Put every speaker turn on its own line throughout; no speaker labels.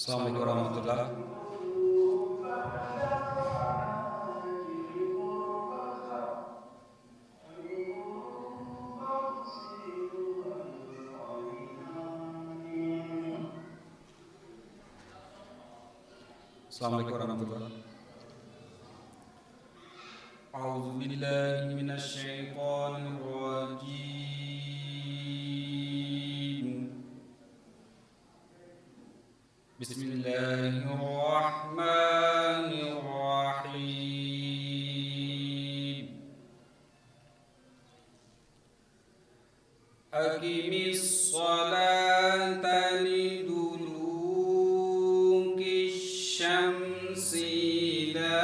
السلام عليكم ورحمة الله. السلام عليكم ورحمة الله. أعوذ بالله من الشيطان الرجيم. بسم الله الرحمن الرحيم. أقم الصلاة لدلوك الشمس إلى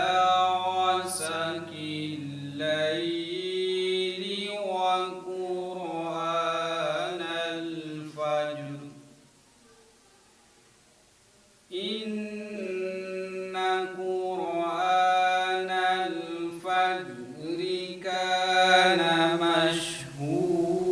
غسق الليل وقرآن الفجر، إن قرآن الفجر كان مشهودا.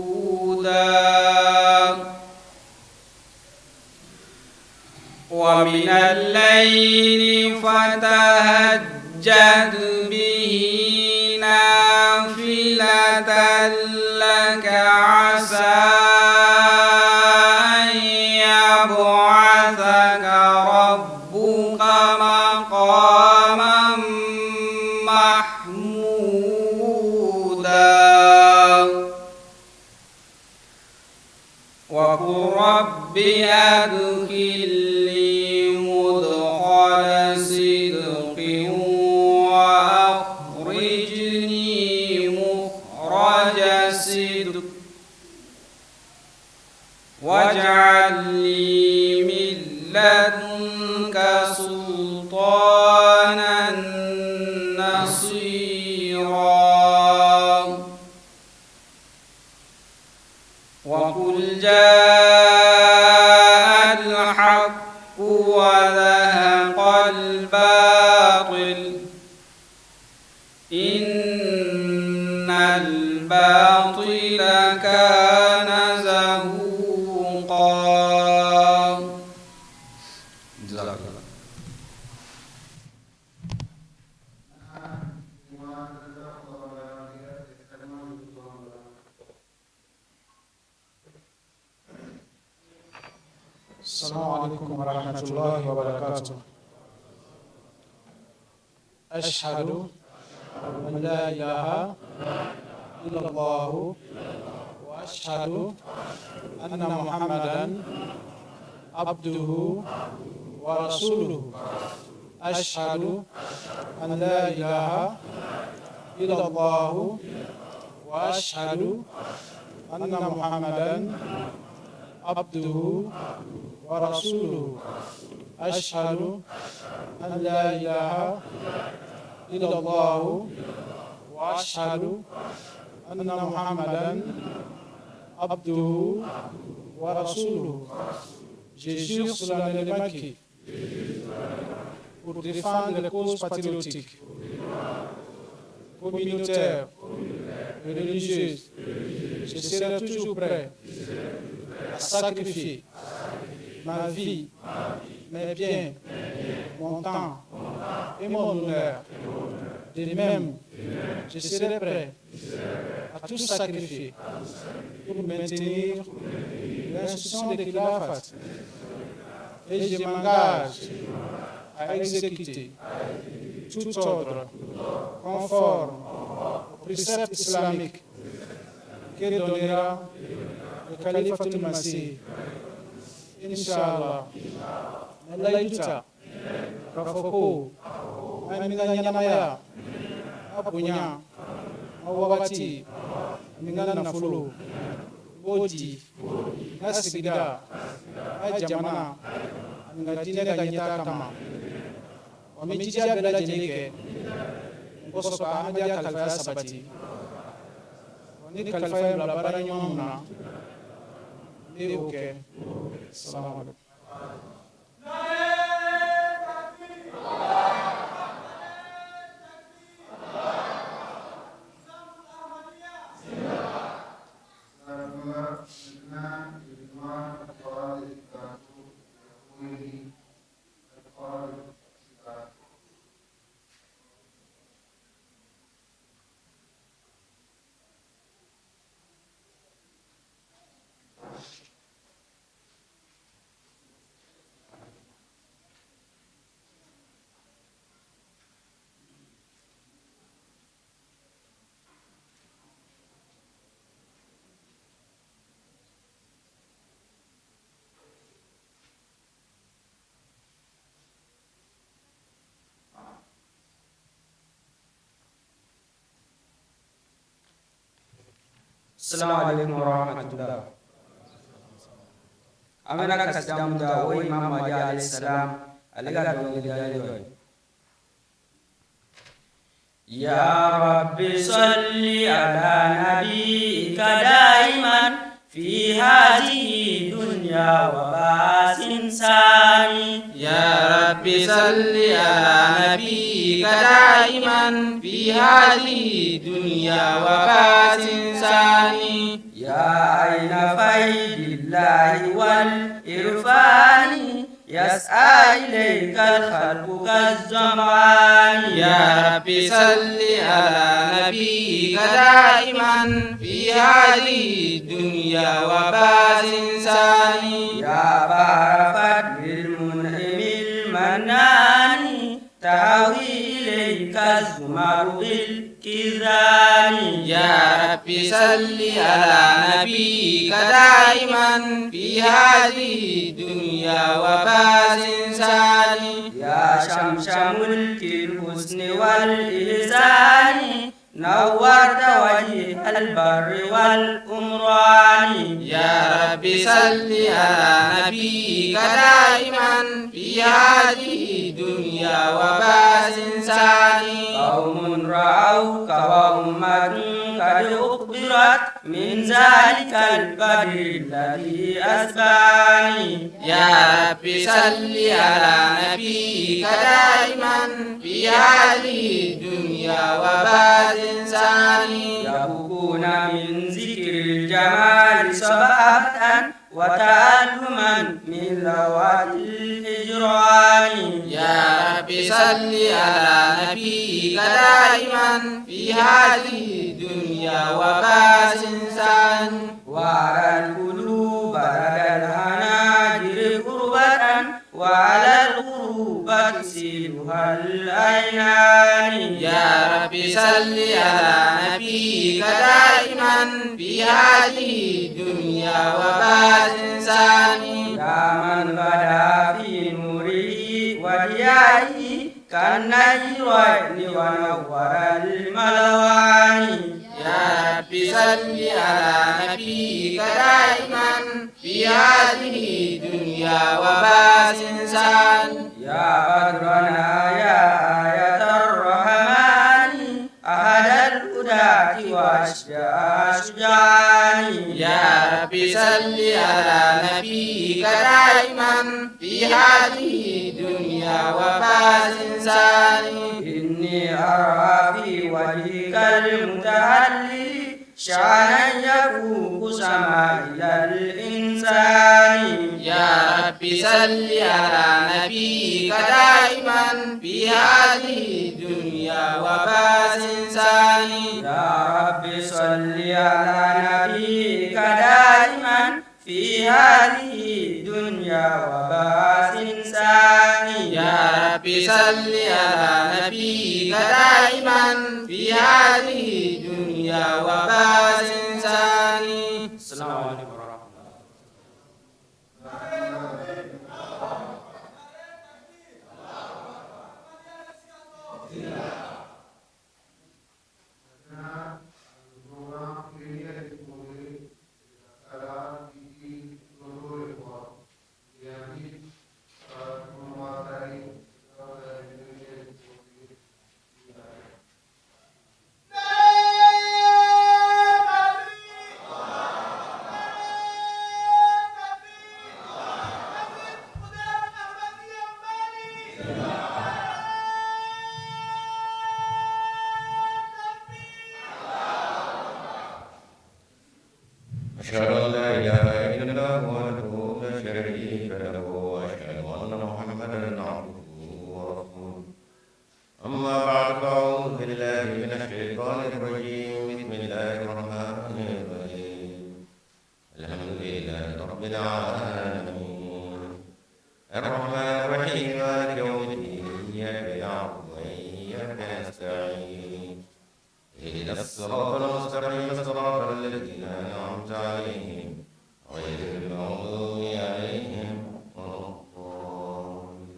ومن الليل فتهجد به نافلة لك عسى أن يبعثك ربك مقاما محمودا. وقل رب أدخلني مدخل صدق وأخرجني مخرج صدق واجعل لي من لدنك سلطانا نصيرا. وقل جاء الحق وزهق الباطل، إن الباطل كان زهوقا. جزاك الله.
السلام عليكم ورحمة الله وبركاته. أشهد أن لا إله إلا الله وأشهد أن محمدا عبده ورسوله. أشهد أن لا إله إلا الله وأشهد أن محمدا عبده ورسوله. أشهد أن لا إله إلا الله وأشهد أن محمدا عبده ورسوله. Je jure solennellement que, pour défendre les causes patriotiques, communautaires et religieuses, je serai toujours prêt à sacrifier ma vie, mes biens, mon temps et mon honneur. De même, je serai prêt à tout sacrifier pour maintenir l'institution de Khilafat et je m'engage à exécuter tout ordre conforme au précepte islamique que donnera le Khalifatul Masih. Inch'Allah. N layidu ta k'a fɔ ko an bɛ ka ɲɛnamaya, n ka bonya, n ka wagati ani n ka nafolo, n b'o di n ka sigida, n ka jamana ani n ka diinɛ ka ɲɛtaa kama. Wa n bɛ jija bɛɛ lajɛlen kɛ n kosɔn ka Ahmadiyya kalifaya sabati. Wa ni kalifa ye bila baara ɲuman mun na, n bɛ o kɛ. Salamu alaikum.
Maintenant, je demande la parole à
Assalamu alaikum warahmatullah. An bɛna kasida mun da, o Imam Mahdi alayhi salam, ale ka dɔnkilidalen dɔ ye. يا رب صل على نبيك دائما في هذه الدنيا وبعث ثاني.
يا رب صل على نبيك دائما في هذه الدنيا وبعث ثاني.
يا عين فيض الله والإرفان، يسعى إليك الخلق كالظمآن.
يا رب صل على نبيك دائما في هذه الدنيا وبعث ثاني.
يا بحر فضل المنعم المنان، تهوي إليك الزمر بالكيزان.
يا رب صل على نبيك دائما في هذه الدنيا وبعث ثاني.
يا شمس ملك الحسن والإحسان، نورت وجه البر والأمران.
يا رب صل على نبيك دائما في هذه الدنيا وبعث ثاني.
قوم رأوك وأمة قد أخبرت من ذلك البدر الذي أسباني.
يا رب صل على نبيك دائما في هذه الدنيا وبعث ثاني.
يبكون من ذكر الجمال صبابة وتألما من لوعة الهجران.
يا رب صل على نبيك دائما في هذه الدنيا وبعث ثاني.
وعلى القلوب لدى الحناجر كربة، وعلى الغروب تسيلها العينان.
يا رب صل على نبيك دائما في هذه الدنيا وبعث ثاني.
يا من غدا في نوره وضيائه كالنيرين ونور الملوان.
يا رب صل على نبيك دائما في هذه الدنيا وبعث ثاني.
يا بدرنا يا آية الرحمن، أهدى الهداة وأشجع أشجعان.
يا رب صل على نبيك دائما في هذه الدنيا وبعث ثاني.
إني أرى في وجهك المتهلل شعنا يفوق سمائل الإنسان.
يا رب صل على نبيك دائما في هذه الدنيا وبعث ثاني.
يا رب صل على نبيك دائما في هذه الدنيا وبعث ثاني.
يا رب صل على نبيك دائما في هذه الدنيا وبعث ثاني.
السلام عليكم ورحمة الله.
Maintenant, le programme prière exposé à la Didi Dodo et moi. Et invite Mohamed Ali dans la prière exposée.
أشهد أن لا إله إلا الله وحده لا شريك له، وأشهد أن محمدا عبده ورسوله. أما بعد، فأعوذ بالله من الشيطان الرجيم. بسم الله الرحمن الرحيم. الحمد لله رب العالمين، الرحمن الرحيم، مالك يوم الدين، إياك نعبد وإياك نستعين، اهدنا الصراط المستقيم، صراط الذين أنعمت عليهم غير المغضوب عليهم ولا الضالين.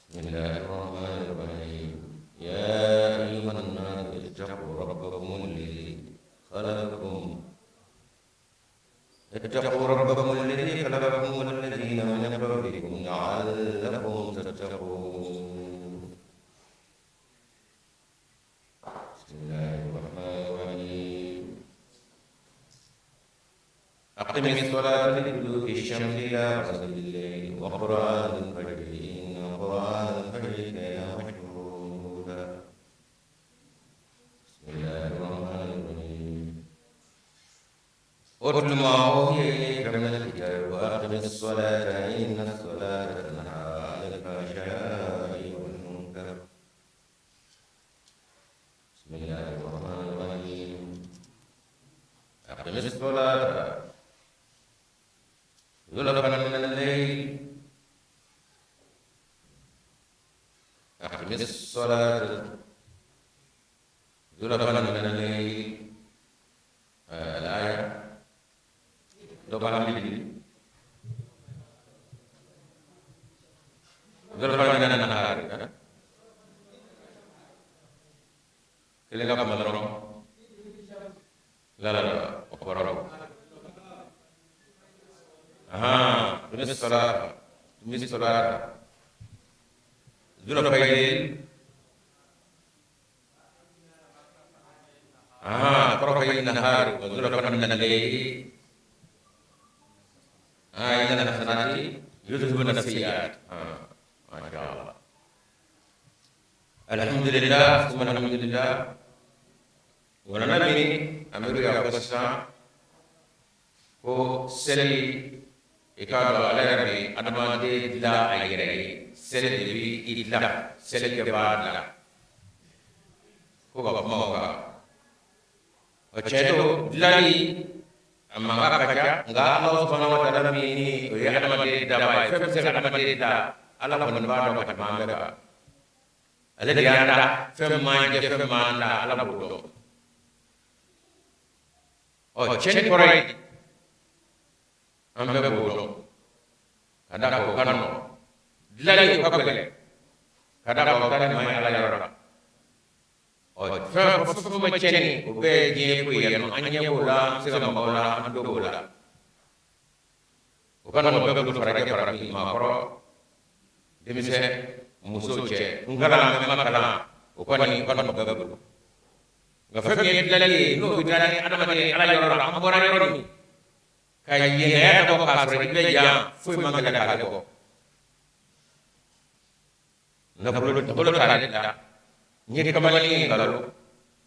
بسم الله الرحمن الرحيم. يا أيها الناس اتقوا ربكم أقم الصلاة لدلوك الشمس إلى غسق الليل وقرآن الفجر إن قرآن الفجر كان مشهودا. بسم الله الرحمن الرحيم. اتل ما أوحي إليك من الكتاب وأقم الصلاة إن الصلاة تنهى عن الفحشاء والمنكر. بسم الله الرحمن الرحيم. أقم الصلاة زلفا من الليل. أقم الصلاة زلفا من الليل. الآية زلفا من النهار. لا لا لا تمس الصلاة زلفا الليل طرفي النهار وزلفا من الليل إن الحسنات يذهبن السيئات. ما شاء الله. الحمد لله ثم الحمد لله. ونمي أمير يا قصة ko seli i k'a dɔn ala yɛrɛ bɛ adamaden dilan a yɛrɛ ye, seli de bɛ i dilan, seli de b'a dilan. Ko ka kuma o kan, o tiɲɛ don, dilanni a mankan ka ca, nka Ala subahana wa taala min ni o ye adamaden dabaa ye, fɛn bɛ se ka adamaden da, Ala kɔni b'a dɔn ka tɛmɛ an bɛɛ kan. Ale de y'an da, fɛn m'an jɛ, fɛn m'an da, Ala b'o dɔn. Ɔ tiɲɛni kɔrɔ ye an bɛɛ b'o dɔn, ka d'a kan o ka nɔgɔn, dilanni o ka gɛlɛn, ka d'a kan o ka ɲuman ye Ala yɔrɔ la. Ɔ fɛn fɛn ma tiɲɛni, o bɛɛ ye diɲɛ ko ye yan nɔ, an ɲɛ b'o la, an bɛ se ka maga o la, an tulo b'o la. O ka nɔgɔn bɛɛ bolo, farajɛ, farafin, maakɔrɔ, denmisɛn, muso, cɛ, n kalan, n ma kalan, o kɔni o ka nɔgɔn bɛɛ bolo. Nka fɛn min ye dilanni ye, n'o bɛ dilan ni adamaden Ala yɔrɔ la, an bɔra yɔrɔ min ka yɛlɛya dɔ k'a sɔrɔ i bɛ yan, foyi man gɛlɛn k'ale bɔ. Nafolo t'ale la, n ye kamalen ye nkalon,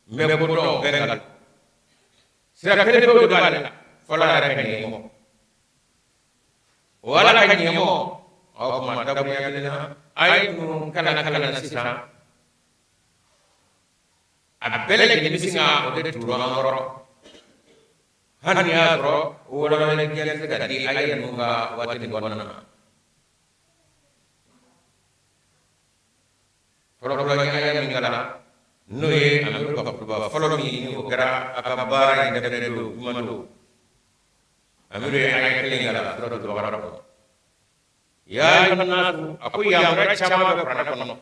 n bɛ ko dɔn, o bɛɛ nkalon. Sira kelen pewu de b'ale la, fɔlɔ yɛrɛ ka ɲɛmɔ. O Ala ka ɲɛmɔ, o kuma dakuruɲa kelen na, a ye ninnu kalan kalan na sisan, a bɛɛ lajɛlen bɛ sin ka o de turu an kɔrɔ. Hali n'i y'a sɔrɔ walawalali gɛlɛn tɛ se ka di a yɛrɛ ninnu ka waati nin kɔnɔna na. Fɔlɔfɔlɔ n ye aya min kalan, n'o ye Amiru ka kutuba fɔlɔ min ni o kɛra a ka baara in daminɛ don, juma don, Amiru ye aya kelen kalan suratul Bakara kɔnɔ. Ya ayyuhan nasu, a ko yamaruya caman bɛ kuranɛ kɔnɔ,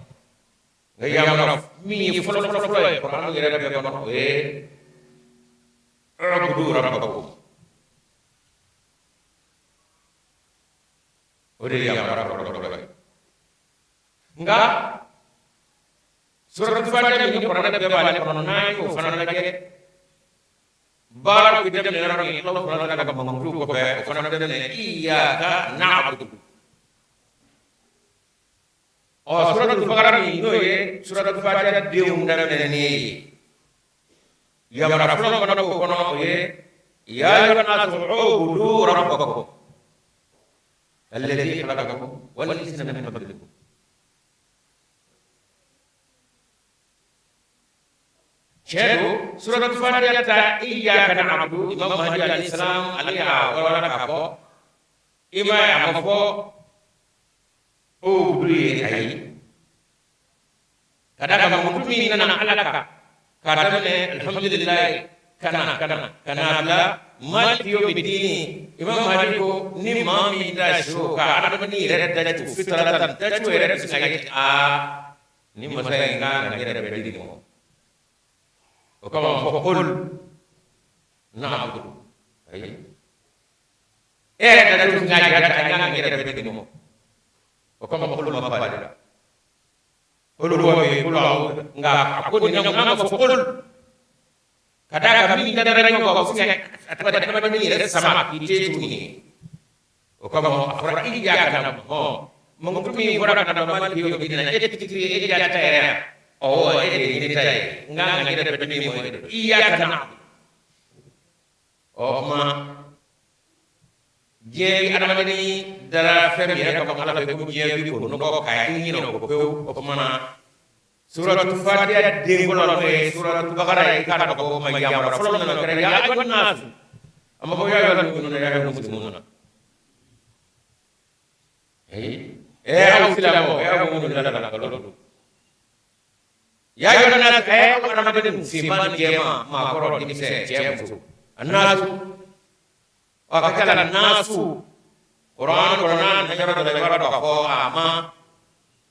nka yamaruya min ye fɔlɔ fɔlɔ fɔlɔ ye kuranɛ yɛrɛ bɛɛ kɔnɔ, o ye ubudu rabbakum. O de ye yamaruya fɔlɔ fɔlɔ ye. Nka suratul Fatiha min ni kuranɛ bɛɛ b'ale kɔnɔ, n'an y'o fana lajɛ, baara bɛ daminɛ yɔrɔ min, Ala subahana wa taala ka mankutu kɔfɛ, o fana bɛ daminɛ iyyaka na'budu. Ɔ suratul Bakara min n'o ye suratul Fatiha denw daminɛnen ye, yamaruya fɔlɔ fana b'o kɔnɔ, o ye ya ayyuhan nasu ubudu rabbakum alladhi khalaqakum wallazina min qablikum. Tiɲɛ don, suratul Fatiha ta iyyaka na'budu, Imam Mahdi alayhi salam ale y'a walawala k'a fɔ, i m'a ye, a ma fɔ ubudu ye, ayi, ka d'a kan mankutu min nana Ala kan k'a daminɛ alhamdulilayi ka na ka na ka na bila maliki yawmidini, Imam Mahdi ko ni maa min da so ka adamaden yɛrɛ dacogo fitaratan dacogo yɛrɛ bɛ se ka kɛ, aa ni masa in kan ka n yɛrɛ bɛɛ di nin ma, o kama fɔ qul na'budu, ayi, e yɛrɛ dacogo tun y'a jira ka n kan ka n yɛrɛ bɛɛ di nin ma, o kama qul ma fɔ ale la, qul huwa bɛ yen, qul a'udhu, nka a ko nin na n'a ma fɔ qul. Ka d'a kan min dara ɲɔgɔn kan, o bɛ se ka a tɔgɔ di adamaden yɛrɛ sama k'i den tuguni. O kama a fɔra iyyaka na'budu. Mankutu min bɔra ka na maliki yawmi dina, e tɛ tigi e ja ta yɛrɛ yan. Ɔwɔ, e de ye ne ta ye, n kan ka yɛrɛ bɛn min ma, e de don. Iyyaka na'budu. Ɔ kuma diɲɛ bi adamaden dara fɛn min yɛrɛ kama Ala fɛ, ko diɲɛ bi o nɔgɔ ka i ɲinɛ o kɔ pewu. O tuma na suratu Fatiha den fɔlɔ, n'o ye suratu Bakara ye, i k'a dɔn ko ma yamaruya fɔlɔ min nana, o kɛra ya ayyuhan nasu. A ma fɔ ya ayyuhal mu'minuna, ya ayyuhal muslimuna. Aw silamɛw, aw minnu dara la, nkalon don. Ya ayyuhan nasu, aw adamadenw, finman ni jɛman, maakɔrɔ, denmisɛn, cɛ, muso, annasu. A ka ca la nasu kuran kɔnɔ, n'a nana yɔrɔ dɔ la, i b'a dɔn k'a fɔ a ma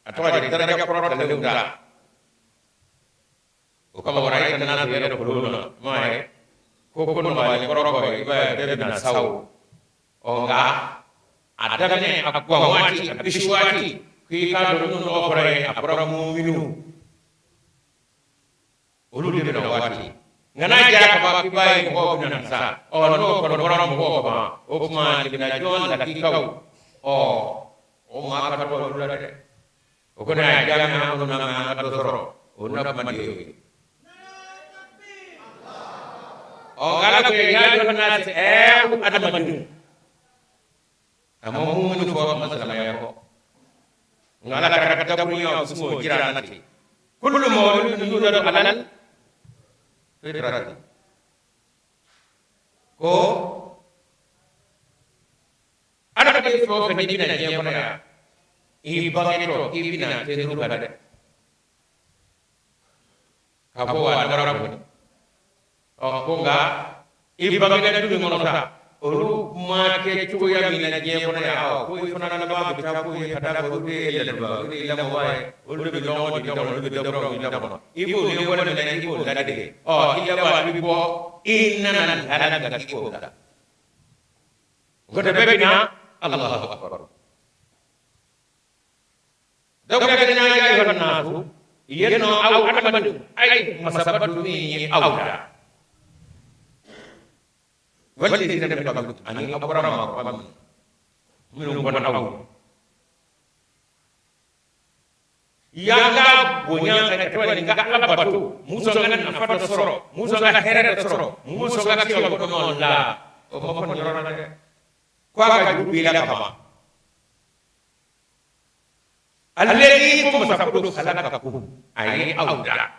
a tɔgɔ di daraja kɔrɔ talenw da. O kama wara i ka nasu yɛrɛ kolon na m'a ye ko nɔgɔyalen kɔrɔ kɔ, i b'a ye bɛɛ bɛna sa o. Ɔ nka a daminɛ, a gan waati, a bisi waati, k'i k'a dɔn minnu tɔgɔ fɔra ye, a fɔra muminu, olu de bɛna waati. Nka n'a jara ka ban, k'i b'a ye mɔgɔw bɛna sa. Ɔ n'o kɔni bɔra mɔgɔw kan, o tuma limaniya jɔn lakikaw, ɔ o maa ka dɔgɔ olu la dɛ. O kɔni y'a jaabi an kɔnɔ na, an ka dɔ sɔrɔ o na kuma de y'o ye. Ɔ nka Ala ko ya ayyuhan nas, aw adamadenw. A ma muminu fɔ, a ma silamɛya fɔ, nka Ala ka dakurunya sin k'o jira an na ten. Kullu mawludin yuladu alal fitrati, ko adamaden fɛn o fɛn n'i bɛna diɲɛ kɔnɔ yan, i bangetɔ k'i bɛna tenturu kan dɛ, k'a fɔ wa dabara kɔni. Ɔ ko nka i bangena du min kɔnɔ sa, olu ma kɛ cogoya min na diɲɛ kɔnɔ yan, ɔ ko i fana laban bɛ taa k'o ye, ka d'a kan olu de ye ladonba, olu de ye lamɔba ye, olu de bɛ lɔgɔ di da kɔnɔ, olu bɛ daburaw di da kɔnɔ. I b'o ni wale min na, i b'o ladege. Ɔ i laban i bɛ bɔ, i nana lahala min kan, k'i b'o bila. O tɛ bɛɛ bɛ na Allahu akbar. Dawuda kelen ya ayyuhan nasu, yen nɔ aw adamadenw, a ye masaba don min ye aw da. Wallazina min qablikum, ani aw bɔra maakɔrɔba minnu kɔnɔ aw y'an ka bonya ka tɔgɔ nin ka Ala bato, mun sɔn ka nafa dɔ sɔrɔ, mun sɔn ka hɛrɛ dɔ sɔrɔ, mun sɔn ka se ka ko ɲɔgɔn la. O ma fɔ nin yɔrɔ la dɛ, ko a ka juru b'i la kaban. Alladhi, ko masa ko don, khalaqakum, a ye aw da.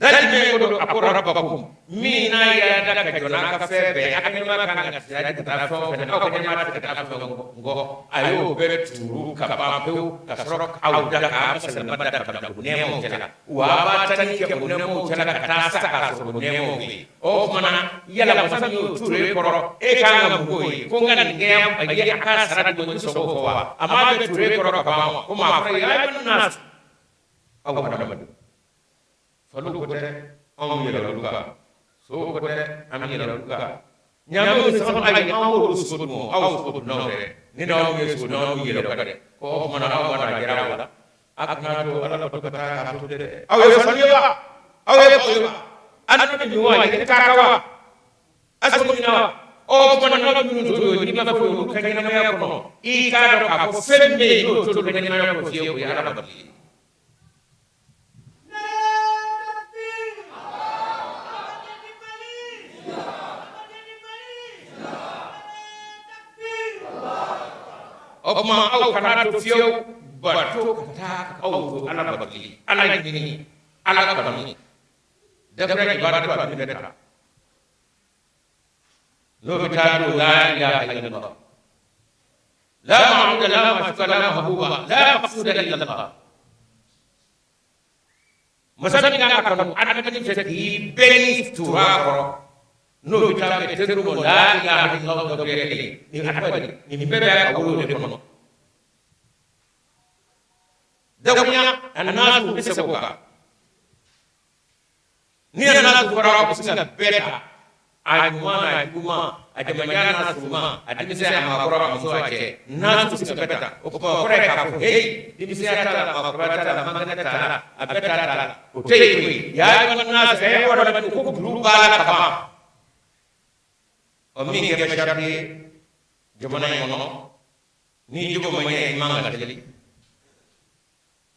Dali jumɛn ko don? A ko rabbakum, min n'a y'a da ka jɔ n'a ka fɛn bɛɛ, a ka ɲɛnamaya kan ka sira di ka taa fɛn o fɛn na, aw ka ɲɛnamaya tɛ ka taa fɛn fɛn kɔ, a y'o bɛɛ tuuru ka ban pewu, ka sɔrɔ k'aw da, k'a silamɛ da ka bila o nɛɛmaw cɛla. Wa a b'a ta ni kɛ o nɛɛmaw cɛla ka taa sa k'a sɔrɔ o nɛɛmaw bɛ yen. O tuma na yala masa min y'o tuuru e kɔrɔ, e kan ka mun k'o ye? Ko n ka nin kɛ a ye, a ka sara di ma, i bɛ sɔn k'o fɔ wa? A m'a bɛɛ tuuru e kɔrɔ ka ban wa? Komi a fɔra ya ayyuhan nas, aw adamadenw. Faliw ko tɛ, anw bɛ yɛlɛ olu kan. Sow ko tɛ, an bɛ yɛlɛ olu kan. Ɲaamɛw ni sanu, ayi, an b'olu so dun, aw so dunnaw dɛ. Ni n'aw ye so dunnaw bɛ yɛlɛ o kan dɛ. Ko o tuma na aw mana gɛrɛ aw la, a kana to Ala bato ka taa k'a to dɛ. Aw ye faliw ye wa? Aw ye baw ye wa? A n'aw bɛ min wa? Yɛlɛ k'a kan wa? A sogo ɲini wa? O tuma na n'aw minnu to yen, n'i ma foyi olu ka ɲɛnamaya kɔnɔ, i k'a dɔn k'a fɔ fɛn min bɛ yen n'o t'olu ka ɲɛnamaya kɔnɔ fiyewu, o ye Ala batoli ye. O tuma aw kana to fiyewu bato ka taa ka aw to Ala batoli, Ala ɲini, Ala kanuni. Dabila ibadatu a bɛ ta n'o bɛ taa don la ilaha illallah, la ma'buda, la ma'shuka, la mahbuba, la maqsuda illa Allah. Masa min kan ka kanu adamaden fɛ k'i bɛɛ ni tura kɔrɔ, n'o bɛ taa bɛn teriw ma la ilaha illallah dakuruɲɛ kelen nin, adamaden nin bɛɛ bɛ ka wolo de kɔnɔ. Dakuruɲa annasu bɛ se k'o kan. Ni annasu fɔra, o bɛ se ka bɛɛ ta. A ɲuman n'a juguman, a jamajan n'a surunman, a denmisɛn, a maakɔrɔ, a muso, a cɛ, n'a su bɛɛ ta. O kuma o kɔrɔ ye k'a fɔ heyi, denmisɛnya t'a la, maakɔrɔba t'a la, mankɛnɛ t'a la, a bɛɛ ta t'a la, o tɛ yen koyi. Yaa ayyuhan nasu, ɛ adamadenw, ko juru b'a la ka ban. Ɔ, min kɛ sarati ye jamana in kɔnɔ, ni jogo ma ɲɛ, i man ka seli.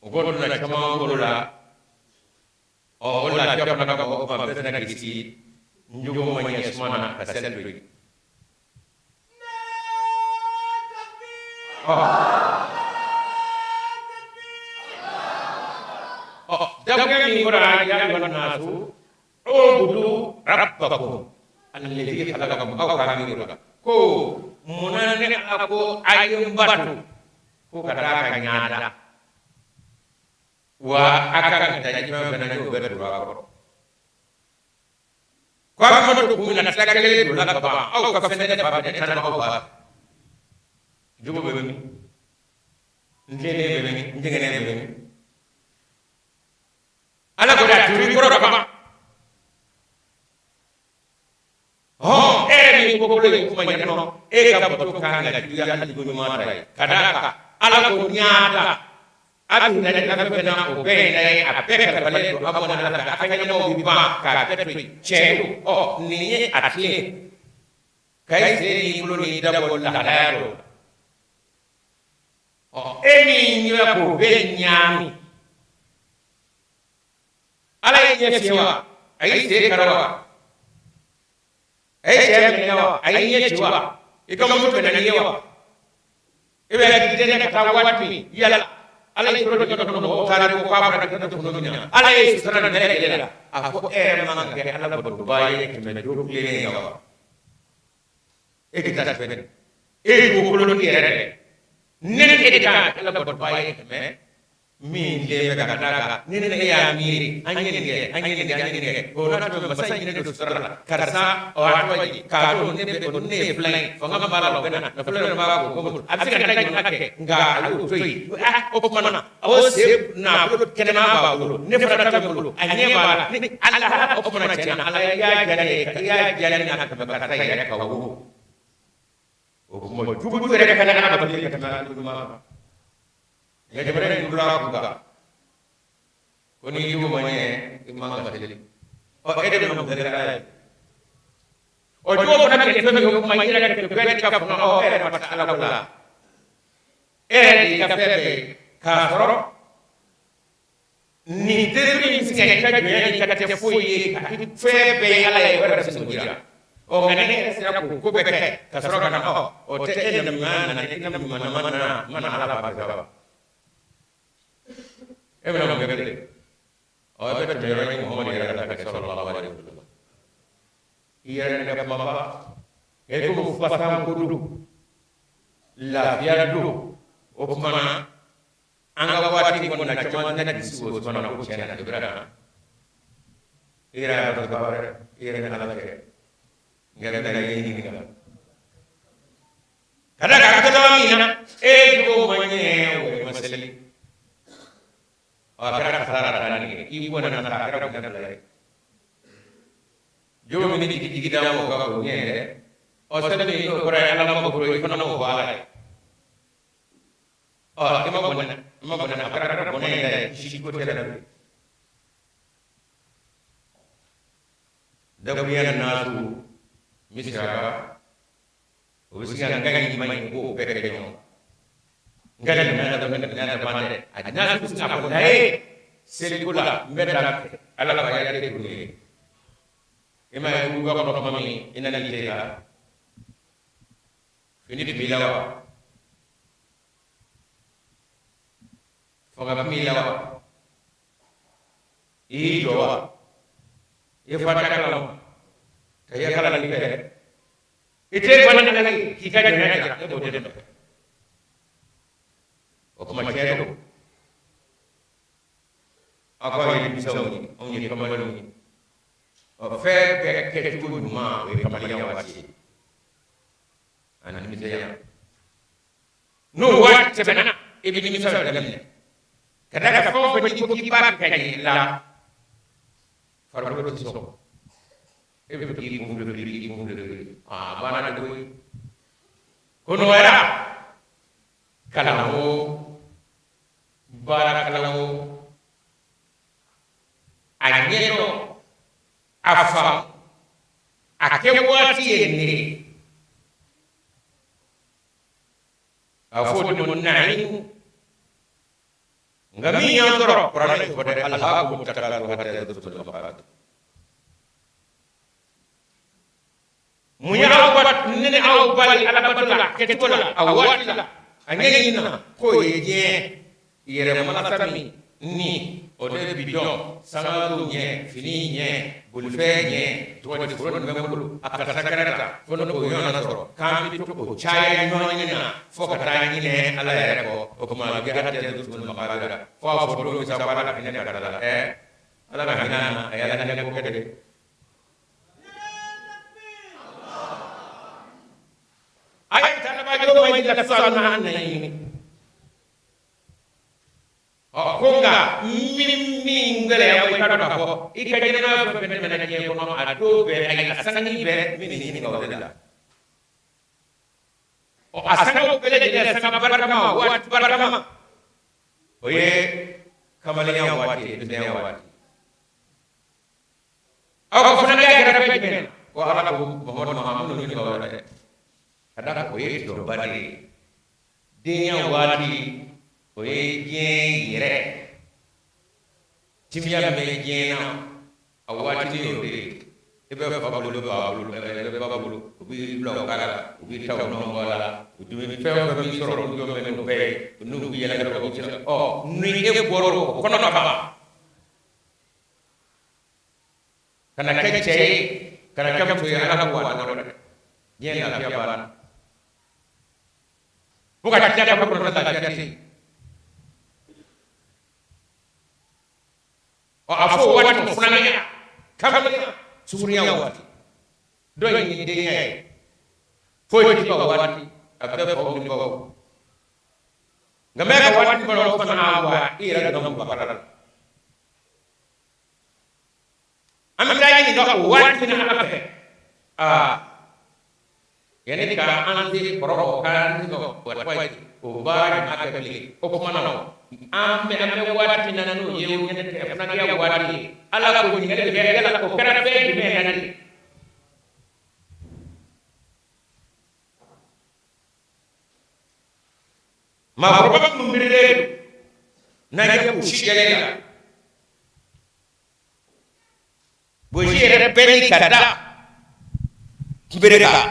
O ko donna caman bolo la. Ɔ, o lafiya fana ka bon. O tuma bɛɛ sina k'i sigi, n jogo ma ɲɛ, suma na ka seli to yen. Ɔ, dakuruɲɛ min fɔra, ya ayyuhan nasu ubudu rabbakum alladhi khalaqakum, aw ka miiri o la ko munna ne Ala ko a ye n bato? Ko ka d'a kan ɲaada wa a ka kan ka taa fɛn fɛn na, n'o bɛɛ tora a kɔrɔ. Ko a bɛ to kun min na, sira kelen don la ka ban. Aw ka fɛn tɛ ne fa fɛ, ne ta aw fa fɛ. Jogo bɛ min? N tilennen bɛ min? N jɛngɛnnen bɛ min? Ala ko a turu i kɔrɔ ka ban. Hɔn, e yɛrɛ min ko bolo ye kuma ɲɛ nɔ, e ka bato kan ka juguya hali ko ɲuman ta ye, ka d'a kan Ala ko ɲaada a bɛ hinɛ ka fɛn fɛn na, o bɛɛ ye n'a ye, a bɛɛ kalifalen don aw ma Ala fɛ, a ka ɲɛnamaw bɛ ban k'a bɛɛ to yen. Tiɲɛ don. Ɔ, nin ye a tilen ka i sen n'i bolo n'i da bɔ lahalaya dɔw la. Ɔ, e min ɲɛ k'o bɛɛ ɲaami, Ala y'i ɲɛ fiyen wa? A y'i sen kari wa? A ye cɛ minɛ wa? A y'i ɲɛ ci wa? I ka moto bɛnna n'i ye wa? E bɛ dɛnɛ ka taa waati min yala Ala y'i tolo dɔ kɔnɔ, mɔgɔw taara ko k'a bɔra ka taa min na, Ala ye sutura nin bɛɛ lajɛlen la. A fɔ e yɛrɛ man kan ka kɛ Ala batobaa ye kɛmɛ duuru tilennen ye wa? E tɛ taa fɛn e ye dugukolo ni yɛrɛ dɛ, ne ni e de kan ka kɛ Ala batobaa ye kɛmɛ min den bɛ ka d'a kan. Ni ne e y'a miiri, an ye nin kɛ, an ye nin kɛ, an ye nin kɛ, o n'a tun bɛ masa in ɲini don sutura la. Karisa, ɔ, a tɔgɔ ye k'a to ne bɛ o, ne ye filan ye, fanga b'a la, o bɛ na nafolo yɛrɛ b'a ko ko a bɛ se ka taa ɲɔgɔn kɛ, nka a y'o to yen. O tuma na o sen nafolo kɛnɛma b'a bolo, ne fana ta bɛ bolo, a ɲɛ b'a la ni Ala. O tuma na tiɲɛ na, Ala y'a diya ne ye, i y'a diya ne na ka tɛmɛ ka taa yɛrɛ ka wo. O kuma jugu yɛrɛ ka Ala bato ka tɛmɛ Ala ɲuman kan. Nka jamana in dula kun kan ko n'i jogo ma ɲɛ, i man ka seli. Ɔ, e de bɛna mun kɛ Ala ye? Ɔ, jogo fana kɛ fɛn min ye, o kuma i yɛrɛ ka kɛ bɛɛ ka fanga. Ɔ, e yɛrɛ ma taa Ala ko la, e yɛrɛ de y'i ka fɛn bɛɛ ye k'a sɔrɔ nin teri in bɛ se ka i ka jɔnya n'i ka tɛ foyi ye ka fɛn bɛɛ ye Ala ye, o yɛrɛ bɛ se k'o jira. Ɔ, nka ne yɛrɛ sera k'o ko bɛɛ kɛ ka sɔrɔ ka na. Ɔ, o tɛ e na ɲuman nana, i na ɲuman nana mana Ala barika wa? E bɛna mun kɛ bilen? Ɔ, e bɛ tɛmɛ yɔrɔ ni Muhamadu yɛrɛ la ka kɛ sallallahu alaihi wasallam. I yɛrɛ nɛgɛ kumaba e komi fasan ko don, lafiya don. O tuma na an ka waati in kɔnɔ na, caman tɛna k'i sigi o suma na ko tiɲɛ na Ibrahima, i yɛrɛ y'a dɔn ba wɛrɛ i yɛrɛ ni Ala cɛ. Nka i bɛna i ɲininka ka da kan kɛtɔ min na e jogo ma ɲɛ, o ye ma seli. Ɔ, a kɛra kasara taa ni ye, i bɔnna na, a kɛra bonya fila ye. Jogo min ni jigi da o kan k'o ɲɛ dɛ. Ɔ, seli min n'o kɔrɔ ye Ala ma bolo, i fana m'o fɔ Ala ye. Ɔ, i ma bɔnɛ, i ma bɔnɛ, a kɛra bɔnɛ yɛrɛ ye, si ko tɛ la bilen. Dakurunya nasu misiraka, o bɛ se ka nka ɲi ma ɲi k'o bɛɛ kɛ ɲɔgɔn nka nin na da nin na ban dɛ. A nasu bɛ se k'a fɔ na ye seliko la, n bɛ taa Ala ka yɛrɛ de kun ye. I ma ye kuruba kɔnɔ tuma min i nana i tɛ la fini tun b'i la wa? Fanga tun b'i la wa? I y'i jɔ wa? I ye fatiha kalan wa? Ka i kalan ni fɛ i tɛ bɔ ni Ala ye k'i ka jɔnya jira, e b'o de nɔfɛ. O kuma tiɲɛ don. Aw k'aw ye denmisɛnw ye, anw ye kamalenw ye. Ɔ, fɛn bɛɛ kɛcogo ɲuman, o ye kamalenya waati ye ani denmisɛnya. N'o waati tɛmɛna, i bɛ nimisa daminɛ ka d'a kan fɛn o fɛn n'i ko k'i b'a kɛ ka ɲɛ la, farikolo tɛ sɔn. E bɛ k'i kun fili k'i kun fili, a banna de koyi. Ko nɔgɔyara kalan o, baara kalan o, a ɲɛdɔn, a faamu, a kɛ waati ye nin de ye. A fɔ o de ma nayimu. Nka min y'an sɔrɔ, kuranɛ y'o fɔ dɛ, alhakumu takasuru hatta zurtumul maqabir. Mun y'aw ba ne ni aw bali alabato la kɛcogo la, a waati la, a ɲɛɲini na, k'o ye diɲɛ yɛrɛ malasa min ni o de bi dɔn, sangaso ɲɛ, fini ɲɛ, bolifɛn ɲɛ, tɔgɔ di, foro nin bɛ n bolo, a karisa kɛra tan, fo ne k'o ɲɔgɔnna sɔrɔ, k'an bɛ to o caya ɲɔgɔn ɲini na fo ka taa ɲinɛ Ala yɛrɛ kɔ. O tuma a bɛ kɛ hatta zurtumul maqabira, fo a fɔ don min sa ko Ala ka hinɛ karisa la. Ɛ, Ala ka hinɛ na, a ye Ala hinɛ ko kɛ de. A ye talaba yawma idin latusaluna an na'im. Ɔ, ko nka min gɛlɛya, i ka dɔn k'a fɔ i ka ɲɛnamaya fɛn fɛn tɛmɛna diɲɛ kɔnɔ, a don bɛɛ, ayi, a sanganin bɛɛ min nin ɲininka o de la. Ɔ, a sangaw bɛɛ lajɛlen, sanga barikama, waati barikama, o ye kamalenya waati ye, denmisɛnya waati. Aw ka funankɛya kɛra fɛn jumɛn na? Ko Ala ko Mamadu ma, an bɛn'o ɲininka o la dɛ, ka d'a kan o ye jɔba de ye. Denya waati, o ye diɲɛ yɛrɛ timiya min bɛ diɲɛ na, a waati y'o de ye. I bɛ fa bolo, i bɛ ba bolo, i bɛ ba bolo, u b'i bila u ka la, u b'i ta u nɔngɔ la, u dumuni fɛn o fɛn b'i sɔrɔ, olu jɔ bɛ n'o bɛɛ ye, n'u b'i yɛlɛ ka bɔ. Ɔ, ni e bɔra o kɔnɔ ka ban ka na kɛ cɛ ye, ka na kɛ muso ye, Ala ko a nɔrɔ dɛ, diɲɛ lafiya banna fo ka tila ka kɔnɔ, lafiya tɛ yen. Ɔ, a fɔ o waati ma funankɛya, kamalenya, sunkurunya waati. Dɔ in ye denya ye, foyi tɛ ka waati, a bɛɛ faw ni baw. Nka mɛ ka waati kɔnɔ, o fana wa i yɛrɛ donna mɔgɔ la. An bɛ taa ɲininka o waati min na Ala fɛ, aa, yanni ka an se kɔrɔ k'an se ka o o baara ɲuman kɛ bilen. O tuma na, an bɛ waati min na, n'o ye funankɛya waati ye, Ala ko ɲininkali bɛ kɛ, yala o kɛra fɛn jumɛn na de? Maakɔrɔba minnu birilen don n'a ɲɛ k'u si jɛlen la, bosi yɛrɛ bɛɛ ni ka da kunbere kan,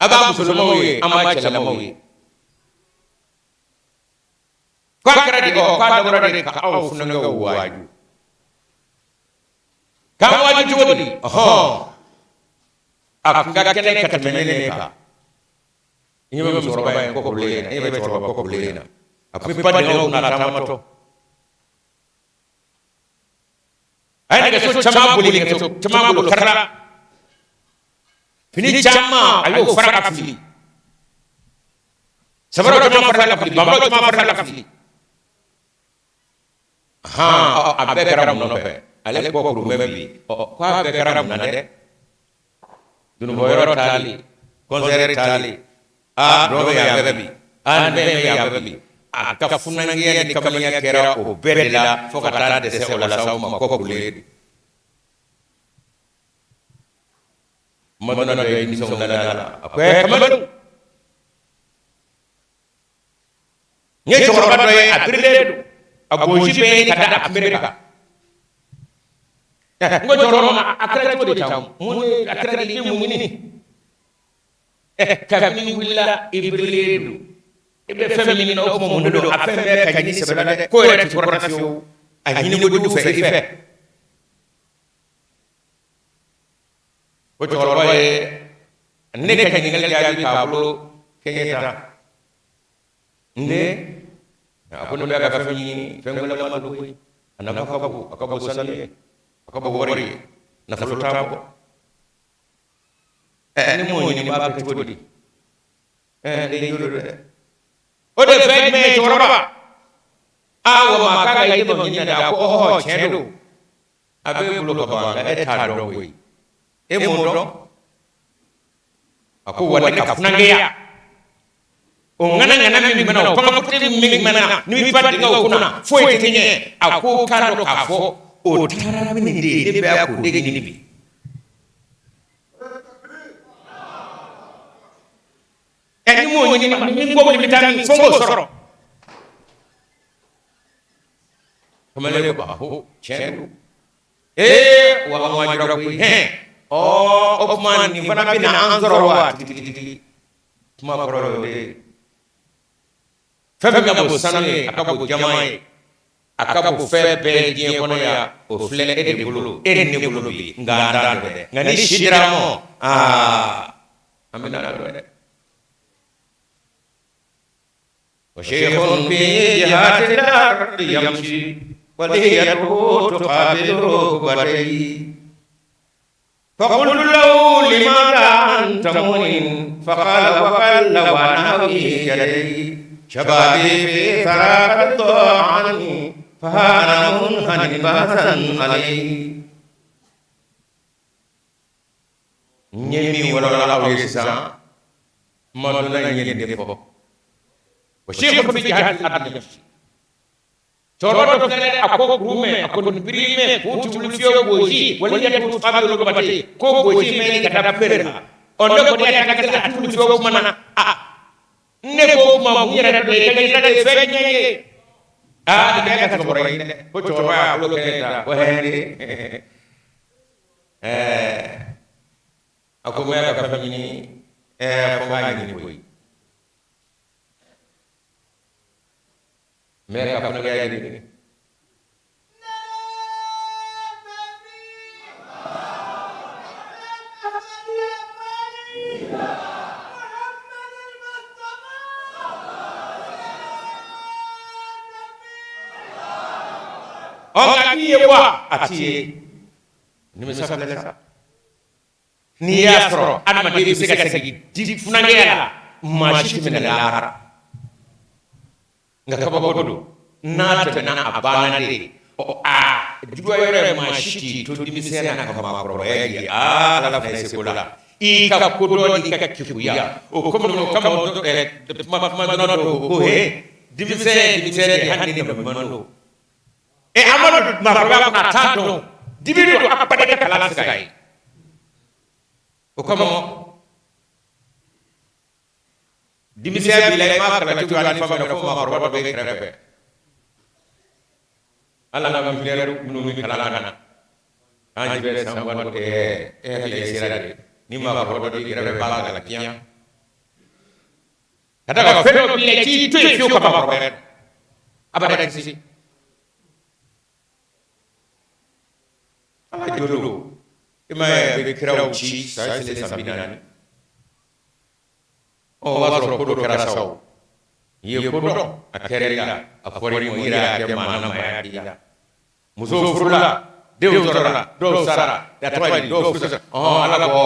a b'a musolamaw ye, an b'a cɛlamaw ye. K'a kɛra di? Ɔ, k'a dabɔra de ka aw funankɛw waaju. K'an waaju cogo di? Ɔhɔn, a kun ka kɛnɛ ka tɛmɛ ne kan. I ɲɛ bɛ musokɔrɔba in kɔ kurulen in na, i ɲɛ bɛ cɛkɔrɔba kɔ kurulen in na, a kun bɛ pan dingɛw kunna a taamatɔ. A ye nɛgɛso caman boli, nɛgɛso caman bolo karila, fini caman a y'o fara ka fili, sabaraw caman farala ka fili, banbaraw caman farala ka fili. Han, a bɛɛ kɛra mun nɔfɛ? Ale kɔ kurun bɛ bi. Ɔ, k'a bɛɛ kɛra mun na dɛ? Dunubɔyɔrɔ taali, kɔnsɛri taali, a dɔ bɛ yan bɛɛ bi, a nin bɛɛ bɛ yan bɛɛ bi. A ka funankɛya ni kamalenya kɛra o bɛɛ de la fo ka taa dɛsɛ o la sa, o ma kɔ kurulen don. Madonna dɔ ye denmisɛnw lada la, a ko ɛ kamalenw, n ye cɛkɔrɔba dɔ ye, a birilen don, a gosi bɛ ɲini ka da a kunbere kan. N ko cɛkɔrɔba ma, a kɛra cogo di tan? Mun a kɛra di? I bɛ mun ɲini? Kabini wulila, i birilen don, i bɛ fɛn min ɲini, o tuma mun de don? A fɛn bɛɛ ka ɲini sɛbɛ la dɛ, ko yɛrɛ tɛ kɔrɔta fiyewu, a ɲini kojugu fɛ i fɛ. O cɛkɔrɔba ye ne ka ɲininkali jaabi k'a bolo kɛɲɛ ta. N den, a ko ne bɛ ka fɛn min ɲini, fɛn gɛlɛnman don koyi, a nafa ka bon, a ka bon sanu ye, a ka bon wari ye, nafolo t'a bɔ. Ɛ, ne m'o ɲini, n b'a kɛ cogo di? Ɛ, n den, jo don dɛ. O de fɛn jumɛn ye, cɛkɔrɔba? Aa, wa maa k'a ka i dɛmɛ ɲini na dɛ. A ko ɔhɔ, tiɲɛ don. A b'e bolo ka ban, nka e t'a dɔn koyi. E m'o dɔn. A ko wa ne ka funankɛya, o ŋana ŋana min bɛ na, o panpoti min bɛ na, ni bɛ ba dingɛw kunna, foyi tɛ ɲɛ. A ko k'a dɔn k'a fɔ o taara min de ye, ne bɛ k'o de ɲini bi. Ɛ, ni m'o ɲini, ni n ko bɛ taa min, fo n k'o sɔrɔ. Kamalen ko aho, tiɲɛ don. Ee, wa an wajura koyi. Hɛn, ɔ, o tuma nin fana bɛ na an sɔrɔ wa? Tigitigi, kuma kɔrɔ y'o de ye. Fɛn fɛn ka bon sanu ye, a ka bon jama ye, a ka bon fɛn bɛɛ diɲɛ kɔnɔ yan, o filɛ e de bolo, e ni ne bolo bi. Nka an t'a dɔn dɛ. Nka ni si dira an ma, aa, an bɛna dɔn dɛ. وشيخ في جهات الأرض يمشي ولحيته تقابل ركبتيه، فقلت له لماذا أنت مؤمن؟ فقال وقل وناوي يدي شبابي في ثراك عني، فها أنا منهن بأسا عليه. N ye min walawala aw ye sisan, ma donna n ye nin de fɔ. Wa sheikh fi jihad al-ard yamshi. Cɛkɔrɔba dɔ filɛ dɛ, a ko kuru mɛn, a ko biri mɛn, k'u tubili fiyewu gosi, wali yɛrɛ t'u fa bolo bate ko gosi mɛn ka taa pere la. Ɔ, ne kɔni y'a ka a tubili fiyewu kuma na, a ne ko kuma mun yɛrɛ dɔ ye ka ɲɛ de fɛn ɲɛ ye. Aa, nin bɛ ka cɛkɔrɔba ye dɛ, ko cɛkɔrɔba y'a bolo kɛ ta ko hɛrɛ. Ɛɛ, a ko n bɛ ka fɛn ɲini, ɛɛ, fo n k'a ɲini koyi. N bɛ ka funankɛya ɲini. Ɔ, nka n'i ye wa, a t'i ye. Nimisa filɛ sa. N'i y'a sɔrɔ adamaden bɛ se ka segin di funankɛya la, maa si tɛ minɛ lahara. Nka kabako don, n'a tɛmɛna a banna de. Ɔ, aa, juguya yɔrɔ ye, maa si t'i to denmisɛnya na ka maakɔrɔbaya ye. Aa, Ala fana ye seko la. I ka kodɔn n'i ka kekuya, o komi o kama kuma kuma dɔ dɔw ko he, denmisɛn ye denmisɛn de ye, hali ni nɔ don. Ɛ, a ma don maakɔrɔbaya kɔnɔ, a t'a dɔn dibi don a bada kalan tɛ se ka ye. O kama denmisɛnya b'i la, i m'a kalan cogoya ni fɛn min na, fo maakɔrɔba dɔ bɛ kɛrɛfɛ. Hali an ka miliyari minnu bɛ kalan ka na an jɛ bɛ san 20, ɛɛ, e hakili sera de ni maakɔrɔba dɔ b'i kɛrɛfɛ b'a kalan tiɲɛ ka da kan fɛn dɔ b'i la, i t'i to yen fiyewu ka maakɔrɔbaya abada, i tɛ se. Ala jo don, i m'a ye, a bɛ kiraw ci san selen san 40. Ɔ, o b'a sɔrɔ ko dɔ kɛra sa, o i ye ko dɔn, a kɛra i la, a fɔra i ma, i yɛrɛ y'a kɛ maa na, maaya k'i la, musow furula, denw sɔrɔla, dɔw sara, a tɔgɔ ye di, dɔw furu sara. Ɔhɔn, Ala ko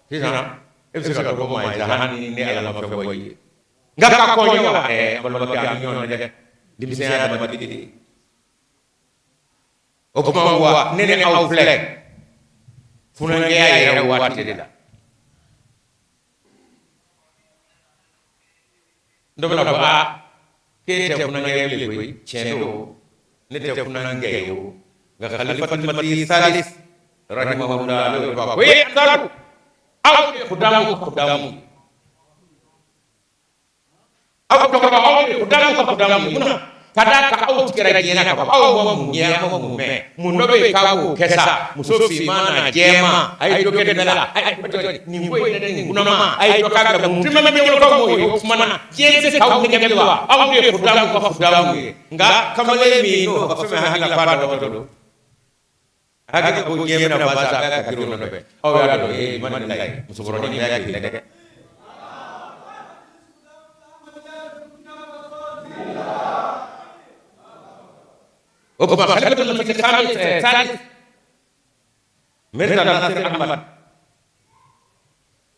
sisan e bɛ se ka dɔ bɔ maa ye sa, hali ni ne Ala ma fɛn bɔ i ye. Nka ka kɔn ɲɛ wa, ɛɛ, balimakɛ, an bɛ ɲɔgɔn dɛ, denmisɛnya dama de. O tuma wa, ne ni aw filɛ funankɛya yɛrɛ waati de la. Dɔ bɛna fɔ aa, k'e tɛ funankɛ ye bilen koyi. Tiɲɛ don, ne tɛ funankɛ ye o, nka Khalifatul Masih Salis rahimahullah, ale de b'a fɔ ee, ansaru, aw de kudamu ka kudamu ye, aw cɛkɔrɔba, aw de kudamu ka kudamu ye. Munna? Ka d'a kan aw tigɛra diɲɛ na ka ban, aw ma mun ye, aw ma mun mɛn, mun dɔ bɛ yen k'a b'o kɛ sa. Muso finman n'a jɛman, a ye dɔ kɛ nin bɛɛ la, a ye nin ko in dɛ, nin kunnama, a ye dɔ k'a la, mun tuma min bɛ m'o ye. O tuma na diɲɛ bɛ se k'aw nɛgɛ bilen wa? Aw de ye kudamu ka kudamu ye. Nka kamalen min n'o ka fɛn min hakili la k'a dɔgɔtɔ don, hakili ko diɲɛ bɛna ban sa, a ka girin o nɔfɛ. Aw y'a dɔn ee, man nin la ye musokɔrɔnin y'a k'i dɛ. O tuma Khalifatul Masih Khamis Salis Mirza Nasir Ahmad,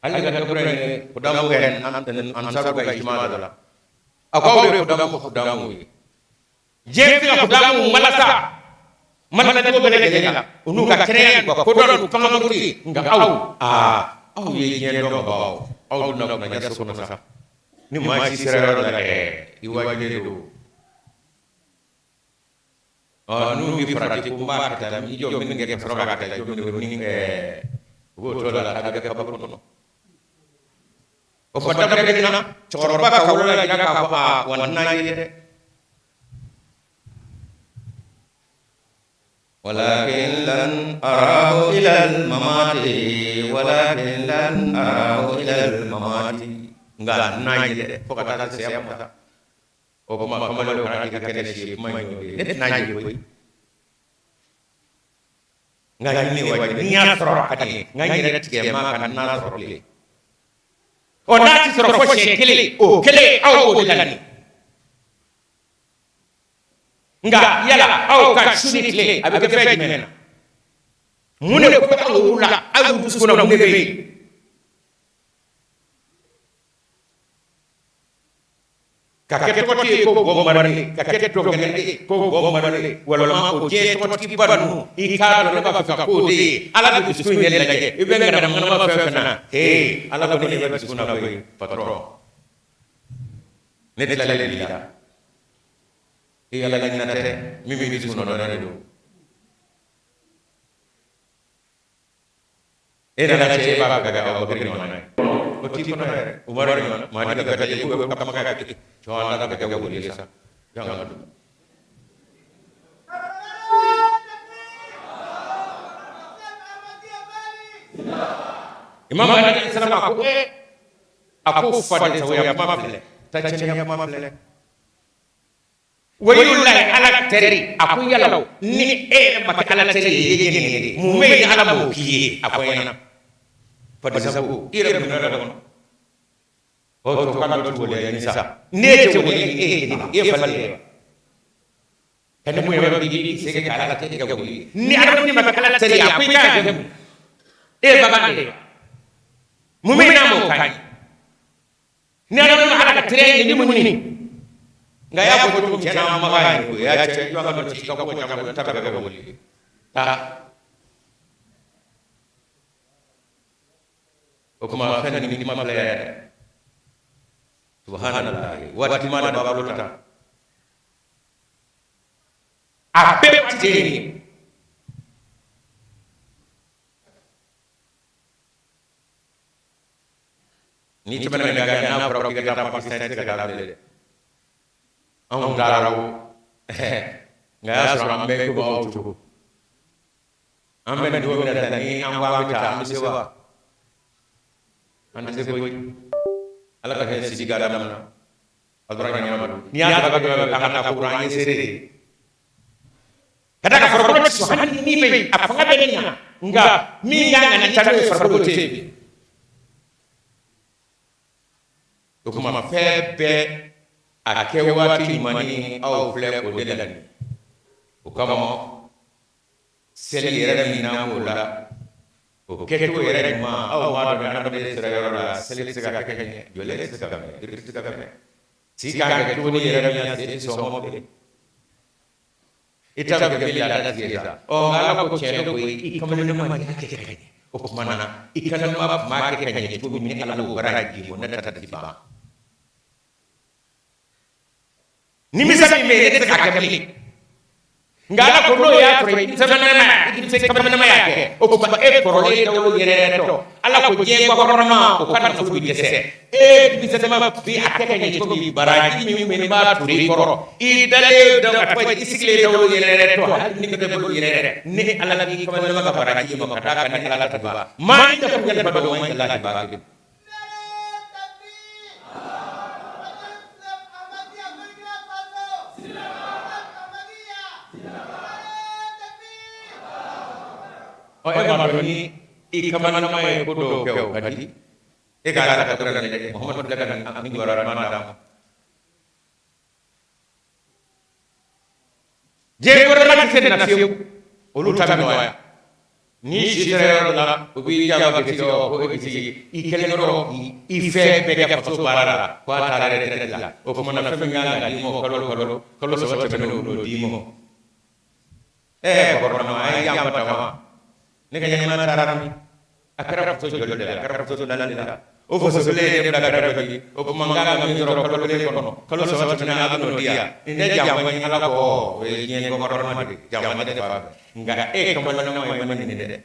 ale ka dɔ ye kudamu kɛ ansaru ka ijima dɔ la. A ko aw de ye kudamu ka kudamu ye, diɲɛ tɛ se ka kudamu walasa. Mana cogo bɛɛ lajɛlen la u n'u ka kɛnɛya n'u ka kodɔn n'u pankankuri nka aw aa aw ye diɲɛ dɔnbagaw aw donna kunnaja so kɔnɔ sa ni maa si sera yɔrɔ la ɛɛ i wajibilen don ɔ n'u bɛ farati ko n b'a kɛ tan i jɔ min kɛ ka sɔrɔ k'a kɛ tan jɔ min ni ɛɛ u b'o to la a bɛ kɛ kaburu kɔnɔ o fɔ daminɛ kelen na cɛkɔrɔba ka wolo la jira k'a fɔ aa wa n'a ye dɛ ولكن لن أراه إلى الممات ولكن لن أراه إلى الممات nka n'a ye dɛ fo ka taa se saya ma sa o kuma kamalenw kana k'i ka kɛnɛ si kuma in y'o ye ne tɛna ye koyi nka ɲini wajibi n'i y'a sɔrɔ a ka di n ye nka n yɛrɛ tigɛ ma ka n'a sɔrɔ bilen ɔ n'a ti sɔrɔ fo siɲɛ kelen o kelen aw b'o de la nin nka yala aw ka su ni tile a bɛ kɛ fɛn jumɛn na mun de bɛ aw la aw dusukun na mun de bɛ yen ka kɛ tɔgɔtigi ye ko Bob Marley ka kɛ dɔnkɛla ye ko Bob Marley walima o diɲɛ tɔgɔtigiba ninnu i k'a dɔn ne b'a fɛ ka k'o de ye ala bɛ dusukun in de lajɛ i bɛ ŋanamu ŋanama fɛn fɛn na ee ala ko ne bɛ dusukun na koyi patɔrɔn ne tilalen b'i la i ala ɲinɛ tɛ min b'i dusukun na de don e nana cɛ e b'a fɛ ka kɛ Abubakari ɲɔgɔnna ye o t'i kɔnɔ yɛrɛ Umaru ɲɔgɔnna maa ni ka kɛ ko kama ka kɛ cɔ ala ka kɛ wuli ye sa jɔn ka don Imam Mahdi alayhi salam a ko a ko faden sagoya kuma filɛ tacɛnya kuma filɛ waliyulahi ala teri a ko yala ni e yɛrɛ ma kɛ ala teri ye i ye nin de mun bɛ yen ni ala m'o k'i ye a fɔ n ɲɛna faden sago i yɛrɛ minɛ dɔ kɔnɔ o to kan dɔ ti waleya ni sa ne tɛ waleya ni e ye nin e ye fali ye wa ka ni mun yɛrɛ b'i b'i se kɛ ala teri ka wuli ni adamaden ma kɛ ala teri ye a ko i kan ka kɛ mun e ye bagan de ye mun bɛ yen n'a m'o kan ye ni adamaden ma ala ka teriya ɲini mun ɲini nka y'a fɔ cogo min tiɲɛ na an maga ye o y'a cɛ jɔn ka dɔ ci ka ko caman ta bɛɛ kɛ wuli taa o kuma fɛn ni kuma filɛ yɛrɛ subhanallah waati ma de b'a bolo ta a bɛɛ waati de ye nin ye N'i tɛmɛna nin kan n'a fɔra k'i ka taa Pakistan i tɛ se ka taa bilen dɛ anw taara o nka y'a sɔrɔ an bɛɛ ko aw cogo an bɛ nin cogo min na sisan ni an ko an bɛ taa an bɛ se wa an tɛ se koyi ala ka hinɛ sidi ka daminɛ na a dɔrɔn ɲɛnama don n'i y'a ta ka an ka taa ko an ye seere de ye ka d'a kan farikolo tɛ sɔn hali ni bɛ yen a fanga bɛ ne na nka min kan ka ne ta n'o ye farikolo tɛ yen bi o tuma fɛn bɛɛ a kɛ waati ɲuman ni aw filɛ o de la nin o kama seli yɛrɛ min n'an b'o la o kɛcogo yɛrɛ ɲuman aw b'a dɔn ni adamaden sera yɔrɔ la seli tɛ se ka kɛ ka ɲɛ jɔlen tɛ se ka mɛn biri tɛ se ka mɛn si kan ka kɛ cogo ni yɛrɛ min na sen tɛ sɔn ma bilen i ta bɛ kɛ min laada tigɛ sa ɔ nka ala ko tiɲɛ don koyi i kamalenma ma kɛ ka ɲɛ o tuma na i kamalenma tun b'a kɛ ka ɲɛ cogo min ni ala b'o baraji bɔ ne ta ti ban nimisa min bɛ yen ne tɛ se k'a kɛ bilen nka ala ko n'o y'a sɔrɔ i denmisɛnninma i kamalenma y'a kɛ o tuma e kɔrɔlen dawolo yɛrɛ yɛrɛ tɔ ala ko diɲɛ kɔrɔma o ka nafolo bɛ dɛsɛ e denmisɛnninma bi a kɛ ka ɲɛ cogo min baraji min bɛ b'a turu i kɔrɔ i dalen da a tɔgɔ i sigilen dawolo yɛrɛ yɛrɛ tɔ hali ni bɛ bolo yɛrɛ yɛrɛ ni ala b'i kamalenma ka baraji ma ka d'a kan ni ala ta ba maa in tɛ kun ba dɔn ma la ba kɛ ɔ e m'a dɔn ni i kamalenma ye ko dɔw kɛ o ka di e ka ala ka kira lajɛ Muhamadu filɛ ka nin kibaruya ɲuman d'a ma diɲɛ gouvernement tɛ se nin na fiyewu olu ta bɛ nɔgɔya n'i si sera yɔrɔ la u b'i janfa k'i sigi ko e bɛ sigi i kelen dɔrɔn i fɛn bɛɛ kɛ faso baara la ko a taara retraite la o tuma na fɛn min kan ka d'i ma kalo kalo kalo 3 tɛmɛnen o n'o d'i ma. Kɔrɔma a ye janfa ta wa ne ka ɲɛnamaya taara min? A kɛra faso joli de la? A kɛra faso naani de la. O faso kelen ye ne bila ka taa dɔ ye. O tuma n kan ka min sɔrɔ kalo kelen kɔnɔ, kalo 3 tɛmɛnen, a bɛ n'o di yan. Nin tɛ janfa ye Ala kɔ, o ye diɲɛ kɔkɔrɔma de ye. Janfa tɛ ne fa fɛ, nka e kamalenma ye ma nin dɛ.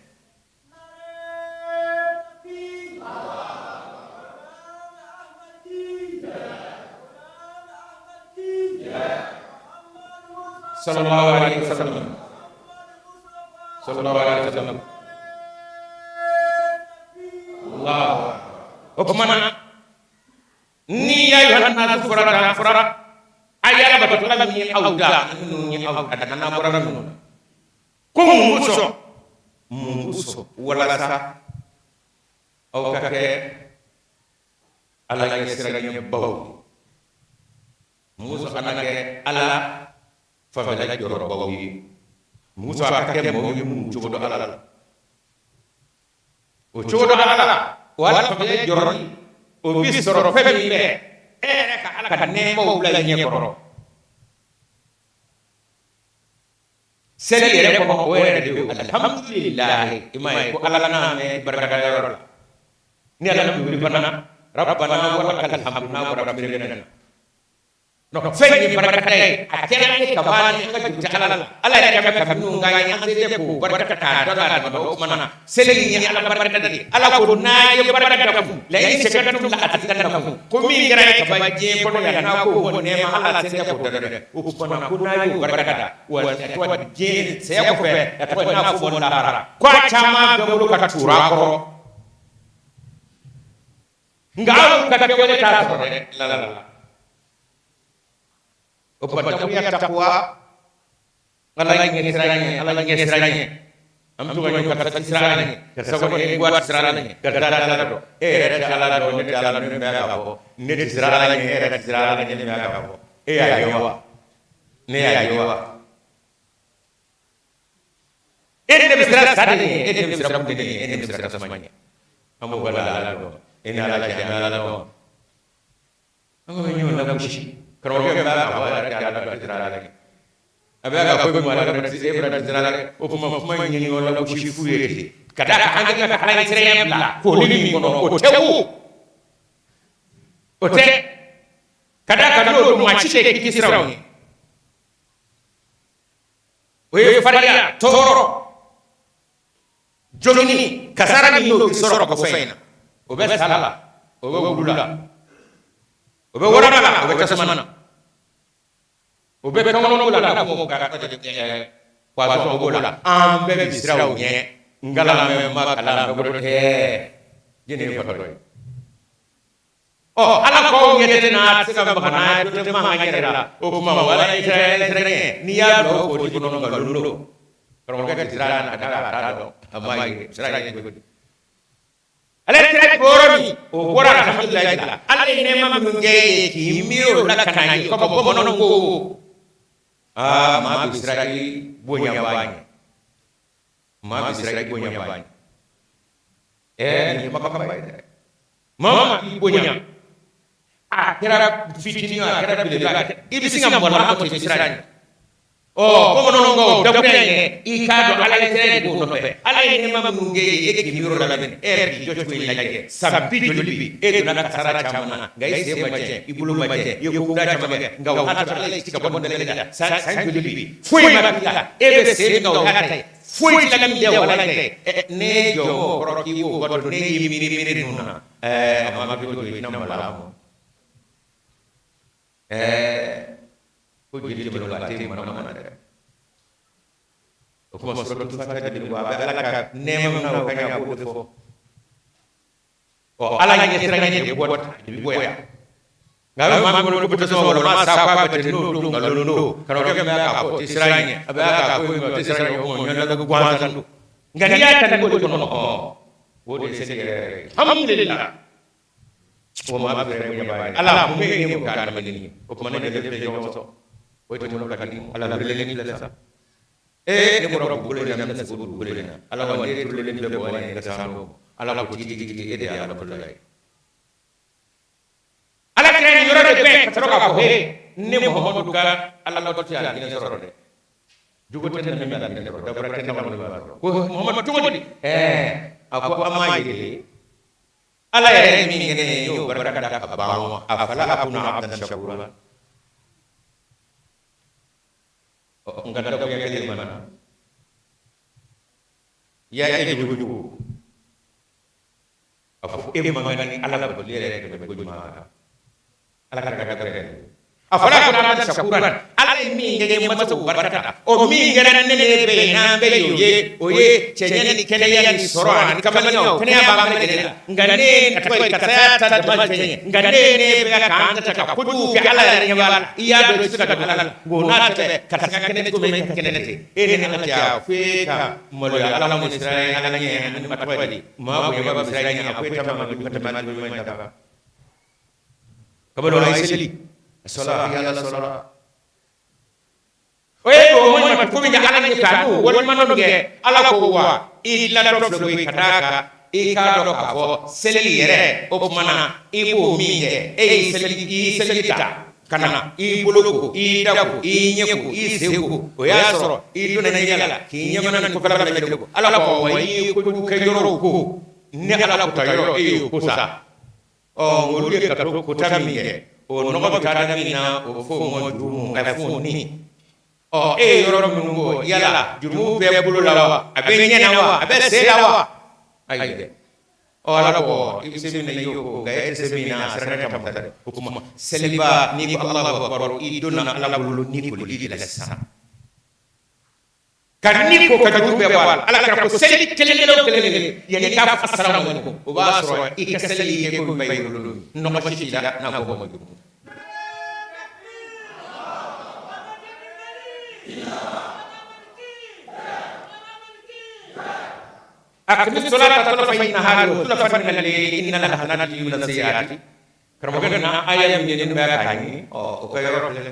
Sallallahu alaihi wasallam, sallallahu alaihi wasallam. Allah, o tuma na ni ya ayyuhan nasu fɔra tan, fɔra a ye Ala bato, Ala min ye aw da, minnu ye aw da n'a bɔra minnu na, ko mun kosɔn? Mun kosɔn? Walasa aw ka kɛ Ala ɲɛsiranɲɛbaw ye. Mun kosɔn an ka kɛ Ala fanfɛla jɔyɔrɔbaw ye? Mun kosɔn a ka kɛ mɔgɔw ye minnu cogo dɔn Ala la? O cogo dɔn Ala la, o Ala fanfɛla jɔyɔrɔli, o bi sɔrɔ fɛn min fɛ, e yɛrɛ ka Ala ka nɛɛmaw bila i ɲɛ kɔrɔ seli yɛrɛ kɔnɔ. O yɛrɛ de ye alhamdulilahi. I m'a ye ko Ala n'a mɛn barikada yɔrɔ la, ni ala bɛ wuli fana, rabbana walakal hamdu, n'a bɔra miiri na. Non, fɛn ye barikada ye. A kɛra an ye ka ban ni an ka juru tɛ Ala la. Ala yɛrɛ bɛ ka minnu k'an ye, an se tɛ k'o barika k'a dɔn k'a dama. O tuma na seli in ye Ala barikada de ye. Ala ko n'a ye barika da kun, la in shakartum la azidannakum. Ko min kɛra ye ka ban diɲɛ kɔnɔ yan, n'a ko ko nɛɛma, Ala se tɛ k'o dɔn dɛ. O tuma na ko n'a y'o barika da wa, a tɔgɔ diɲɛ saya kɔfɛ, a tɔgɔ n'a fɔ lahara, ko a caman bɛ bolo ka turu a kɔrɔ, nka aw ka kɛwale t'a sɔrɔ dɛ. La la la, o tuma dakuya takuwa, Ala ɲɛ siran ɲɛ, Ala ɲɛ siran ɲɛ. An bɛ to ka ɲɔgɔn karisa ti siran Ala ɲɛ, karisa kɔni e ko a ti siran Ala ɲɛ, karisa tɛ Ala dɔn. E yɛrɛ tɛ Ala dɔn, ne tɛ Ala dɔn, ne bɛ k'a fɔ ne tɛ siran Ala ɲɛ, e yɛrɛ tɛ siran Ala ɲɛ, ne bɛ k'a fɔ e y'a ye wa, ne y'a ye wa. E ne bɛ siran sa de ɲɛ, e ne bɛ siran funteni ɲɛ, e ne bɛ siran tasuma ɲɛ. An b'o ka lahala dɔn, e ni Ala cɛ, an bɛ Ala dɔn. An bɛ ɲɔgɔn lagosi. Karamɔgɔkɛ bɛ k'a fɔ a yɛrɛ tɛ Ala dɔn, a tɛ siran Ala ɲɛ. A bɛ k'a fɔ e ma Ala dɔn, e fana tɛ siran Ala ɲɛ. O tuma kuma in ye ɲɔgɔn lagosi fu ye ten ka d'a kan an ka kan ka Ala ɲɛsiranya bila koli min kɔnɔ, o tɛ, o tɛ ka d'a kan n'o don, maa si tɛ kisi siranw ye. O ye farinya, tɔɔrɔ, jogini, kasara min n'o bɛ sɔrɔ ka bɔ fɛn in na, o bɛ sa la, o bɛ wulu la, o bɛ waraba la, o bɛ tasuma na, o bɛ kɔnɔnɔ la, n'a fɔ ka poison b'o la. An bɛɛ bɛ siran o ɲɛ. N kalan mɛ ma kalan bɛ bolo tɛ jɛnɛ ye fatɔ ye. Ɔ, Ala ko ɲɛ tɛ n'a tɛ se ka maga n'a ye, dɔ tɛ maga an yɛrɛ la. O tuma wala ɲɛsiranɲɛ, n'i y'a bila o koli kɔnɔ, nkalon don. Karamɔgɔkɛ tɛ siran a da a t'a dɔn, a ma ye siran ɲɛ cogo di. Ala sira yɔrɔ min, o bɔra alhamdulilayi la. Ala ye nɛɛma minnu kɛ ye k'i miiri o la ka na ye kɔmi bamananw ko aa, maa bɛ siran i bonya b'a ɲɛ, maa bɛ siran i bonya b'a ɲɛ. Ɛɛ, nin ye kumakanba ye dɛ. Maa maa k'i bonya, a kɛra fitinin ye, a kɛra belebele, a kɛra i bɛ sin ka maloya a ma ten, siran ɲɛ. Ɔ, bamananw ka o dakurunya ɲɛ, i k'a dɔn Ala ye sira de b'o nɔfɛ. Ala ye nɛɛma minnu kɛ e ye, e k'i miiri o la mɛnɛ. E yɛrɛ k'i jɔcogo in lajɛ, san 50 bi e donna kasara caman na, nka i sen ma tiɲɛ, i bolo ma tiɲɛ, i ye koda caman kɛ, nka o y'a sɔrɔ Ala y'i ci ka bɔ nin bɛɛ lajɛlen la. San joli bi foyi ma k'i la, e bɛ sen min kan, o y'a ta ye, foyi t'i la min tɛ o Ala ta ye. Ne jɔ o kɔrɔ k'i b'o bato, ne y'i miiri miiri ninnu na, ɛɛ, a ma kɛ cogo cogo, i tɛna maloya a ma. Ɛɛ, ko jeli tɛmɛnen kɔ, a tɛ mana mana dɛ. O kuma suratul Fatiha de ko a bɛ Ala ka nɛɛma min na, o ka ɲi, a b'o de fɔ. Ɔ, Ala ɲɛsiranɲɛ de bɔ de bɛ bɔ yan. Nka a bɛ maa min kɔnɔ ko tasuma kɔnɔ, maa sa ko a bɛ ten, n'o don nkalon don. Karamɔgɔkɛ bɛ k'a fɔ o tɛ siran ɲɛ, a bɛ k'a fɔ o tɛ siran ɲɛ, o kuma ɲɔgɔn la gansan don. Nka n'i y'a ta nin ko de kɔnɔ, ɔ, o de ye seli yɛrɛ yɛrɛ ye. Alhamdulillah. O maa bɛ fɛrɛ bonya b'a ye. Ala mun bɛ yen k'o kɛ adamaden ye? O tuma ne de bɛ ɲɔgɔn sɔrɔ. O tɛ bolo ka di Ala welelen filɛ sa. Ee, ne bɔra dugukolo in na, n bɛna segin dugukolo in na. Ala wa, ne turulen filɛ bɔgɔ in na ka san dɔw. Ala ko tigi tigi, e de ye Ala bolola ye. Ala kira nin yɔrɔ de bɛɛ ka sɔrɔ k'a fɔ he, ne Muhamadu ka Ala bato tɛ alijinɛ sɔrɔ dɛ. Jogo tɛ ne min b'a la dabura tɛ ne kɔni b'a la ko Muhamadu cogo di a ko an m'a ye de Ala yɛrɛ ye min kɛ ne ye n y'o barika da ka ban wa afala akunu abdan shakura nka dakuya kelen mana ya e jogo jugu a fɔ e man kan ni Ala batoli yɛrɛ ka tɛmɛ ko ɲuman kan Ala ka dakuya kelen afala akunu abdan shakuran Ala ye min kɛ n ma se k'o barika da o min kɛra ne ne bɛ yen n'an bɛ y'o ye o ye cɛɲɛ ni kɛnɛya ni sɔrɔ ani kamalenya o kɛnɛya b'an bɛɛ lajɛlen la nka ne a tɔgɔ ye karisa y'a ta dama cɛɲɛ nka ne ne bɛ ka k'an ta ka kojugu kɛ Ala yɛrɛ ɲɛ b'a la i y'a dɔn i tɛ se ka don Ala la nka o n'a ta bɛɛ karisa ka kɛnɛ cogo min e ka kɛnɛ ten e ni Ala cɛ a fo e ka maloya Ala mun siran Ala ɲɛ ani a tɔgɔ ye di maa bonyaba bɛ siran ɲɛ a ko e ta man jugu ka tɛmɛ hali ɲuman in ta kan kabalo a ye seli sɔla ala sɔla o ye o ma ko min kɛ Ala ɲɛ k'a n'o walima dɔ kɛ Ala ko wa i dilatɔ filɛ koyi ka d'a kan i k'a dɔn k'a fɔ seli yɛrɛ o tuma na i b'o min kɛ e y'i seli i y'i seli ta ka na i bolo ko i da ko i ɲɛ ko i sen ko o y'a sɔrɔ i donna ɲɛ la k'i ɲɛmana ni kɔfɛla bɛɛ lajɛlen ko Ala ko wa i ye kojugu kɛ yɔrɔw ko ni Ala ko ta yɔrɔ e y'o ko sa ɔ olu ye ka to kota min kɛ o nɔgɔ bɛ taa da min na o f'o ma jurumu a f'o ni ɔ e ye yɔrɔ minnu ko yala jurumu bɛ bolo la wa a bɛ ɲɛ na wa a bɛ sen la wa ayi dɛ ɔ Ala ko i bɛ se min na i y'o ko nka e tɛ se min na a siranna ka masa dɛ o tuma seliba n'i ko Alahu akibaru i donna Ala bolo ni koli de la sisan ka ni ko ka juru bɛɛ bɔ a la Ala kira ko seli kelen kelen o kelen kelen yanni i k'a fɔ asalamu aleykum o b'a sɔrɔ i ka seli kɛ ko min b'i bolo nɔgɔ si t'i la n'a fɔ ma juru. Aqimi salata tarafay nahari wa zulafan min al-layli innal hasanati yudhhibna sayyi'ati karamɔgɔkɛ na aya min ye nin bɛ k'a ɲini ɔ o ka yɔrɔ filɛ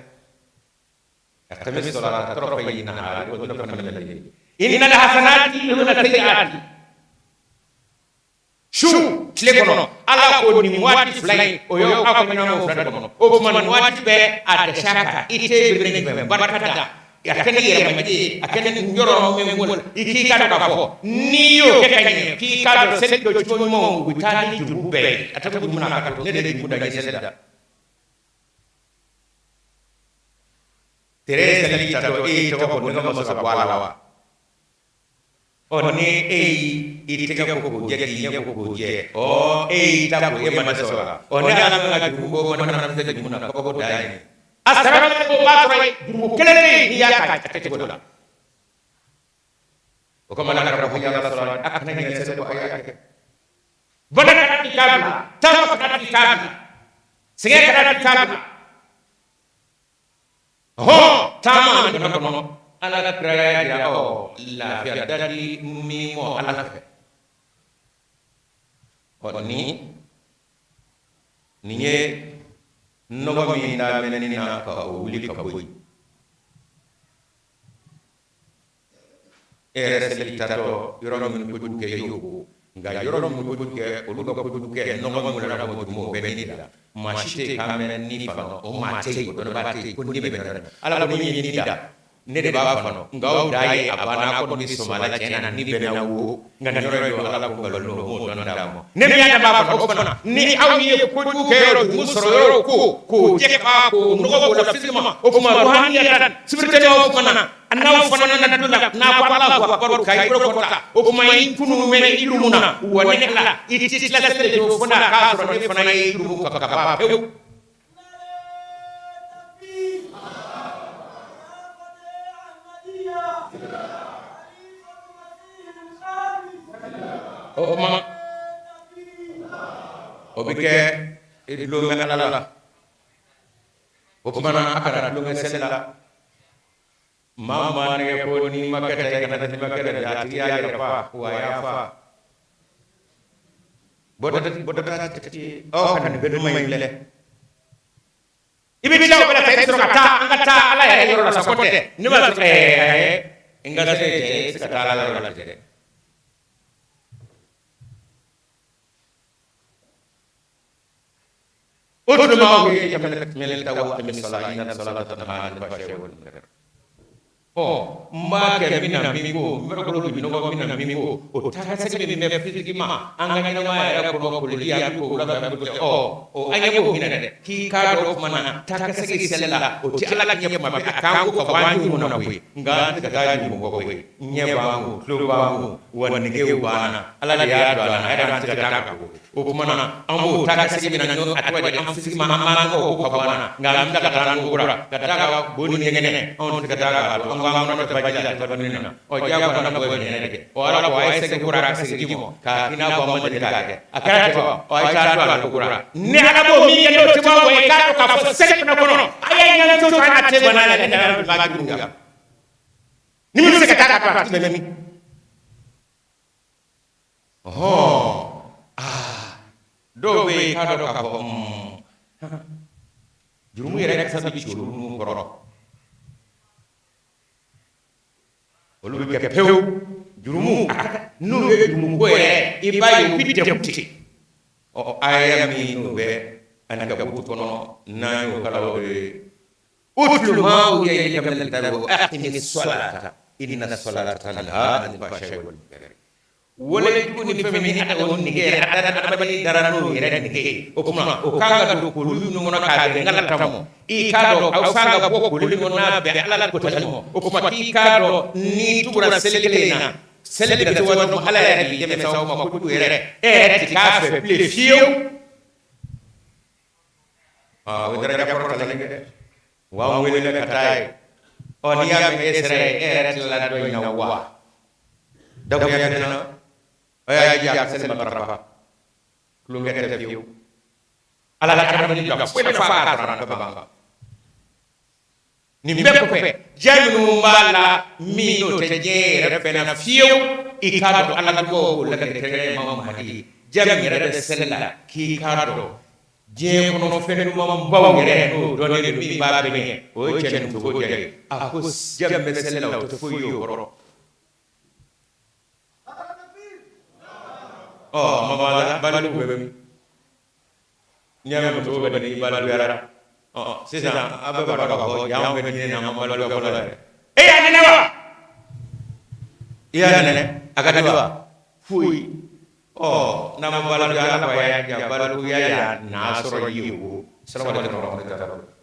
aqimi salata tarafay nahari wa zulafan min al-layli innal hasanati yudhhibna sayyi'ati su tile kɔnɔ Ala ko nin waati fila in o y'aw ka ɲɛnamaya fila de kɔnɔ o tuma nin waati bɛɛ a dɛsɛ a kan i tɛ bere jumɛn barika da a kɛ ni yɛrɛmajɛ ye a kɛ ni yɔrɔ min ko la i k'i ka dɔn k'a fɔ n'i y'o kɛ ka ɲɛ k'i ka dɔn seli jɔ cogo ɲumanw u bɛ taa ni juru bɛɛ ye a tɛ juru na ka to ne de ye juru da n ye seli da tere seli tatɔ e y'i tɔgɔ ko nɔgɔ ma sɔrɔ bɔ a la wa ɔ ni e y'i tɛgɛ ko k'o jɛ k'i ɲɛ ko k'o jɛ ɔ e y'i ta ko e ma dɛsɛ o la ɔ ne Ala ka juru ko ko ne fana bɛ se juru na kabako dan ye nin a sara ko b'a sɔrɔ juru kelen de n'i y'a k'a kɛcogo la o kama Ala kira ko yala sɔrɔ a kana ɲinɛ seli kɔ a y'a kɛ bana kana t'i k'a bila taama kana t'i k'a bila sɛgɛn kana t'i k'a bila hɔn taama donna kɔnɔ Ala ka kira y'a jira ɔ lafiya da di min mɔ Ala fɛ ɔ ni nin ye nɔgɔ min daminɛ na ka o wuli ka bɔ yen e yɛrɛ seli tatɔ yɔrɔ min kojugu kɛ i y'o ko nka yɔrɔ min kojugu kɛ olu ka kojugu kɛ nɔgɔ min wulila ka bɔ jurumu o bɛɛ ni de la maa si tɛ yen k'an bɛ ni fana o maa tɛ yen o dɔnnibaa tɛ yen ko ni bɛ bɛn Ala ko ni ye ni da ne de b'a fana nka aw da ye a banna ko ni sɔmala tiɲɛ na ni bɛnna wo nka nin yɔrɔ in Ala ko nkalon don m'o dɔn d'a ma ne min y'a da b'a fana o fana ni aw ye kojugu kɛ yɔrɔ jurumu sɔrɔ yɔrɔ ko k'o jɛ ka k'o nɔgɔ k'o la physiquement o tuma ruhaniyatan spirituellement fana n'aw fana nana don la n'a ko Alahu akibaru ka i bolo kɔrɔta o tuma i kunu mɛn i jurumu na wa ne Ala i tɛ tila seli de fo n'a k'a sɔrɔ ne fana ye jurumu ka ban pewu. O tuma o bɛ kɛ i dulon bɛ Ala la o tuma na a kana tulonkɛ seli la maa maa nɛgɛ ko n'i ma kɛ tan i kana n'i ma kɛ tan a tigi y'a yɛrɛ fa wa a y'a fa bɔda bɔda ɔ ka nin bɛɛ duman in filɛ i bɛ tila o bɛɛ la sa i bɛ sɔrɔ ka taa an ka taa Ala yɛrɛ yɔrɔ la sa ko tɛ ne b'a sɔrɔ n ka se cɛ i tɛ se ka taa Ala yɔrɔ la dɛ. Utlu ma uhiya ilayka min al-kitabi wa aqimi s-salata inna s-salata tanha 'anil fahsha'i wal munkar. Ɔ n b'a kɛ min na min ko n farikolo bɛ nɔgɔ min na min ko o taa ka segin min bɛ physiquement an ka ɲɛnamaya yɛrɛ kɔnɔ koliji an bɛ ko wula fɛ an bɛ ko ɔ o an ɲɛ b'o min na dɛ k'i k'a dɔn o tuma na taa ka segin seli la o tɛ ala ɲɛ kuma bɛɛ a k'an ko ka bɔ an jurumu na koyi nka an tɛ ka taa jurumu kɔ koyi ɲɛ b'an kun tulo b'an kun wa negew b'an na ala de y'a don an na a yɛrɛ an tɛ ka taa ka ko o tuma na an b'o taa ka segin min na n'o a tɔgɔ di an physiquement an b'an kɔ ko ka bɔ an na nka an bɛ ka taa an ko kura ka taa ka bo ni ɲɛgɛnɛ anw tɛ ka taa ka don an ko an kɔnɔ tɛ baji la tɛ dumuni na ɔ diyagoya na bɔ ɲɛgɛnɛ kɛ ɔ ala ko a ye segin kura ka segin ji mɔ k'a k'i n'a fɔ an ma deli k'a kɛ a kɛra ten wa ɔ a ye taa don a la ko kura ni ala b'o min kɛ n'o tɛ bɔ wa i k'a dɔn k'a fɔ seli fana kɔnɔ a ye ɲɛnajɛ to an na tɛ bɔ n'a la ne nana ba jugu kan ni min bɛ se ka taa ka to a tɛ mɛn min ɔhɔn aa dɔw bɛ yen k'a dɔn k'a fɔ jurumu yɛrɛ kasa bɛ ci olu nun kɔrɔ olu bɛ kɛ pewu jurumu n'u ye jurumu ko yɛrɛ i b'a ye u bɛ degun ten ɔ aya min n'o bɛ Ankabut kɔnɔ n'an y'o kalan o de ye utlu ma uhiya ilayka minal kitabi wa aqimi salata inna salata tanha anil fahsha'i wal munkar wale jugu ni fɛn min ni o nege yɛrɛ adamaden dara n'o yɛrɛ nege ye o tuma o kan ka don koli min kɔnɔ k'a bɛn ala ta ma i k'a dɔn aw kan ka bɔ koli min kɔnɔ n'a bɛn ala kotali ma o tuma k'i k'a dɔn n'i tugura seli kelen in na seli bɛ se waati min ala yɛrɛ b'i dɛmɛ sa o ma kojugu yɛrɛ e yɛrɛ ti k'a fɛ bilen fiyewu o ye daraja kɔrɔtalen ye dɛ wa an wele ka taa yen ɔ n'i y'a mɛn e sera yen e yɛrɛ tilala dɔ in na wa dakuruɲɛ kelen na a y'a jija a ka seli matarafa tulonkɛ tɛ fiyewu ala ka adamaden bila foyi la f'a k'a sɔrɔ a nafa b'an kan nin bɛɛ kɔfɛ diya minnu b'a la min n'o tɛ diɲɛ yɛrɛ fɛn na fiyewu i k'a dɔn ala ka dugawu k'o latigɛ kɛrɛnkɛrɛn ma Mahadi diya min yɛrɛ bɛ seli la k'i k'a dɔn diɲɛ kɔnɔ fɛn dumanbaw yɛrɛ n'o dɔnnen don min b'a bɛɛ ɲɛ o ye cɛ ni musoko diya ye a ko diya min bɛ seli la o tɛ foyi ye o kɔrɔ ɔ mama baliku bɛ min n'i y'a mɛn muso bɛ n'i balikuyara ɔ sisan an bɛɛ b'a dɔn k'a fɔ yan bɛ diinɛ na an ma balikuya fɔlɔ yɛrɛ e y'a nɛnɛ wa i y'a nɛnɛ a ka di wa foyi ɔ n'an ma balikuya ala ko a y'a ja balikuya y'a na sɔrɔ ye o salamu aleykum wa rahmatulahi.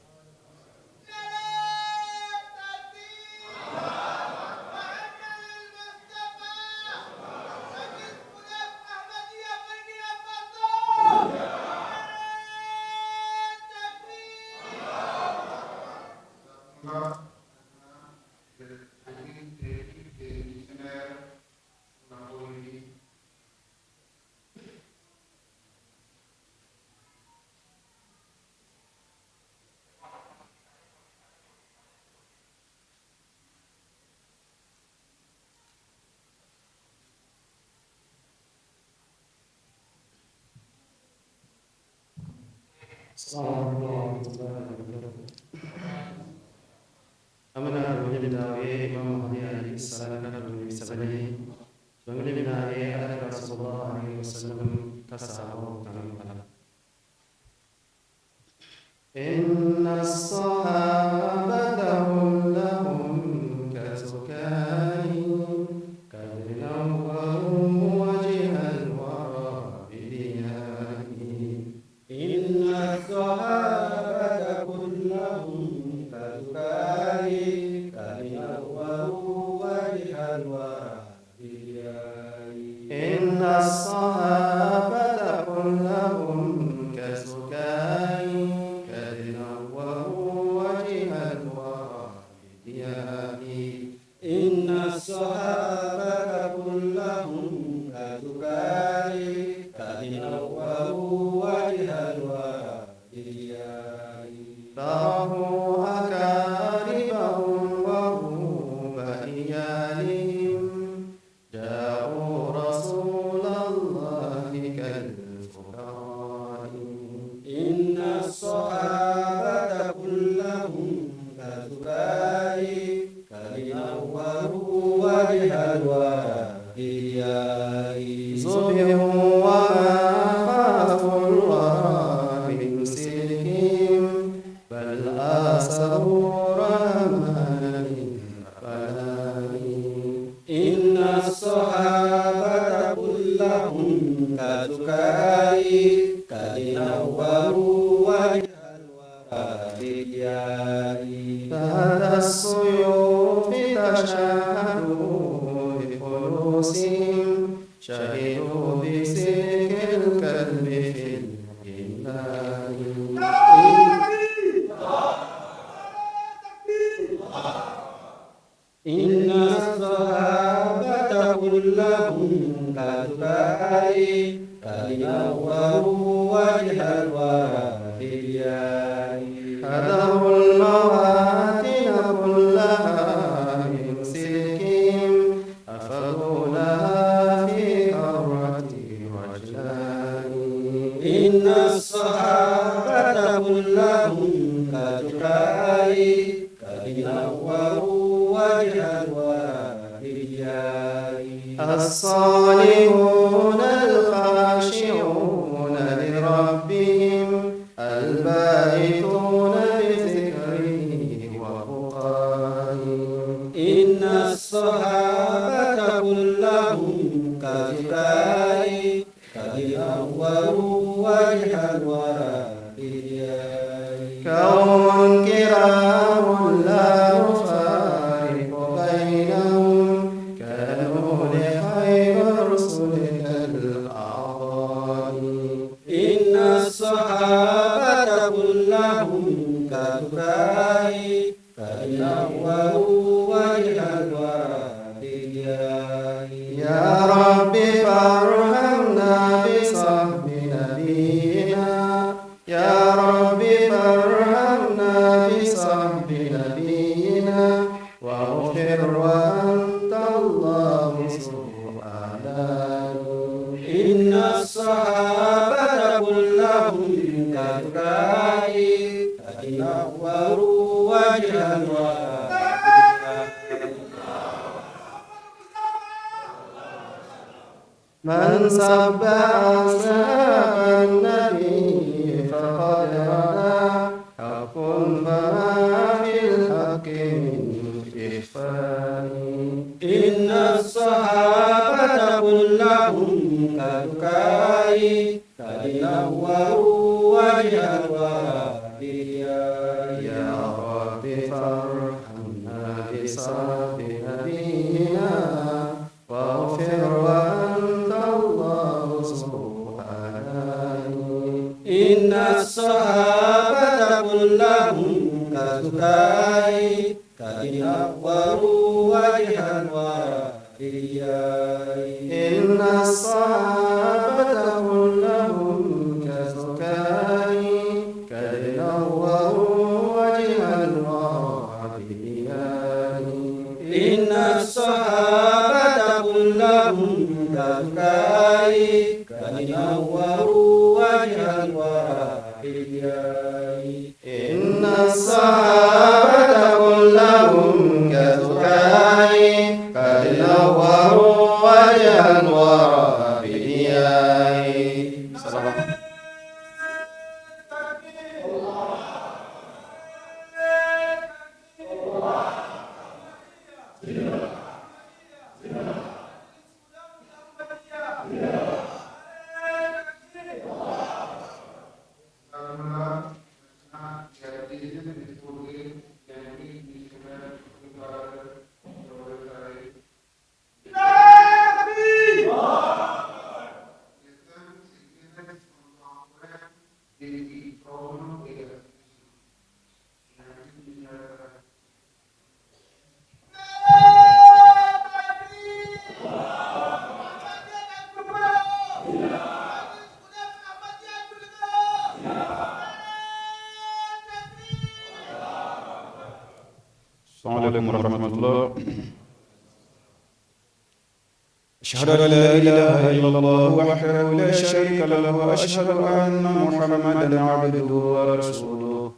Assalamu alaikum warahmatullahi wabarakatuh. An bɛna dɔnkili min da o ye Imam Mahdi alayhi salam ka dɔnkili sɛbɛnnen ye. Dɔnkili min na a ye Alakira sallallahu alaihi wasallam ka sahabaw tanu a la. Inna sahabata kullahum kasukani kad nawwaru wajha al-wara bidiyani.
Inna sahabata kullahum kasukani kad nawwaru wajha al-wara bidiyani.
Inna sahabata kullahum kasukani kad nawwaru wajha al-wara bidiyani.
Inna sahabata kullahum kasukani kad nawwaru wajha al-wara bidiyani.
Tarahu akaribahum wa ghuruba iyalihim ja'u rasulallahi kal-fuqara'i.
Inna sahabata kullahum kasukani kad nawwaru wajha
السيوف تشاهدوا بخلوصهم شهدوا بسلك الكلب في الإيمان. إن الصحابة كلهم كالباري قد نوروا وجه الورى بالياء. هدروا المواتن كلها من سلكهم أفضوا لها في حرة رجلان. إن الصحابة كلهم كالباري قد نوروا وجه الورى بالياء. الصالحون الخاشعون لربهم البائتون بذكره وفقائه. إن الصحابة كلهم كالباري قد نوروا وجه الورى بالياء. قوم كرام لا نفارق بينهم كانوا لخير الرسل كالأعضاء. إن الصحابة كلهم كالباري قد نوروا وجه الورى بالياء. يا رب فارحمنا بصحب نبينا، يا رب فارحمنا بصحب نبينا، واغفر وأنت الله سبحانه. إن الصحابة كلهم كالباري قد نوروا وجه الورى. من سب أصحاب النبي فقد رضى حق فما في الحق من إخفاء. إن الصحابة كلهم كالباري قد نوروا وجه الورى بالياء. يا رب فارحمنا بصحب نبينا واغفر وأنت الله سبحانه. إن الصحابة كلهم كالباري قد نوروا وجه الورى بالياء. إن الصحابة كلهم كالباري قد نوروا وجه الورى بالياء. إن الصحابة كلهم كالباري قد نوروا وجه الورى بالياء. إن الصحابة كلهم كالباري قد نوروا وجه الورى بالياء.
السلام عليكم ورحمة الله. أشهد أن لا إله إلا الله وحده لا شريك له وأشهد أن محمدا عبده ورسوله.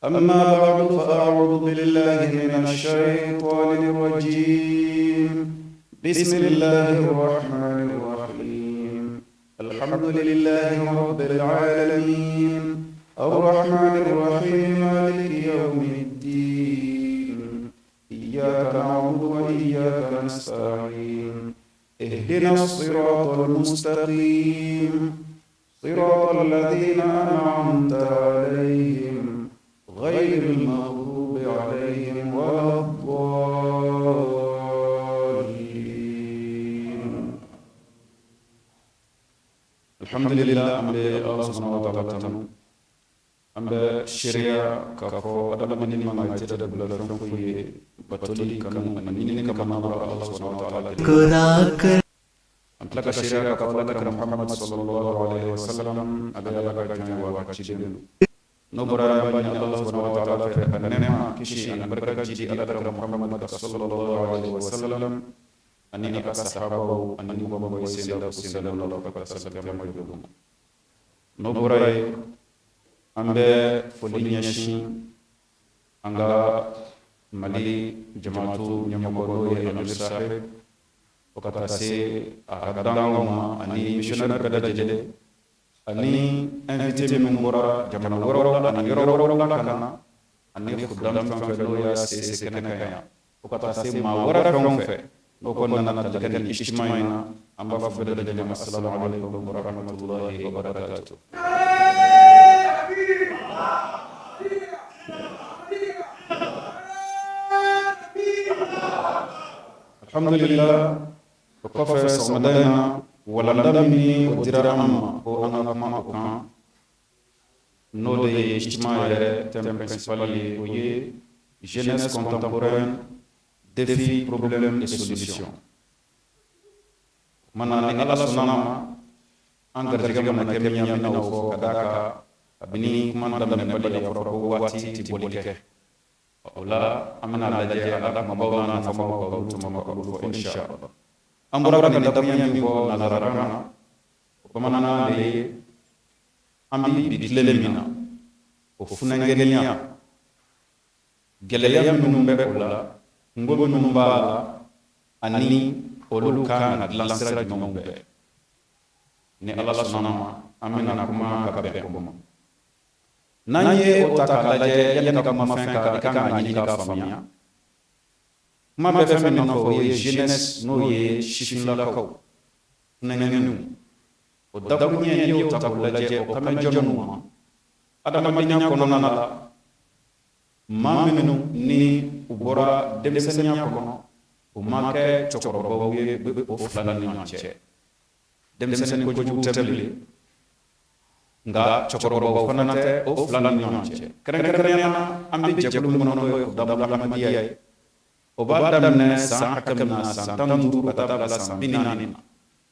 أما بعد، فأعوذ بالله من الشيطان الرجيم. بسم الله الرحمن الرحيم. الحمد لله رب العالمين، الرحمن الرحيم، مالك يوم الدين. إياك نعبد وإياك نستعين. اهدنا الصراط المستقيم، صراط الذين أنعمت عليهم، غير المغضوب عليهم ولا Alhamdulillah, an bɛ Ala subhanahu wa ta'ala tanu. An bɛ seereya k'a fɔ adamaden man ka tɛgɛ bila fɛn foyi ye batoli kanu ani ɲinini kama n'a bɔra Ala subhanahu wa ta'ala. An tila ka seereya k'a fɔ Ala kira Muhammad sallallahu alaihi wa sallam, ale ye Ala ka jɔn ye wa a ka ciden don. N'o bɔra yen, an b'a ɲini Ala subhanahu wa ta'ala fɛ ka nɛɛma, kisi ani barika jidi Ala kira Muhammad sallallahu alaihi wa sallam ani a ka sahabaw ani mɔgɔ mɔgɔ ye sen da u sen da nɔ la fo ka taa se kiyama jɔ don ma. N'o bɔra yen, an bɛ foli ɲɛsin an ka Mali jamaatu ɲɛmɔgɔ, n'o ye Amir Sahib, fo ka taa se a ka danganw ma ani missionnaire bɛɛ lajɛlen ani invité minnu bɔra jamana wɛrɛw la ani yɔrɔ wɛrɛw la ka na, ani khuddam fɛn fɛn n'o y'a se kɛnɛ kan yan, fo ka taa se maa wɛrɛ fɛn o fɛn n'o kɔni nana tali kɛ nin ijtima in na, an b'a fɔ bɛɛ lajɛlen ma: assalamu alaikum wa rahmatullahi wa barakatuh. Alhamdulillah, o kɔfɛ, sɔgɔmada in na, walanda min o dira an ma ko an ka kuma o kan, n'o de ye ijtima yɛrɛ thème principal ye, o ye jeunesse contemporaine, défis, problèmes et solutions. Kumana ni Ala sɔnna ma, an garijɛgɛ mana kɛ min ye, an bɛna o fɔ, ka d'a kan kabini kuma daminɛbali a fɔra ko waati tɛ bɔli kɛ. O la, an bɛna lajɛ a ka kumabaw n'a nafamaw ka olu tɔmɔ ka olu fɔ, insha Allah. An bɔra ka nin dakuruɲɛ min fɔ nanzarakan na, o bamanankan de ye an bɛ bi tile min na, o funankɛninya, gɛlɛya minnu bɛ o la, kungo minnu b'a la, ani olu kan ka dilan sira jumɛnw bɛɛ. Ni Ala sɔnna ma, an bɛna kuma ka bɛn o ma. N'an ye o ta k'a lajɛ, yanni ka kuma fɛn kan, i kan k'a ɲini k'a faamuya kuma bɛ fɛn min nɔfɛ, o ye jeunesse, n'o ye sifinnakaw, funankɛninw. O dakuruɲɛ, n'i y'o ta k'o lajɛ, o kan bɛ jɔnniw ma adamadenya kɔnɔna la? Maa minnu ni u bɔra denmisɛnninya kɔnɔ, u ma kɛ cɛkɔrɔbaw ye, bɛ o fila ni ɲɔgɔn cɛ. Denmisɛnnin kojugu tɛ bilen, nka cɛkɔrɔbaw fana tɛ, o fila ni ɲɔgɔn cɛ. Kɛrɛnkɛrɛnnenya na, an bɛ jɛkulu min kɔnɔ, n'o ye Khudamul Ahmadiyya ye, o b'a daminɛ san hakɛ min na, san 15 ka taa bila san 40 na,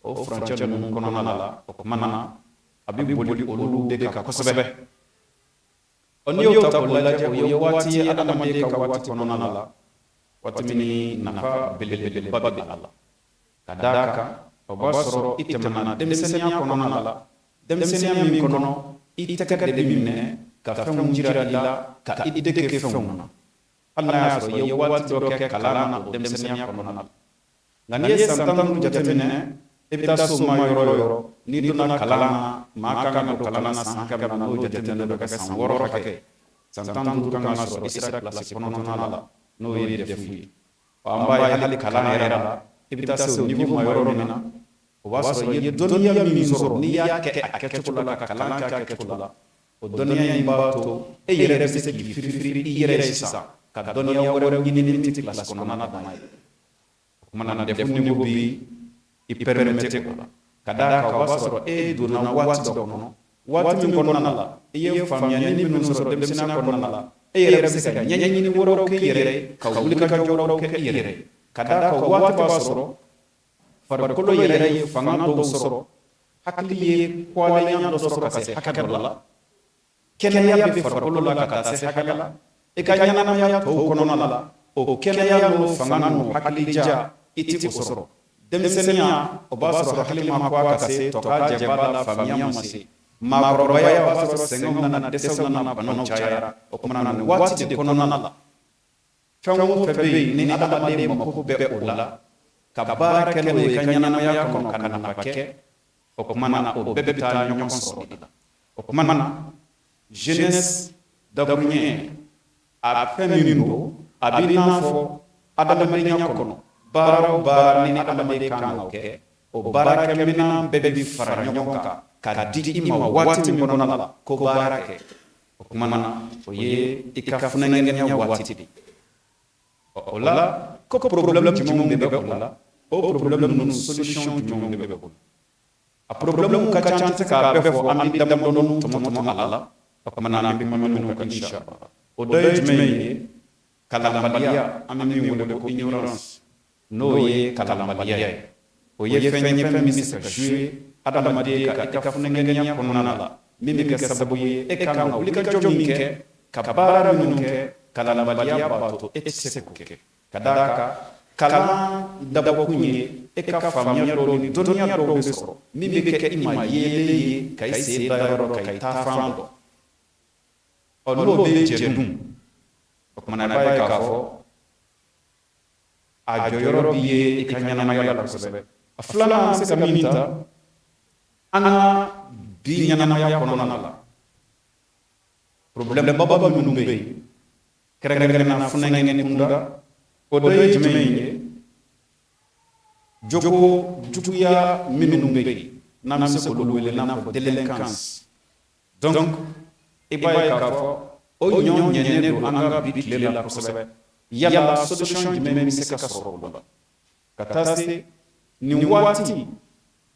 o furancɛ ninnu kɔnɔna la, o tuma na a bɛ boli olu de kan kosɛbɛ. Ɔ, n'i y'o ta k'o lajɛ, o ye waati ye adamaden ka waati kɔnɔna la, waati min nafa belebeleba bɛ a la, ka d'a kan o b'a sɔrɔ i tɛmɛna denmisɛnninya kɔnɔna la, denmisɛnninya min kɔnɔ i tɛgɛ de bɛ minɛ ka fɛnw jira i la, ka i dege fɛnw na, hali n'a y'a sɔrɔ i ye waati dɔ kɛ kalan na o denmisɛnninya kɔnɔna la. Nka n'i ye san 15 jateminɛ, i bɛ taa s'o ma yɔrɔ o yɔrɔ, n'i donna kalan na, maa kan ka don kalan na san hakɛ min na, n'o jateminɛ bɛ ka kɛ san 6 hakɛ, san 15 kan ka sɔrɔ i sera kilasi 9nan la, n'o ye DEF ye. An b'a ye hali kalan yɛrɛ la, i bɛ taa se o niveau ma yɔrɔ min na, o b'a sɔrɔ i ye dɔnniya min sɔrɔ, n'i y'a kɛ a kɛcogo la, ka kalan kɛ a kɛcogo la, o dɔnniya in b'a to e yɛrɛ bɛ se k'i firifiri i yɛrɛ ye sisan ka dɔnniya wɛrɛ ɲini min tɛ kilasi kɔnɔna dama ye. O tuma na, DEF niveau bi i permettre o la, ka d'a kan o b'a sɔrɔ e donna waati dɔ kɔnɔ, waati min kɔnɔna la i ye faamuyali minnu sɔrɔ denmisɛnninya kɔnɔna la, e yɛrɛ bɛ se ka ɲɛɲini wɛrɛw kɛ i yɛrɛ ye, ka wulikajɔ wɛrɛw kɛ i yɛrɛ ye, ka d'a kan waati b'a sɔrɔ farikolo yɛrɛ ye fanga dɔw sɔrɔ, hakili ye kɔlenya dɔ sɔrɔ ka se hakɛ dɔ la, kɛnɛya bɛ farikolo la ka taa se hakɛ la. I ka ɲɛnamaya tɔw kɔnɔna la, o kɛnɛya n'o fanga n'o hakilija, i tɛ o sɔrɔ. Denmisɛnninya, o b'a sɔrɔ hakili ma kɔgɔ ka se tɔ ka jɛ b'a la, faamuya ma se. Maakɔrɔbaya, o b'a sɔrɔ sɛgɛnw nana, dɛsɛw nana, banaw cayara. O tuma na, nin waati de kɔnɔna la, fɛn o fɛn bɛ yen ni adamaden mako bɛ o la ka baara kɛ n'o ye ka ɲɛnamaya kɔnɔ ka nafa kɛ, o tuma na o bɛɛ bɛ taa ɲɔgɔn sɔrɔ i la. O tuma na, jeunesse dakuruɲɛ, a fɛn min don, a b'i n'a fɔ adamadenya kɔnɔ, baara o baara ni adamaden kan k'o kɛ, o baarakɛminɛn bɛɛ bɛ fara ɲɔgɔn kan ka di i ma waati min kɔnɔna la ko baara kɛ, o tuma na o ye i ka funankɛninya waati de. O la, ko problème jumɛnw de bɛ o la? O problème ninnu, solution jumɛnw de bɛ o la? A problème ka ca, an tɛ se k'a bɛɛ fɔ, an bɛ damadɔni tɔmɔ tɔmɔ a la. O tuma na, an bɛ kuma minnu kan, inshallah, o dɔ ye jumɛn ye? Kalanbaliya, an bɛ min wele ko ignorance, n'o ye kalanbaliya ye. O ye fɛn ye, fɛn min bɛ se ka jouer adamaden ka i ka funankɛninya kɔnɔna la, min bɛ kɛ sababu ye e kan ka wulikajɔ min kɛ, ka baara minnu kɛ, kalanbaliya b'a to e tɛ se k'o kɛ. Ka d'a kan kalan dabɔkun ye e ka faamuya dɔw ni dɔnniya dɔw bɛ sɔrɔ, min bɛ kɛ i ma yeelen ye ka i sen da yɔrɔ dɔn, ka i taafan dɔn. Ɔ, n'o bɛ jɛ dun, o tuma na i b'a ye k'a fɔ a jɔyɔrɔ b'i ye i ka ɲɛnamaya la kosɛbɛ. A filanan, an bɛ se ka min ta an ka bi ɲɛnamaya kɔnɔna la, problème baba minnu bɛ yen, kɛrɛnkɛrɛnnenya funankɛni kunda, o dɔ ye jumɛn ye? Jogo juguya minnu bɛ yen, n'an bɛ se k'olu wele n'a fɔ délinquance. Donc i b'a ye k'a fɔ o ɲɔ ɲɛnen don an ka bi tile la kosɛbɛ. Yala solution jumɛn bɛ se ka sɔrɔ o la? Ka taa se nin waati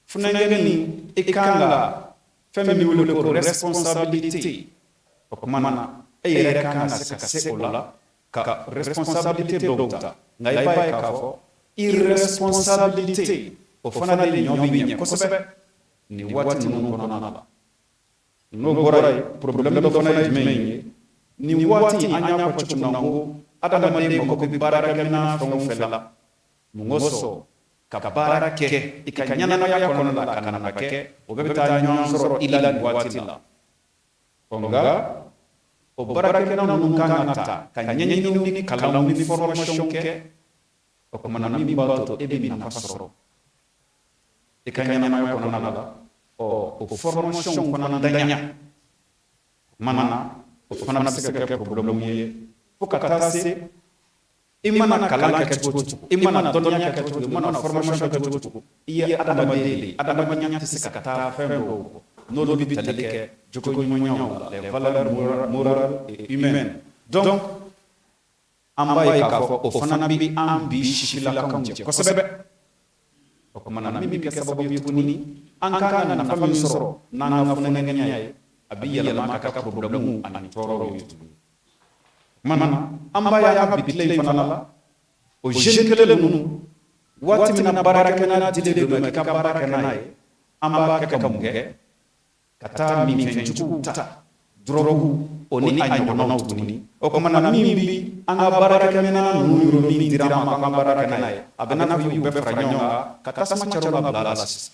funankɛni, i kan ka fɛn min wele ko responsabilité, o tuma na e yɛrɛ kan ka se ka se o la ka responsabilité dɔw ta. Nka i b'a ye k'a fɔ irresponsabilité, o fana de ɲɔ bɛ ɲɛ kosɛbɛ nin waati ninnu kɔnɔna la. N'o bɔra yen, problème dɔ fana ye jumɛn ye? Nin waati, an y'a fɔ cogo min na ko adamaden mako bɛ baarakɛminɛn fɛn o fɛn la, mun kosɔn ka baara kɛ i ka ɲɛnamaya kɔnɔ la, ka na kɛ o bɛɛ bɛ taa ɲɔgɔn sɔrɔ i la nin waati la. Ɔ, nka o baarakɛminɛn ninnu kan ka ta ka ɲɛɲiniw ni kalanw ni formation kɛ. O tuma na, min b'a to e bɛ nafa sɔrɔ i ka ɲɛnamaya kɔnɔna la, ɔ, o formation fana danya tuma na, o fana bɛ se ka kɛ problème ye. Fo ka taa se i mana kalan kɛ cogo o cogo, i mana dɔnniya kɛ cogo, i mana formation kɛ cogo o cogo, i ye adamaden de ye, adamadenya tɛ se ka taa fɛn dɔw kɔ, n'olu bɛ tali kɛ jogo ɲumanyaw la, les valeurs morales et humaines. Donc an b'a ye k'a fɔ o fana bɛ an bi sifinnakaw cɛ kosɛbɛ. O tuma na, min bɛ kɛ sababu ye tuguni, an kan ka nafa min sɔrɔ n'an ka funankɛninya ye, a bɛ yɛlɛma ka kɛ problème ani tɔɔrɔw ye tuguni. O tuma na, an b'a ye an ka bi tile in fana la, o jeune kelen ninnu, waati min na baarakɛminɛn dilen don k'i ka baara kɛ n'a ye, an b'a kɛ ka mun kɛ? Ka taa minfɛn juguw ta, dɔrɔgu o ni a ɲɔgɔnnaw tuguni. O tuma na, min bi an ka baarakɛminɛn ninnu yɔrɔ min dira an ma k'an ka baara kɛ n'a ye, a bɛ n'a fɔ i y'u bɛɛ fara ɲɔgɔn kan ka tasuma cɛrɛ la bila a la sisan.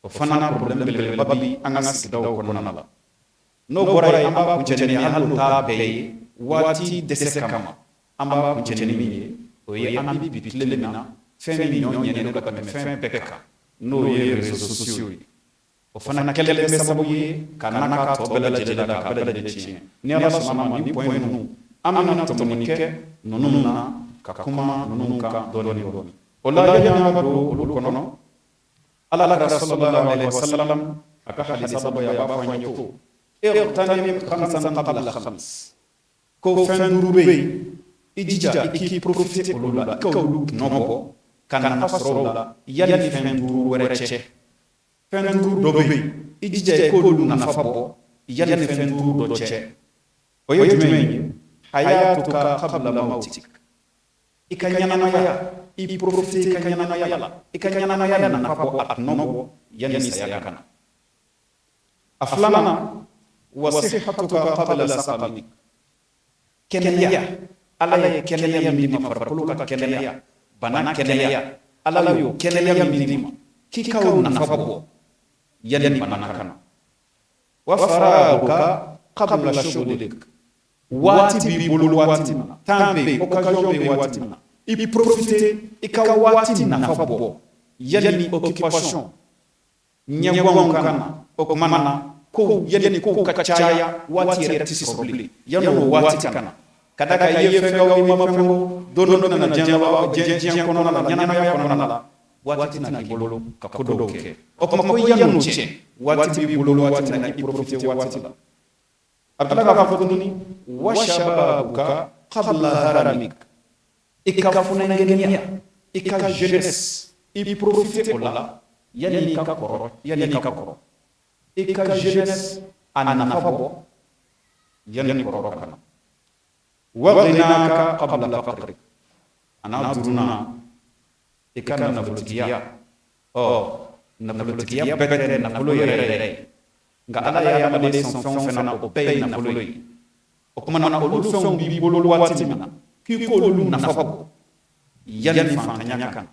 O fana problème belebeleba bi an ka sigidaw kɔnɔna la. N'o bɔra yen, an b'a kuncɛ ni, hali n'o t'a bɛɛ ye waati dɛsɛ kama, an b'a kuncɛ ni min ye, o ye an bɛ bi tile min na, fɛn min ɲɔ ɲɛnen don ka tɛmɛ fɛn bɛɛ kan, n'o ye réseaux sociaux ye. O fana kɛlen bɛ sababu ye ka n'a ka tɔ bɛɛ lajɛlen la, k'a bɛɛ lajɛlen tiɲɛ. Ni Ala sɔnna ma, nin point ninnu, an bɛna tɔmɔni kɛ ninnu na, ka kuma ninnu kan dɔɔni dɔɔni. O la, yanni an ka don olu kɔnɔ, Ala kira sallallahu alaihi wasallam a ka hadisa dɔ ye, a b'a fɔ an ye ko اغتنم خمسا قبل خمس, ko fɛn duuru bɛ yen, i jija i k'i profiter olu la, i ka olu tɔnɔ bɔ ka nafa sɔrɔ o la yanni fɛn duuru wɛrɛ cɛ. Fɛn duuru dɔ bɛ yen, i jija i k'olu nafa bɔ yanni fɛn duuru dɔ cɛ. O ye jumɛn ye? حياتك قبل موتك, i ka ɲɛnamaya, i profiter i ka ɲɛnamaya la, i ka ɲɛnamaya nafa bɔ, a tɔnɔ bɔ yanni saya ka na. A filanan, وصحتك قبل سقمك, kɛnɛya, Ala ye kɛnɛya min di ma, farikolo ka kɛnɛya, bana kɛnɛya, Ala y'o kɛnɛya min di ma, k'i ka o nafa bɔ yanni bana ka na. وفراغك قبل شغلك, waati b'i bolo waati min na, temps bɛ yen, occasion bɛ yen waati min na, i profiter i ka waati nafa bɔ yanni occupation ɲɛgwanw ka na. O tuma na, ko yanni kow ka caya, waati yɛrɛ tɛ sɔrɔ bilen, yanni o waati ka na. Ka da kan i ye fɛn kɛ o, i ma fɛn kɛ o, don dɔ bɛna diɲɛ diɲɛ kɔnɔna la, ɲɛnamaya kɔnɔna la, waati tɛna k'i bolo ka ko dɔw kɛ. O tuma, ko yanni o cɛ, waati b'i bolo waati min na, i profiter waati la. A bɛ tila k'a fɔ tuguni وشبابك قبل هرمك, i ka funankɛniya, i ka jeunesse, i profiter o la. Yanni i ka kɔrɔ, yanni i ka kɔrɔ, i ka jeunesse a nafa bɔ yanni kɔrɔ ka na. Wa ghinaka qabla faqrik, a n'a duurunan, i ka nafolotigiya. Ɔ, nafolotigiya bɛɛ tɛ nafolo yɛrɛ yɛrɛ ye, nka Ala ye adamaden sɔn fɛn o fɛn na, o bɛɛ ye nafolo ye. O tuma na, olu fɛnw b'i bolo waati min na, k'i k'olu nafa bɔ yanni fantanya ka na.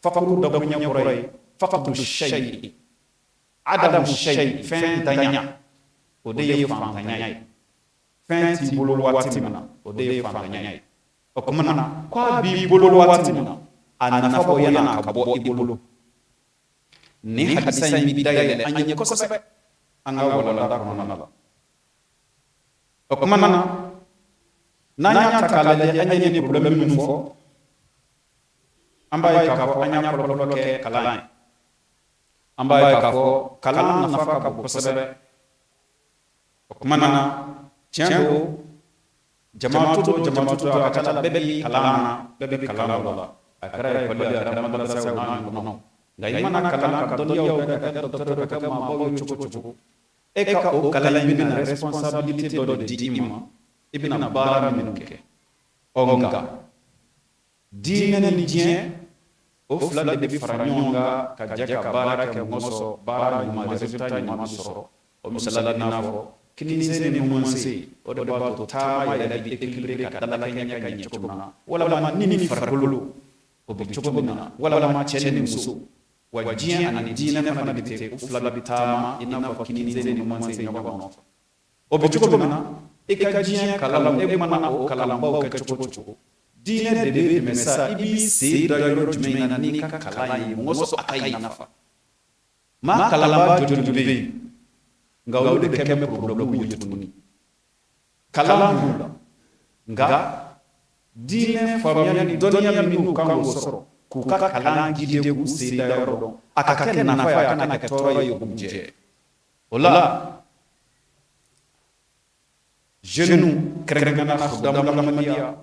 Fakuru dakuruɲɛ kɔrɔ ye faqdu shayi, adamu shayi, fɛn ntanya, o de ye fantanya ye. Fɛn t'i bolo waati min na, o de ye fantanya ye. O tuma na, k'a b'i bolo waati min na, a nafa bɔ yanni a ka bɔ i bolo. Nin hadisa in bɛ dayɛlɛ an ye kosɛbɛ an ka walanda kɔnɔna la. O tuma na, n'an y'a ta k'a lajɛ, an ye nin problème minnu fɔ, an b'a ye k'a fɔ an y'a fɔlɔfɔlɔ kɛ kalan ye. An b'a ye k'a fɔ kalan nafa ka bon kosɛbɛ. O tuma na, tiɲɛ don, jamaatu don, jamaatu don, a ka ca la bɛɛ bɛ kalan na, bɛɛ bɛ kalan dɔ la, a kɛra ekɔli ye, a kɛra madarasa ye, o n'a ɲɔgɔnnaw. Nka i mana kalan ka dɔnniyaw kɛ, ka kɛ dɔgɔtɔrɔ, ka kɛ maabaw ye cogo o cogo, e ka o kalan in bɛna responsabilité dɔ de di i ma, i bɛna baara minnu kɛ. Ɔ, nka diinɛ ni diɲɛ, o fila de bɛ fara ɲɔgɔn kan ka jɛ ka baara kɛ mɔgɔ sɔrɔ baara ɲuman, résultat ɲuman bɛ sɔrɔ. O misali la, i n'a fɔ kininsen ni numansen, o de b'a to taama yɛrɛ bɛ équilibré ka dalakɛɲɛ ka ɲɛ cogo min na, walama ni ni farikolo o bɛ cogo min na, walama cɛ ni muso. Wa diɲɛ ani diinɛ fana de bɛ ten, u fila bɛ taama i n'a fɔ kininsen ni numansen ɲɔgɔn nɔfɛ. O bɛ cogo min na, i ka diɲɛ kalanw, e mana o kalanbaw kɛ cogo o cogo, diinɛ de bɛ dɛmɛ sa. I b'i sen da yɔrɔ jumɛn na n'i ka kalan ye mɔgɔ sɔrɔ a ka i nafa? Maa kalanbaa joli joli bɛ yen, nka olu de kɛ bɛ problème ye tuguni. Kalan b'u la, nka diinɛ faamuya ni dɔnniya min n'u kan k'o sɔrɔ k'u ka kalan guider, k'u sen da yɔrɔ dɔn, a ka kɛ nafa ye, a kana kɛ tɔɔrɔ ye u jɛ o la. Jeunes, kɛrɛnkɛrɛnnenya la Khudamul Ahmadiyya,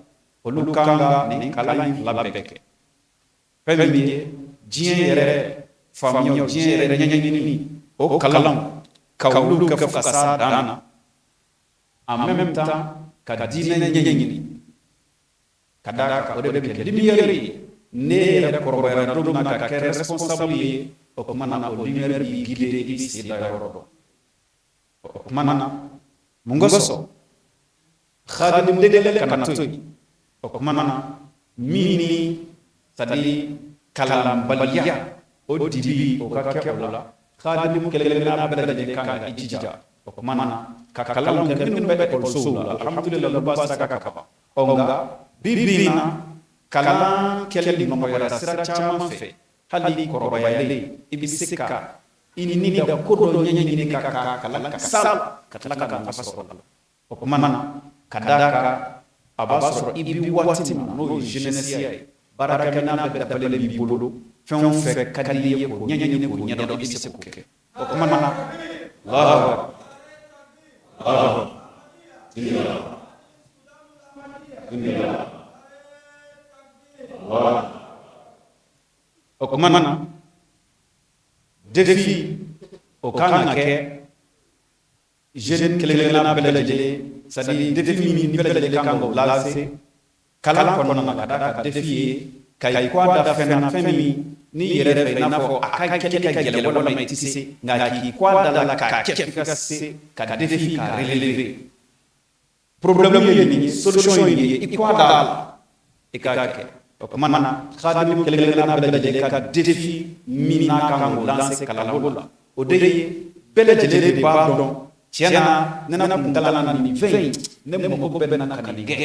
olu kan ka nin kalan in fila bɛɛ kɛ. Fɛn min ye diɲɛ yɛrɛ faamuya, diɲɛ yɛrɛ ɲɛɲinini, o kalanw ka olu kɛ fo ka s'a dan na, en même temps ka diinɛ ɲɛɲini, ka d'a kan o de bɛ kɛ lumière ye. Ne yɛrɛ kɔrɔbayara don min na ka kɛ responsable ye, o tuma na o lumière b'i guider, i b'i sen da yɔrɔ dɔn. O tuma na, mun kosɔn khadimu degele kana to yen? O tuma na, min ni, c'est à dire, kalanbaliya, o dibi o ka kɛ o la, khadimu kelen-kelenna bɛɛ lajɛlen kan ka i jija, o tuma na, ka kalanw kɛ. Minnu bɛ ekɔlisow la, alhamdulillah, olu b'a sira kan ka ban. Ɔ, nka bi bi in na, kalan kɛli nɔgɔyara sira caman fɛ. Hali kɔrɔbayalen, i bɛ se ka i ni da ko dɔ ɲɛɲini ka kalan ka s'a la, ka tila ka nafa sɔrɔ a la. O tuma na, ka d'a kan a b'a sɔrɔ i bɛ waati min na, n'o ye jeunesse ye, baarakɛminɛn bɛɛ dafalen b'i bolo, fɛn o fɛn ka di i ye k'o ɲɛɲini k'o ɲɛdɔn, i bɛ se k'o kɛ. O tuma na, Allahu akbar, Allahu. O tuma na, défi o kan ka kɛ jeune kelen-kelenna bɛɛ lajɛlen, c'est à dire défi min bɛɛ lajɛlen kan k'o lancer kalan kɔnɔna na, ka d'a kan défi ye ka i kɔ da fɛn na, fɛn min n'i yɛrɛ fɛ i n'a fɔ a ka kɛli ka gɛlɛn walima i tɛ se, nka k'i kɔ da la k'a kɛ f'i ka se ka défi ka relever. Problème ye nin ye, solution ye nin ye, i kɔ da la, i k'a kɛ. O tuma na, khadimu kelen-kelenna bɛɛ lajɛlen ka défi min n'a kan k'o lancer kalanko la, o de ye bɛɛ lajɛlen de b'a dɔn tiɲɛ na, ne na kun kalan na nin fɛn in, ne mago bɛ na ka nin kɛ.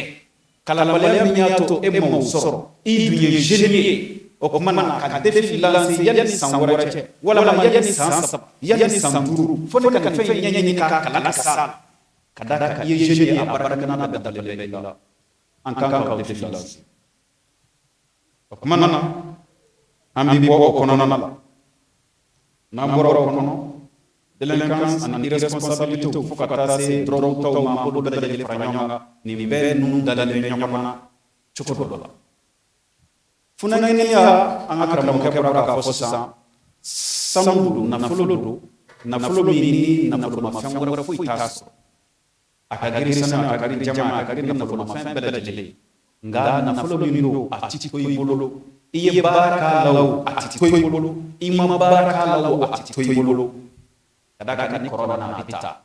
Kalanbaliya min y'a to e m'o sɔrɔ, i dun ye jeune ye, o tuma na ka défi lancer yanni san wɛrɛ cɛ, walima yanni san 3, yanni san 5, fo ne ka nin fɛn in ɲɛɲini k'a kalan ka s'a la, ka d'a kan i ye jeune ye, a baarakɛminɛn bɛɛ dafalen bɛ i la. An kan ka o défi lancer. O tuma na, an bɛ bɔ o kɔnɔna la. N'an bɔra o kɔnɔ, délinquance ani irresponsabilité, fo ka taa se drogue taw ma, an b'olu bɛɛ lajɛlen fara ɲɔgɔn kan. Nin bɛɛ ninnu dalen bɛ ɲɔgɔn na cogo dɔ la. Funankɛninya, an ka karamɔgɔkɛ bɔra k'a fɔ sisan. Sanu don, nafolo don, nafolo min ni nafolomafɛn wɛrɛ foyi t'a sɔrɔ. A ka girin sanu, a ka girin jama, a ka girin nafolomafɛn bɛɛ lajɛlen. Nka nafolo min don, a ti to i bolo. I ye baara k'a la o, a ti to i bolo. I ma baara k'a la o, a ti to i bolo. Ka d'a kan ni kɔrɔ nana, a bɛ taa.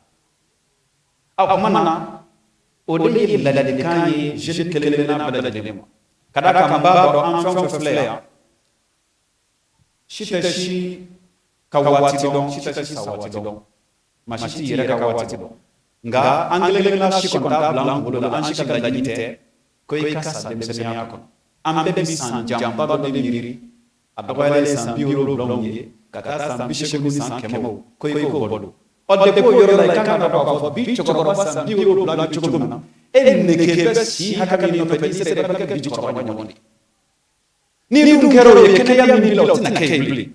A kuma na, o de ye ladilikan ye jeune kelen kelenna bɛɛ lajɛlen ma. Ka d'a kan n b'a dɔn, an fɛn o fɛn filɛ yan, si tɛ si ka waati dɔn, si tɛ si sa waati dɔn, maa si t'i yɛrɛ ka waati dɔn. Nka an kelen kelenna si kɔni t'a bila an kunkolo la, an si ka laɲini tɛ ko i ka sa denmisɛnninya kɔnɔ. An bɛɛ bɛ san janba dɔ de miiri, a dɔgɔyalen san 70w ye ka taa san 80 ni san 100w, ko i k'o bɔ don. Ɔ, depuis o yɔrɔ la, i kan ka dɔn k'a fɔ bi cɛkɔrɔba san 70 bɛ cogo min na, e nege bɛ si hakɛ min nɔfɛ, n'i sera, i bɛ kɛ bi cɛkɔrɔba ɲɔgɔn de ye. N'i dun kɛra o ye, kɛnɛya min b'i la, o tɛna kɛ yen bilen.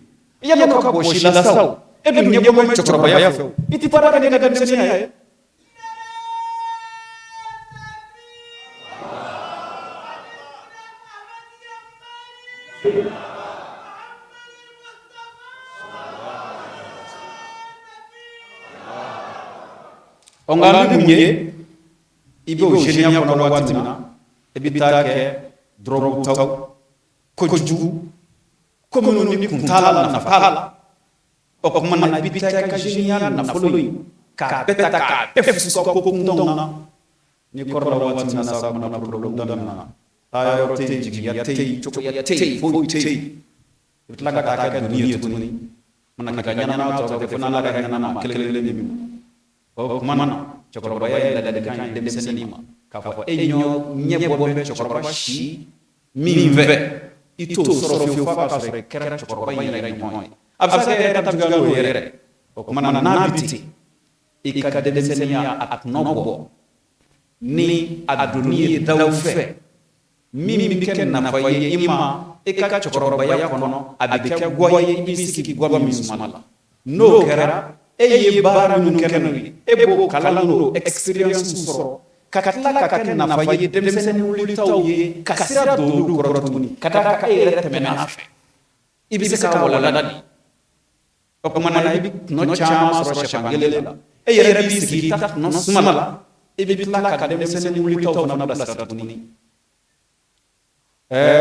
Yanni ka bɔ si la sa, o e dun ɲɛ bɔ bɛ cɛkɔrɔbaya fɛ, o i tɛ baara kɛ n'i ka denmisɛnninya ye. Ɔ, nka an bɛ mun ye? I bɛ o jeuneya kɔnɔ waati min na, i bɛ taa kɛ dɔrɔgu taw, kojugu ko minnu ni kun t'a la, nafa t'a la. O tuma na, i bɛ taa i ka jeuneya nafolo in k'a bɛɛ ta, k'a bɛɛ fusu ko kuntanw na. N'i kɔrɔla waati min na sa, o kumana problème daminɛna, taa yɔrɔ tɛ yen, jigiya tɛ yen, cogoya tɛ yen, foyi tɛ yen. I bɛ tila ka taa kɛ doni ye tuguni mana k'i ka ɲɛnamaya tɔ kɛ, fo n'Ala ka hinɛ maa kelen kelen min o tuma na, cɛkɔrɔbaya ye ladilikan ye denmisɛnnin ma k'a fɔ e ɲɛ bɔ bɛ cɛkɔrɔba si min fɛ, i t'o sɔrɔ fiyewu f'a ka sɔrɔ i kɛra cɛkɔrɔba in yɛrɛ ɲɔgɔn ye. A bɛ se ka kɛ e yɛrɛ ta bɛ juguya n'o ye yɛrɛ. O tuma na, n'a bɛ ten, i ka denmisɛnninya a tɔnɔ bɔ ni a donni ye daw fɛ min bɛ kɛ nafa ye i ma i ka cɛkɔrɔbaya kɔnɔ, a bɛ kɛ gwa ye i b'i sigi gwa min suma la. N'o kɛra, e ye baara minnu kɛ n'o ye, e b'o kalan n'o expérience sɔrɔ ka tila ka kɛ nafa ye denmisɛnnin wulitaw ye, ka sira don olu kɔrɔ tuguni, ka d'a kan e yɛrɛ tɛmɛna a fɛ, i bɛ se k'a walanda di. O tuma na, i bɛ tɔnɔ caman sɔrɔ sɛfan kelen la. E yɛrɛ b'i sigi i ta tɔnɔ suma la, i bɛ tila ka denmisɛnnin wulitaw fana bilasira tuguni. Ɛɛ,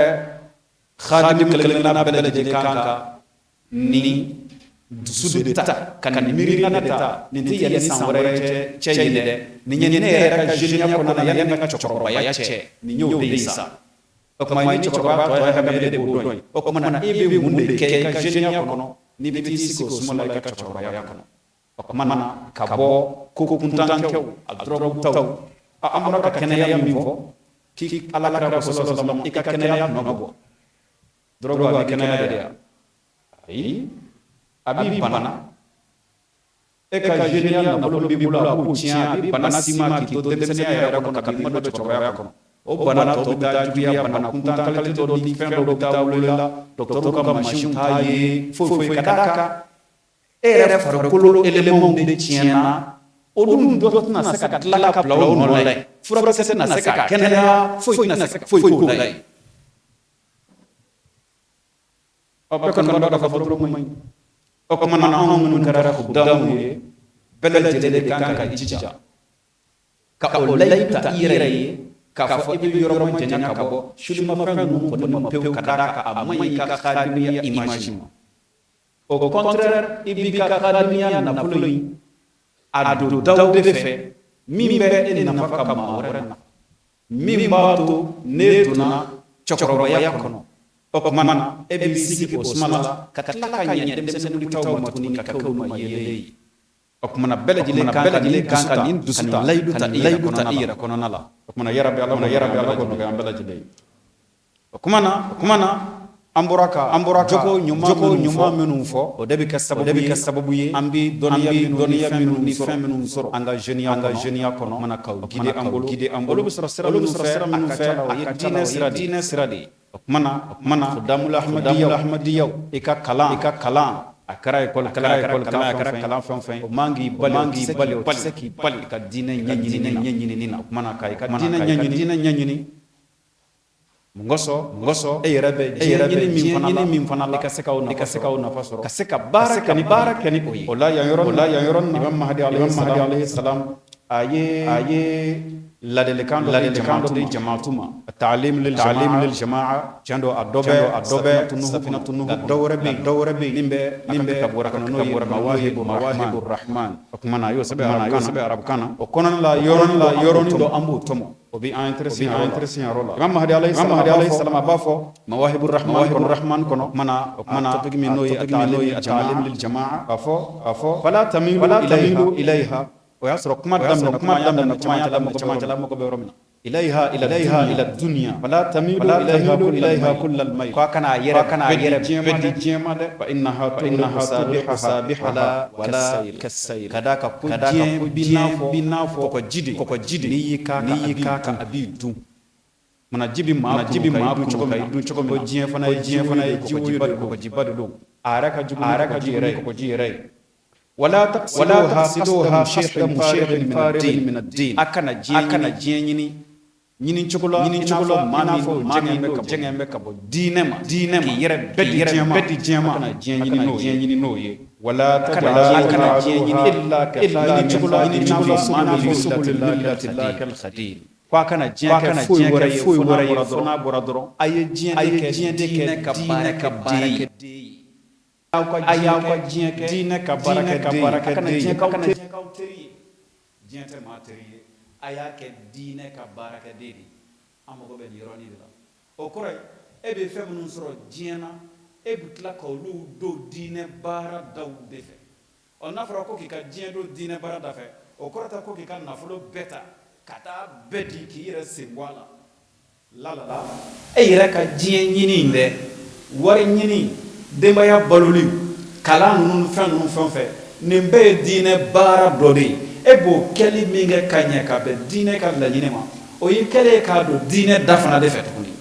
xaadimu kelen-kelenna bɛɛ lajɛlen kan ka nin dusu de ta, ka nin miirina de ta. Nin tɛ yanni san wɛrɛ cɛ ye dɛ, nin ye ne yɛrɛ ka jeuneya kɔnɔna na, yanni n ka cɛkɔrɔbaya cɛ, nin y'o de ye sa. O tuma, ni cɛkɔrɔba tɔ ye hakɛ min ye, e de b'o dɔn. O tuma na, e bɛ mun de kɛ i ka jeuneya kɔnɔ n'i bɛ t'i sigi o suma la i ka cɛkɔrɔbaya kɔnɔ? O tuma na, ka bɔ ko kuntankɛw, a dɔrɔgu taw, an bɔra ka kɛnɛya min fɔ, k'i Ala kira ko sallallahu alaihi wasallam, i ka kɛnɛya tɔnɔ bɔ. Dɔrɔgu a bɛ kɛnɛya de ya? Ayi, a b'i bana. E ka jeuneya nafolo b'i bolo, a b'o tiɲɛ, a bɛ bana s'i ma k'i to denmisɛnninya yɛrɛ kɔnɔ ka b'i don cɛkɔrɔbaya kɔnɔ. O bana tɔ bɛ taa juguya, bana kuntan qualité dɔ ni fɛn dɔ bɛ taa wolo la, dɔgɔtɔrɔw ka mansinw t'a ye foyi foyi, ka d'a kan e yɛrɛ farikolo éléments de tiɲɛna. O dun dɔ tɛna se ka tila ka bila o nɔ la yen, furakisɛ tɛna se ka kɛnɛya, foyi tɛna se ka foyi k'o la yen. Ɔ, bɛɛ kɔni b'a dɔn k'a fɔ dɔrɔgu man ɲi. O tuma na, anw minnu kɛra kudamu ye, bɛɛ lajɛlen kan ka i jija ka o layidu ta i yɛrɛ ye k'a fɔ i bɛ yɔrɔ majanya ka bɔ sulimafɛn ninnu kɔni ma pewu, ka d'a kan a man ɲi i ka khadimiya image ma. Au contraire, i b'i ka khadimiya nafolo in a don daw de fɛ min bɛ e nafa ka maa wɛrɛ nafa, min b'a to n'e donna cɛkɔrɔbaya kɔnɔ, o tuma na e b'i sigi o suma la ka tila ka ɲɛ denmisɛnnin wulitaw ma tuguni, ka kɛ olu ma yeelen ye. O tuma na, bɛɛ lajɛlen kan ka nin dusu ta, layidu ta i yɛrɛ kɔnɔna la. O tuma na, yarabi Ala, yarabi Ala k'o nɔgɔya an bɛɛ lajɛlen ye. O kuma na, an bɔra ka jogo ɲuman minnu fɔ, o de bɛ kɛ sababu ye an bɛ dɔnniya minnu ni fɛn minnu sɔrɔ an ka jeuneya kɔnɔ, mana k'aw guider an bolo, guider an bolo. Olu bɛ sɔrɔ sira minnu fɛ, a ka ca la, o ye diinɛ sira de ye. O kuma na, Khudamul Ahmadiyya, i ka kalan, a kɛra école kalan, a kɛra kalan fɛn o fɛn, o man k'i bali, o tɛ se k'i bali ka diinɛ ɲɛɲini na. O kuma na, ka i ka diinɛ ɲɛɲini. Mun kosɔn e yɛrɛ bɛ diɲɛ ɲini min fana la, i ka se k'o nafa sɔrɔ, ka se ka baara kɛ ni o ye. O la yan yɔrɔ Imam Mahdi alayhi salam a ye ladilikan dɔ di jamaatu ma, taalim lil jamaa. Tiɲɛ don, a dɔ bɛ Safinatu Nuhu, dɔ wɛrɛ bɛ yen min bɛ kitabu wɛrɛ kɔnɔ, n'o ye Mawahibu Rahman. O tuma na a y'o sɛbɛn arabukan na. O kɔnɔna la yɔrɔnin dɔ an b'o tɔmɔ, o bɛ an intéressé yɔrɔ la. Imam Mahdi alayhi salam a b'a fɔ Mawahibu Rahman kɔnɔ, o kumana topic min n'o ye taalim lil jamaa, k'a fɔ fala tamilu ilayha. O y'a sɔrɔ kuma daminɛ camancɛla mɔgɔ bɛ yɔrɔ min na, ilayha ila dunya, fala tamilu ilayha kullal mayl, k'a kana a yɛrɛ bɛɛ di diɲɛ ma dɛ, fa innaha sabiha wala kasayl, ka d'a kan ko diɲɛ b'i n'a fɔ kɔgɔji de, n'i y'i k'a kan a b'i dun. Mana ji bɛ maa dun cogo min, ko diɲɛ fana ye ji kɔgɔjiba de don, a yɛrɛ ka jugu ni kɔgɔji yɛrɛ ye. Wala taqsiduha qasda mushihin min ad-din, a kana diɲɛ ɲini cogo la maa min jɛngɛn bɛ ka bɔ diinɛ ma, k'i yɛrɛ bɛɛ di diɲɛ ma, a kana diɲɛ ɲini n'o ye. Wala kana diɲɛ ɲini illa ɲini cogo la maa min millati, ko a kana diɲɛ kɛ foyi wɛrɛ ye fo n'a bɔra dɔrɔn a ye diɲɛ de kɛ ka baara kɛ den ye. A y'aw ka diɲɛ kɛ diinɛ ka baarakɛden ye, a kana diɲɛ k'aw teri ye, diɲɛ tɛ maa teri ye, a y'a kɛ diinɛ ka baarakɛden de ye. An mago bɛ nin yɔrɔnin de la. O kɔrɔ ye e bɛ fɛn minnu sɔrɔ diɲɛ na, e bɛ tila ka olu don diinɛ baara daw de fɛ. Ɔ n'a fɔra ko k'i ka diɲɛ don diinɛ baara da fɛ, o kɔrɔ tɛ ko k'i ka nafolo bɛɛ ta ka taa bɛɛ di k'i yɛrɛ sen bɔ a la. La la la, e yɛrɛ ka diɲɛ ɲini in dɛ, wari ɲini, denbaya baloli, kalan ninnu fɛn ninnu fɛn o fɛn, nin bɛɛ ye diinɛ baara dɔ de ye. E b'o kɛli min kɛ ka ɲɛ ka bɛn diinɛ ka laɲini ma, o y'i kɛlen ye k'a don diinɛ da fana de fɛ tuguni.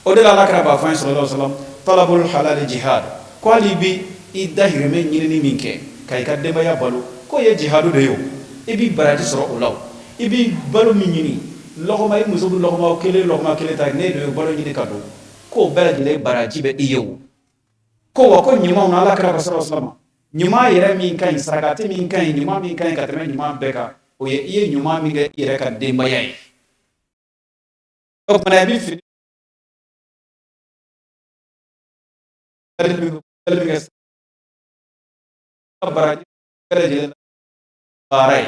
O de la Ala kira b'a fɔ an ye sallallahu alaihi wasallam, talabul halali jihad, ko hali bi i dahirimɛ ɲinini min kɛ ka i ka denbaya balo, k'o ye jihadu de ye o, i b'i baraji sɔrɔ o la o. I b'i balo min ɲini lɔgɔma, i muso bɛ lɔgɔma kelen ta, n'e dun ye balo ɲini ka don, k'o bɛɛ lajɛlen baraji bɛ i ye o. Ko wa ko ɲumanw na, Ala kira ko sallallahu alaihi wasallam, ɲuman yɛrɛ min ka ɲi, sarakati min ka ɲi, ɲuman min ka ɲi ka tɛmɛ ɲuman bɛɛ kan, o ye i ye ɲuman min kɛ i yɛrɛ ka denbaya ye. O tuma i bɛ fini min kɛ baraji bɛɛ lajɛlen baara ye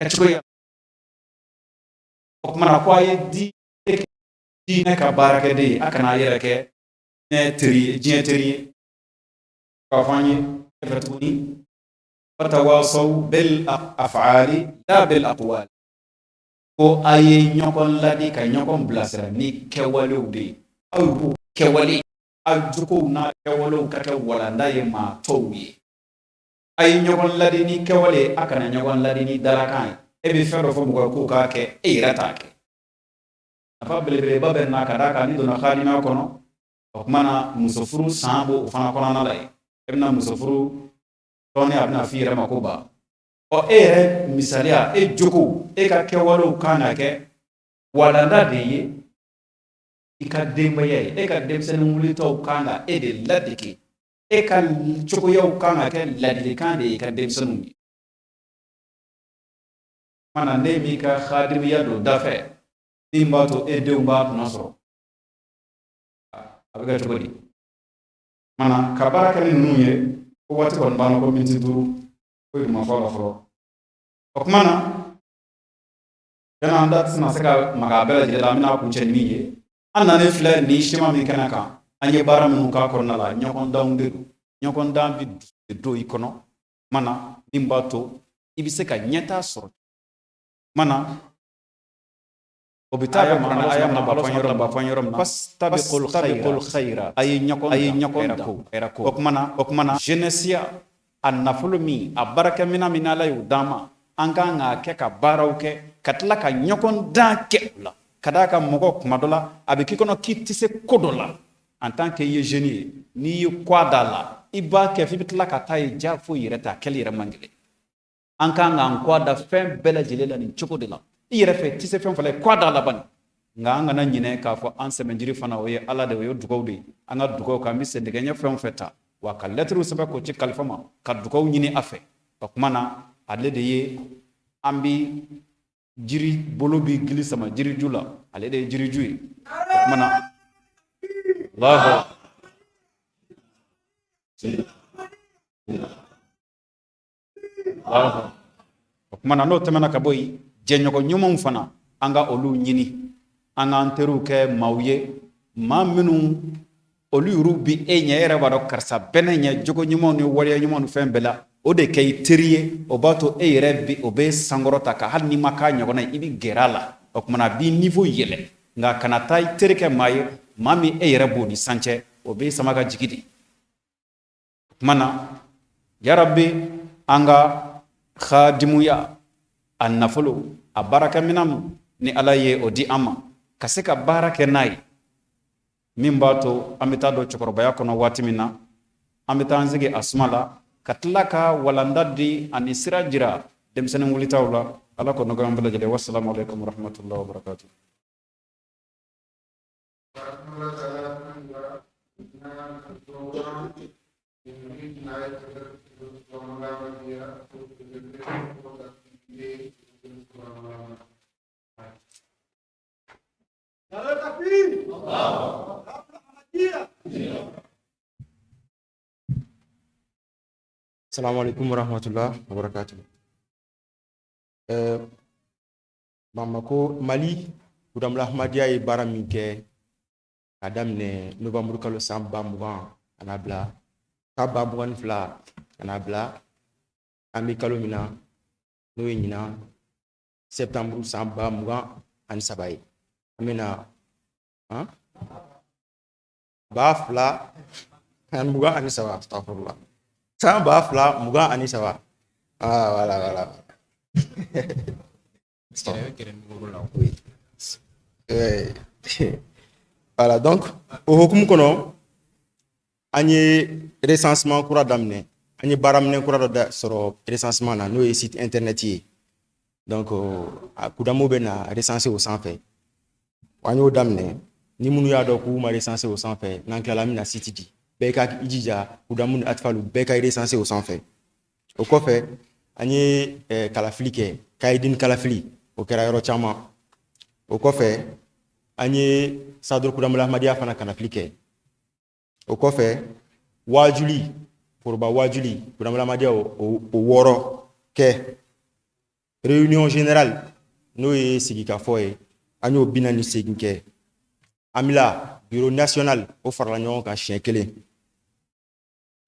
kɛcogoya. O tuma na ko a ye diinɛ ka baarakɛden ye, a kana a yɛrɛ kɛ diɲɛ teri ye. K'a fɔ an ye fɛ tuguni, fatawasaw bil af'ali la bil aqwal, ko a ye ɲɔgɔn ladi ka ɲɔgɔn bilasira ni kɛwalew de ye. Aw b'o kɛwale, aw jogow n'a kɛwalew ka kɛ walanda ye maa tɔw ye. A ye ɲɔgɔn ladi ni kɛwale, a kana ɲɔgɔn ladi ni dalakan ye. E bɛ fɛn dɔ fɔ mɔgɔ ye k'o k'a kɛ, e yɛrɛ t'a kɛ. Nafa belebeleba bɛ na ka d'a kan n'i donna hadimaya kɔnɔ. O tuma na musofuru san b'o fana kɔnɔna la yen. E bɛna musofuru tɔni, a bɛna f'i yɛrɛ ma ko ba. Ɔ e yɛrɛ misaliya, e jogo, e ka kɛwalew kan ka kɛ walanda de ye i ka denbaya ye. E ka denmisɛnnin wulitɔw kan ka e de ladege, e ka cogoyaw kan ka kɛ ladilikan de ye i ka denmisɛnninw ye. Mana ne m'i ka hadimiya don da fɛ min b'a to e denw b'a tɔnɔ sɔrɔ, a bɛ kɛ cogo di? Mana ka baara kɛ ni ninnu ye, ko waati kɔni banna, ko miniti 5, foyi ma fɔ a la fɔlɔ. O tuma na tiɲɛna an da tɛna se ka maga a bɛɛ lajɛlen la, an bɛna kuncɛ ni min ye, an nanen filɛ nin schéma min kɛnɛ kan, an ye baara minnu k'a kɔnɔna la, ɲɔgɔndanw de don. Ɲɔgɔndan bɛ don i kɔnɔ mana min b'a to i bɛ se ka ɲɛtaa sɔrɔ. Mana o bɛ taa bɛn kuranɛ aya ma b'a fɔ yɔrɔ min na, fastabiqul khayra, a ye ɲɔgɔn dan hɛrɛ ko. O kuma na jeunesse a nafolo min, a baarakɛminɛn min Ala y'o d'an ma, an kan k'a kɛ ka baaraw kɛ, ka tila ka ɲɔgɔn dan kɛ o la. Ka d'a kan mɔgɔ kuma dɔ la a bɛ k'i kɔnɔ k'i tɛ se ko dɔ la en tant que i ye jeune ye, n'i ye kɔ da la, i b'a kɛ f'i bɛ tila ka taa ye ja foyi yɛrɛ tɛ, a kɛli yɛrɛ man gɛlɛn. An kan k'an kɔ da fɛn bɛɛ lajɛlen la nin cogo de la. I yɛrɛ fɛ tɛ se fɛn fila ye k'a da laban. Nka an kana ɲinɛ k'a fɔ an sɛmɛjiri fana, o ye Ala de, o ye dugaw de ye. An ka dugaw kan, an bɛ sendɛgɛ ɲɛ fɛn o fɛn ta, wa ka lɛtiriw sɛbɛn k'o ci kalifa ma, ka dugaw ɲini a fɛ. O tuma na, ale de ye an bi jiri bolo bi gili sama jiriju la, ale de ye jiriju ye. O tuma na, Allahu Allahu. O tuma na, n'o tɛmɛna ka bɔ yen, jɛɲɔgɔn ɲumanw fana, an ka olu ɲini, an k'an teriw kɛ maaw ye, maa minnu olu yɛrɛw bi e ɲɛ, e yɛrɛ b'a dɔn karisa bɛ ne ɲɛ jogo ɲumanw ni waleya ɲumanw ni fɛn bɛɛ la. O de kɛ i teri ye, o b'a to e yɛrɛ bi o bɛ sankɔrɔta ka hali n'i ma k'a ɲɔgɔnna ye, i bɛ gɛrɛ a la. O tuma na, a b'i niveau yɛlɛ. Nka kana taa i teri kɛ maa ye, maa min e yɛrɛ b'o ni san cɛ, o b'i sama ka jigi de. O tuma na, yarabi, an ka khadimuya a nafolo, a baarakɛminɛn ni Ala ye o di an ma ka se ka baara kɛ n'a ye, min b'a to an bɛ taa don cɛkɔrɔbaya kɔnɔ waati min na, an bɛ taa an sigi a suma la ka tila ka walanda di ani sira jira denmisɛnnin wulitaw la. Ala k'o nɔgɔya an bɛɛ lajɛlen. Wasalamu alaikum warahmatullahi wabarakatuh.
Assalamu alaikum warahmatullahi wabarakatuh. Bamako, Mali, Kudamula Ahmadiyya ye baara min kɛ ka daminɛ novembre kalo san 2020 ka na bila san 2022 ka na bila an bɛ kalo min na, n'o ye ɲinan septembre san 2023 ye, an bɛna han 2023, astafurlah, san 2023. Ah, voilà, voilà. Oui. Voilà, donc o hukumu kɔnɔ, an ye recensement kura daminɛ. An ye baaraminɛ kura dɔ da sɔrɔ recensement na, n'o ye site internet ye. Donc a kudamu bɛ na recenser o sanfɛ. An y'o daminɛ. Ni minnu y'a dɔn k'u ma recenser o sanfɛ, n'an tilala, an bɛna site di. Bɛɛ ka i jija, kudamu ni atfalu bɛɛ ka recenser o sanfɛ. O kɔfɛ, an ye kalafili kɛ, kayidini kalafili, o kɛra yɔrɔ caman. O kɔfɛ, an ye saduru kudamula ahmadiyya fana kalafili kɛ. O kɔfɛ, waajuli, foroba waajuli, kudamula ahmadiyya o 6 kɛ. Réunion générale, n'o ye sigikafɔ ye, an y'o 48 kɛ. Amila bureau national, o farala ɲɔgɔn kan siɲɛ kelen.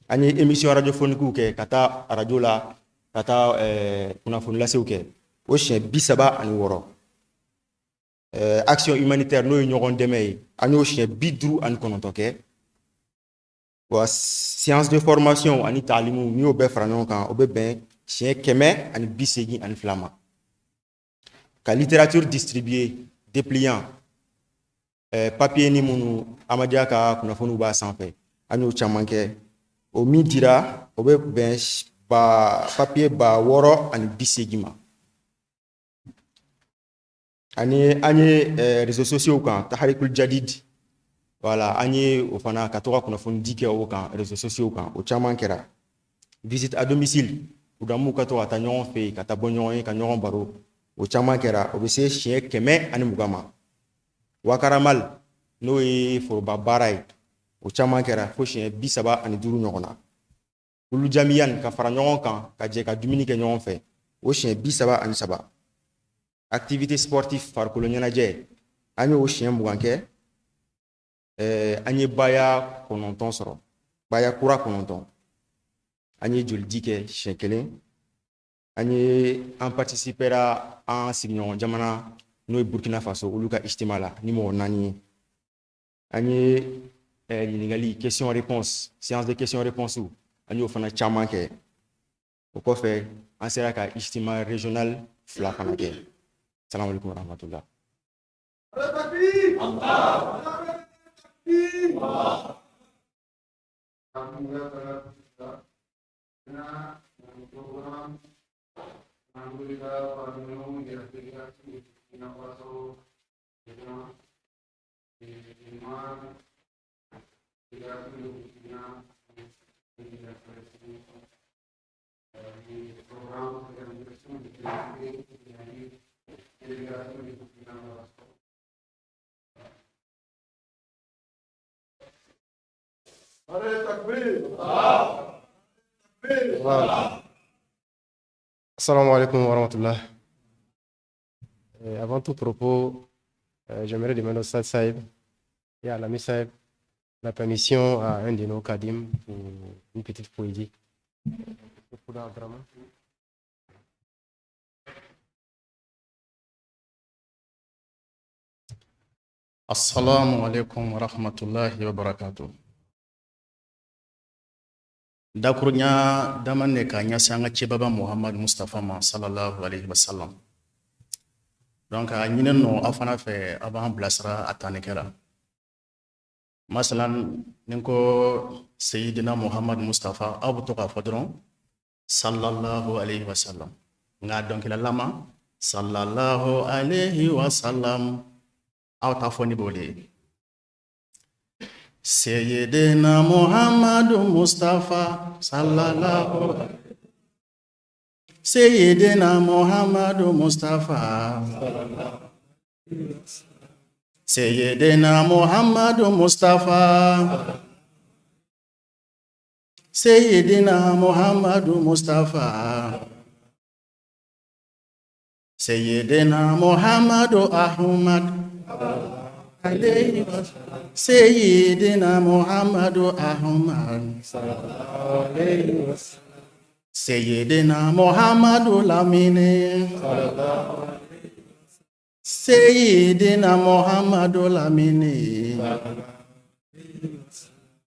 An ye émission radiophonique kɛ, ka taa arajo la, ka taa kunnafoni lasew kɛ, o siɲɛ 36. Action humanitaire, n'o ye ɲɔgɔn dɛmɛ ye, an y'o siɲɛ 59 kɛ. Wa séance de formation ani taalimu, n'i y'o bɛɛ fara ɲɔgɔn kan, o bɛ bɛn siɲɛ 182 ma. Ka littérature distribuer, dépliant, papier ni minnu Ahmadiyya ka kunnafoniw b'a sanfɛ, an y'o caman kɛ. O min dira, o bɛ bɛn ba papier 6080 ma. Ani an ye réseaux sociaux kan, Taharikul Jadid, voilà, an ye o fana ka to ka kunnafoni di kɛ o kan, réseaux sociaux kan, o caman kɛra. Visite à domicile, kudamuw ka to ka taa ɲɔgɔn fɛ yen, ka taa bɔ ɲɔgɔn ye, ka ɲɔgɔn baro, o caman kɛra, o bɛ se siɲɛ 120 ma. Wakaramal, n'o ye foroba baara ye, o caman kɛra fo siɲɛ 35 ɲɔgɔn na. Olu jamiyan, ka fara ɲɔgɔn kan ka jɛ ka dumuni kɛ ɲɔgɔn fɛ, o siɲɛ 33. Activité sportive, farikolo ɲɛnajɛ, an y'o siɲɛ 20 kɛ. An ye baya 9 sɔrɔ, baya kura 9. An ye jolidi kɛ siɲɛ kelen. An ye an participera an sigiɲɔgɔn jamana, n'o ye Burkina Faso, olu ka ijtima la ni mɔgɔ 4 ye. An ye ɲininkali, question réponse, séance de question réponse, an y'o fana caman kɛ. O kɔfɛ, an sera ka ijtima régional 2 fana kɛ. Salamu alaikum warahmatullah.
An wulila parmi nous de la délégation du Burkina Faso, président du Mali, délégation du Burkina, de la du programme d'organisation de délégation du Burkina Faso.
Voilà. Assalamu alaikum wa rahmatullah. Avant tout propos, j'aimerais demander au Stade Saïb et à l'ami Saïb la permission à un de nos kadim pour une petite poésie.
Assalamu alaikum wa rahmatullahi wa barakatuh. Dakurunya dama ne ka ɲɛsin an ka cɛbaba Muhammad Mustafa ma sallallahu alaihi wasallam. Donc a ɲininen no aw fana fɛ a b'an bilasira a tannikɛ la. Masalan ni n ko Seyidina Muhammad Mustafa, aw bɛ to k'a fɔ dɔrɔn sallallahu alaihi wasallam. Nka dɔnkililama sallallahu alaihi wasallam, aw t'a fɔ ni b'o de ye. Seyyidina Muhammadu Mustafa sallallahu, Seyyidina Muhammadu Mustafa, Seyyidina Muhammadu Mustafa, Seyyidina Muhammadu Mustafa, Seyyidina Muhammadu Ahmad alayhi, Seyyidina Muhammadu Ahmad, Seyyidina Muhammadu Lamini, Seyyidina Muhammadu Lamini,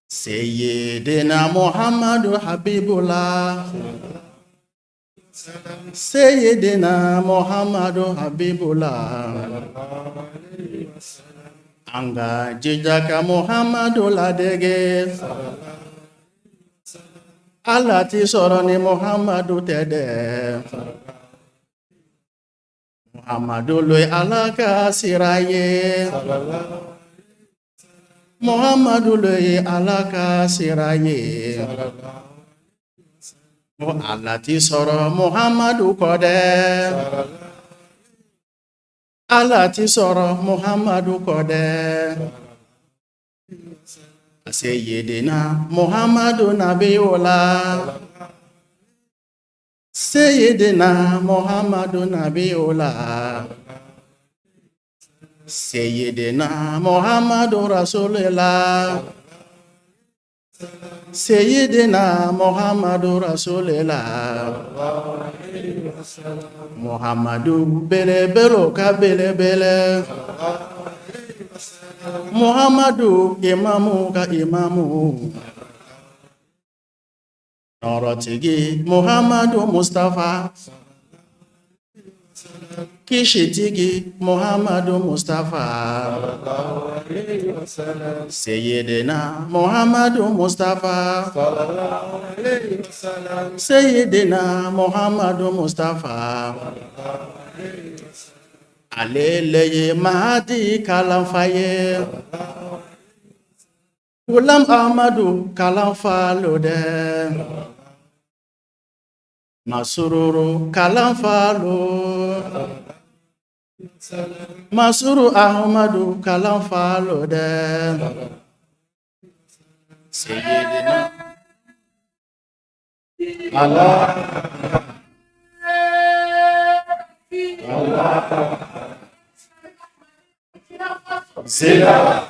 Seyyidina Muhammadu Habibullah, Seyyidina Muhammadu Habibullah. An ka jija ka Muhammadu ladege, Ala ti sɔrɔ ni Muhammadu tɛ dɛ. Muhammadu lo ye Ala ka sira ye. Muhammadu lo ye Ala ka sira ye. Ala ti sɔrɔ Muhammadu kɔ dɛ. Ala ti sɔrɔ Muhammadu kɔ dɛ. Seyyidina Muhammadu Nabiyula, Seyyidina Muhammadu Nabiyula, Seyyidina Muhammadu Rasulillah, Seyyidina Muhammadu Rasulillah. Muhammadu belebele ka belebele, Muhammadu imamu ka imamu, nɔrɔtigi Muhammadu Mustafa, kisitigi Muhammadu Mustafa, Seyyidina Muhammadu Mustafa, Seyyidina Muhammadu Mustafa. Ale le ye Mahadi kalanfa ye, Gulam Ahmadu kalanfa lo dɛ, Masururu kalanfa lo, Masuru Ahmadu kalanfa lo dɛ. Seyyidina Allah Allah Zila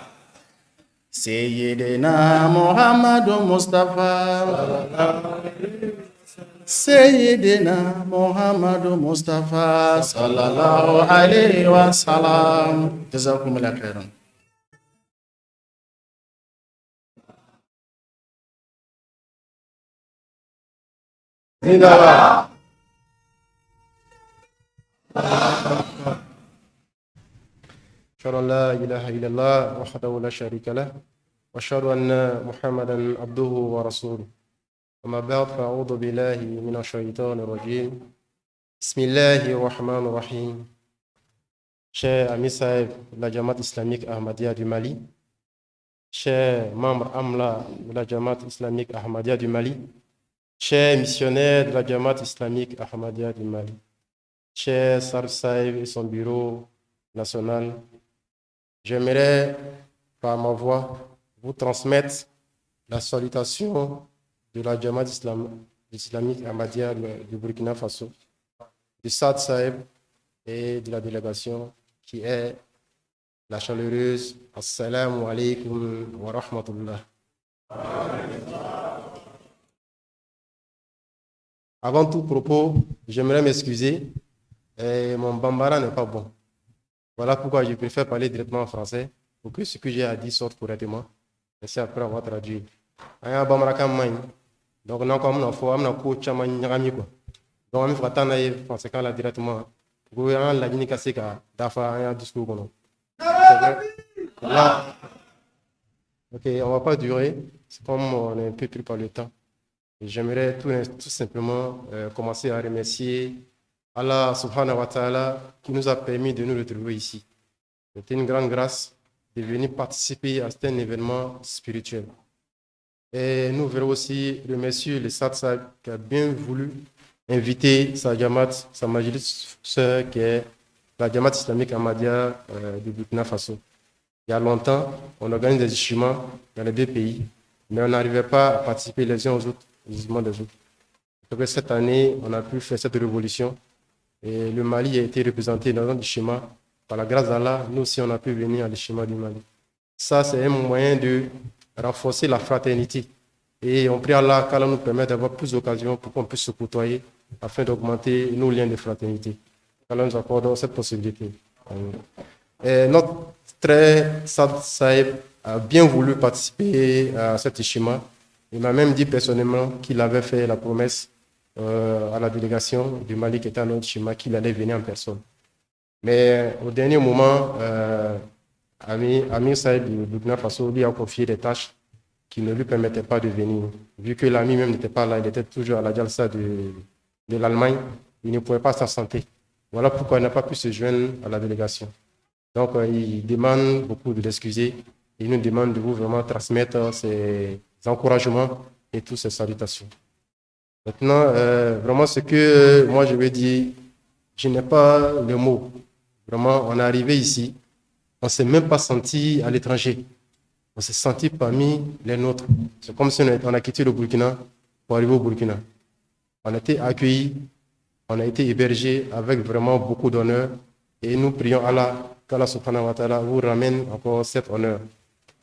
Seyyidina Muhammadu Mustafa, Seyyidina Muhammadu Mustafa sallallahu alaihi wa sallam. Jazakumullah khairan.
Zindabad.
أشهد أن لا إله إلا الله وحده لا شريك له، وأشهد أن محمدا عبده ورسوله. أما بعد، فأعوذ بالله من الشيطان الرجيم. بسم الله الرحمن الرحيم. Cher Amir Saheb de la Jamaat islamique Ahmadiyya du Mali, chers membres Amla de la Jamaat islamique Ahmadiyya du Mali, chers missionnaires de la Jamaat islamique Ahmadiyya du Mali, cher Sadr Saheb et son bureau national, j'aimerais par ma voix vous transmettre la salutation de la Jamaat islamique Ahmadiyya du Burkina Faso, du Sadr Saheb et de la délégation qui est la chaleureuse السلام عليكم ورحمة الله. Avant tout propos, j'aimerais m'excuser. Et mon bambara n'est pas bon. Voilà pourquoi je préfère parler directement en français pour que ce que j'ai à dire sorte correctement. Et c'est après on va traduire. An y'a bamanankan man ɲi, donc n'an ko an bɛna fɔ, an bɛna ko caman ɲagami quoi. Donc an bɛ fɛ ka taa n'a ye français kan la directement pour que an ka laɲini ka se ka dafa an ya discours kɔnɔ. C'est vrai. Là, ok, on va pas durer, c'est comme on est un peu pris par le temps. J'aimerais tout simplement commencer à remercier Allah سبحانه وتعالى qui nous a permis de nous retrouver ici. C'était une grande grâce de venir participer à cet événement spirituel. Et nous voulons aussi remercier le Sadr qui a bien voulu inviter sa Jamaat, sa Majlis sœur qui est la Jamaat islamique Ahmadiyya du Burkina Faso. Il y a longtemps, on organise des échanges dans les deux pays, mais on n'arrivait pas à participer les uns aux autres, aux événements des autres. Donc cette année, on a pu faire cette révolution et le Mali a été représenté dans un schéma. Par la grâce d'Allah, nous aussi, on a pu venir à l'schéma du Mali. Ça, c'est un moyen de renforcer la fraternité. Et on prie Allah qu'Allah nous permette d'avoir plus d'occasions pour qu'on puisse se côtoyer afin d'augmenter nos liens de fraternité. Qu'Allah nous accorde cette possibilité. Et notre très Sadr Saheb a bien voulu participer à cet schéma. Il m'a même dit personnellement qu'il avait fait la promesse à la délégation du Mali qui était à notre schéma qu'il allait venir en personne. Mais au dernier moment, Amir Saïd du Burkina Faso lui a confié des tâches qui ne lui permettaient pas de venir. Vu que l'ami même n'était pas là, il était toujours à la Jalsa de l'Allemagne, il ne pouvait pas s'absenter. Voilà pourquoi il n'a pas pu se joindre à la délégation. Donc, il demande beaucoup de l'excuser. Il nous demande de vous vraiment transmettre ses encouragements et toutes ses salutations. Maintenant, vraiment, ce que moi je veux dire, je n'ai pas le mot. Vraiment, on est arrivé ici, on ne s'est même pas senti à l'étranger. On s'est senti parmi les nôtres. C'est comme si on a quitté le Burkina pour arriver au Burkina. On a été accueillis, on a été hébergés avec vraiment beaucoup d'honneur. Et nous prions Allah, qu'Allah سبحانه وتعالى vous ramène encore cet honneur.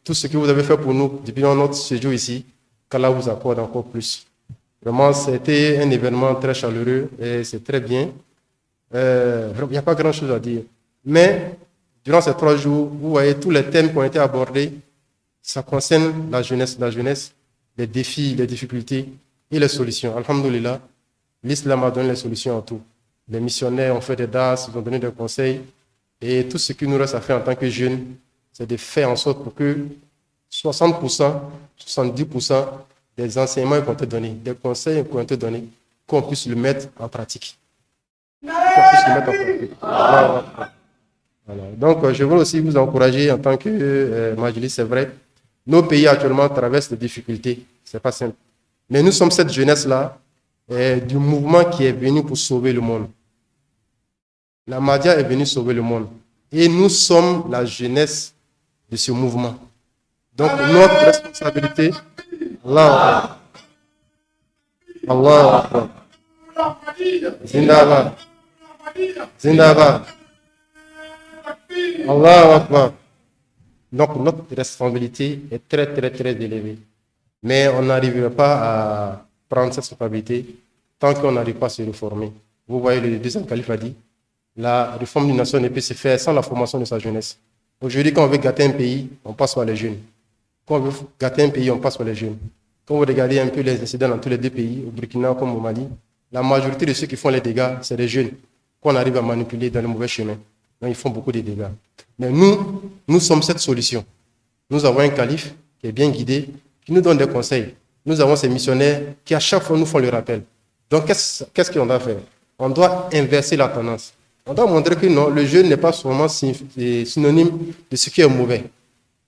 Tout ce que vous avez fait pour nous depuis notre séjour ici, qu'Allah vous accorde encore plus. Vraiment, c'était un événement très chaleureux et c'est très bien. Il n'y a pas grand-chose à dire. Mais durant ces 3 jours, vous voyez tous les thèmes qui ont été abordés, ça concerne la jeunesse, les défis, les difficultés et les solutions. الحمد لله, l'islam a donné les solutions à tout. Les missionnaires ont fait des درس, ils ont donné des conseils. Et tout ce qui nous reste à faire en tant que jeunes, c'est de faire en sorte pour que 60%, 70% des enseignements qui ont été donnés, des conseils qui ont été donnés, qu'on puisse le mettre en pratique. Qu'on puisse le mettre en pratique. Voilà. Donc, je veux aussi vous encourager en tant que Majlis, c'est vrai. Nos pays actuellement traversent des difficultés. C'est pas simple. Mais nous sommes cette jeunesse-là du mouvement qui est venu pour sauver le monde. L'Ahmadiyya est venu sauver le monde. Et nous sommes la jeunesse de ce mouvement. Donc, notre responsabilité, الله الله أكبر. زنده باد. زنده باد. الله أكبر. Donc, notre responsabilité est très, très, très élevée. Mais on n'arrivera pas à prendre cette responsabilité tant qu'on n'arrive pas à se réformer. Vous voyez, le deuxième calife a dit, la réforme d'une nation ne peut se faire sans la formation de sa jeunesse. Aujourd'hui, quand on veut gâter un pays, on passe par les jeunes. Quand on veut gâter un pays, on passe par les jeunes. Quand vous regardez un peu les incidents dans tous les deux pays, au Burkina comme au Mali, la majorité de ceux qui font les dégâts, c'est les jeunes qu'on arrive à manipuler dans le mauvais chemin. Donc, ils font beaucoup de dégâts. Mais nous, nous sommes cette solution. Nous avons un calife qui est bien guidé, qui nous donne des conseils. Nous avons ces missionnaires qui, à chaque fois, nous font le rappel. Donc, qu'est-ce qu'on doit faire? On doit inverser la tendance. On doit montrer que non, le jeune n'est pas seulement synonyme de ce qui est mauvais.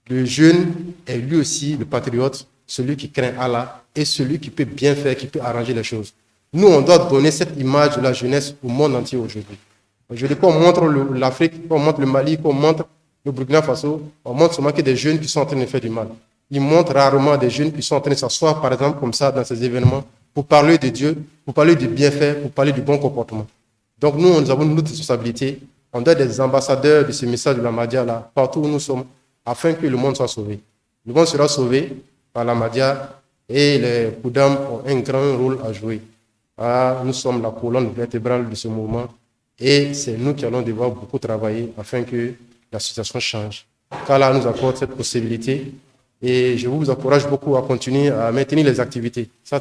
Le jeune est lui aussi le patriote, celui qui craint Allah et celui qui peut bien faire, qui peut arranger les choses. Nous, on doit donner cette image de la jeunesse au monde entier aujourd'hui. Aujourd'hui, quand on montre l'Afrique, quand on montre le Mali, quand on montre le Burkina Faso, on montre seulement que des jeunes qui sont en train de faire du mal. Ils montrent rarement des jeunes qui sont en train de s'asseoir, par exemple, comme ça, dans ces événements, pour parler de Dieu, pour parler du bienfait, pour parler du bon comportement. Donc nous, nous avons notre responsabilité. On doit être des ambassadeurs de ce message de l'Ahmadiyya là, partout où nous sommes, afin que le monde soit sauvé. Le monde sera sauvé par l'Ahmadiyya et les Khuddam ont un grand rôle à jouer. Ah, nous sommes la colonne vertébrale de ce mouvement et c'est nous qui allons devoir beaucoup travailler afin que la situation change. Qu'Allah nous accorde cette possibilité et je vous encourage beaucoup à continuer à maintenir les activités. Ça,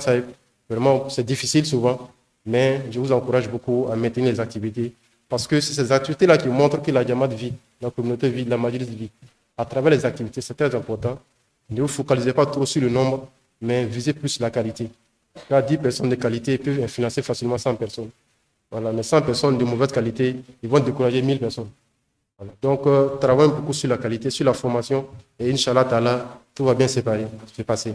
vraiment, c'est difficile souvent, mais je vous encourage beaucoup à maintenir les activités parce que c'est ces activités-là qui montrent que la Jamaat vit, la communauté vit, la Majlis vit. À travers les activités, c'est très important. Ne vous focalisez pas trop sur le nombre, mais visez plus la qualité. Car 10 personnes de qualité peuvent influencer facilement 100 personnes. Voilà, mais 100 personnes de mauvaise qualité, ils vont décourager 1000 personnes. Voilà. Donc, travaillons beaucoup sur la qualité, sur la formation, et Inch'Allah, ta'ala, tout va bien se passer.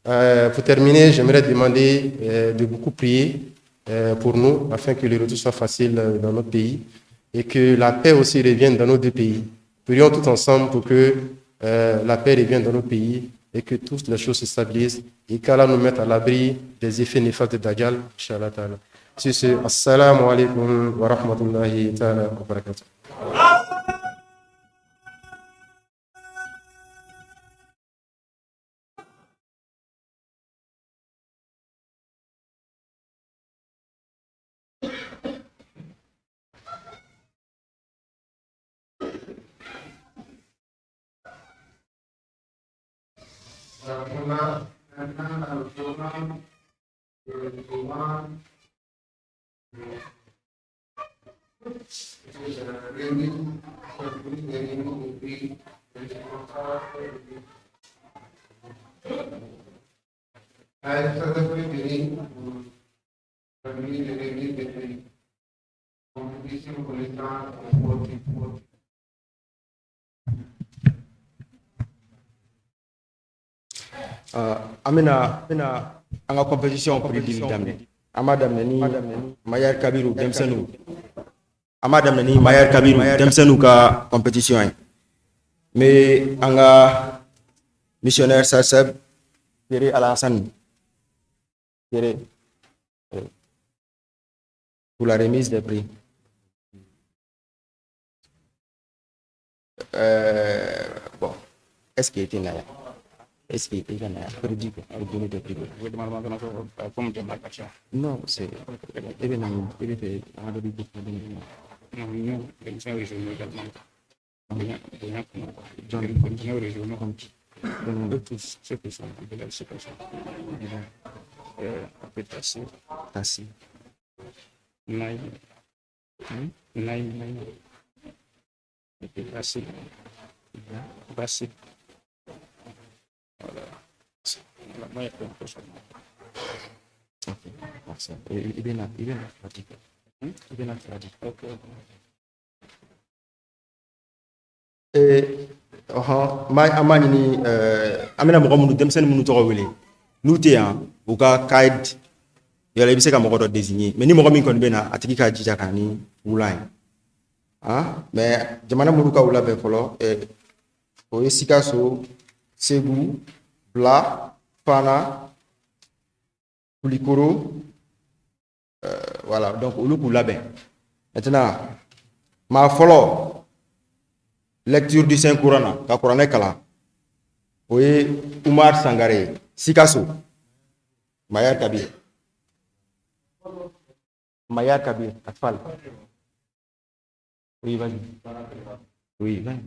Pour terminer, j'aimerais demander de beaucoup prier pour nous, afin que le retour soit facile dans notre pays, et que la paix aussi revienne dans nos deux pays. Prions tous ensemble pour que la paix revienne dans nos pays, et que toutes les choses se stabilisent, et qu'Allah nous mette à l'abri des effets néfastes de Dajjal, Inch'Allah ta'ala. Sur ce, assalamu alaikum wa rahmatullahi ta'ala wa barakatuh.
Maintenant, le programme de
An bɛna an ka compétition prix dili daminɛ. An b'a daminɛ ni Mayar Kabiru denmisɛnninw. An b'a daminɛ ni Mayar Kabiru denmisɛnninw ka compétition ye. N bɛ an ka missionnaire Saseb Kere Alassane Kere pour la remise des prix. Bon, est-ce qu'il était là? Est-ce qu'il était là? Pour donner des prix. Non, c'est. Eh bien, non, il était.
Non, Eux tous, ceux qui sont de la situation.
Tassi.
Naïm. Naïm, Naïm. Et puis Bassi. Bassi. Voilà. Voilà, moi, il y a plein de choses.
Ok, merci. Il est là, il est là, il est là,
Ok.
Ɔhɔn, an b'a ɲini, an bɛna mɔgɔ minnu, denmisɛnnin minnu tɔgɔ wele, n'u tɛ yan, u ka caïd yala, i bɛ se ka mɔgɔ dɔ désigner, mais ni mɔgɔ min kɔni bɛ na, a tigi ka jija ka na ni wulan ye. Ah, mais jamana minnu ka u labɛn fɔlɔ, o ye Sikaso, Segu, Bla, Fana, Kulikoro, voilà, donc olu k'u labɛn. Maintenant, maa fɔlɔ, lecture du Saint Coran na, ka kuranɛ kalan, o ye Umar Sangare ye, Sikaso. Mayar Kabir, Mayar Kabir Atfal. Oui, vas-y. Oui, vas-y.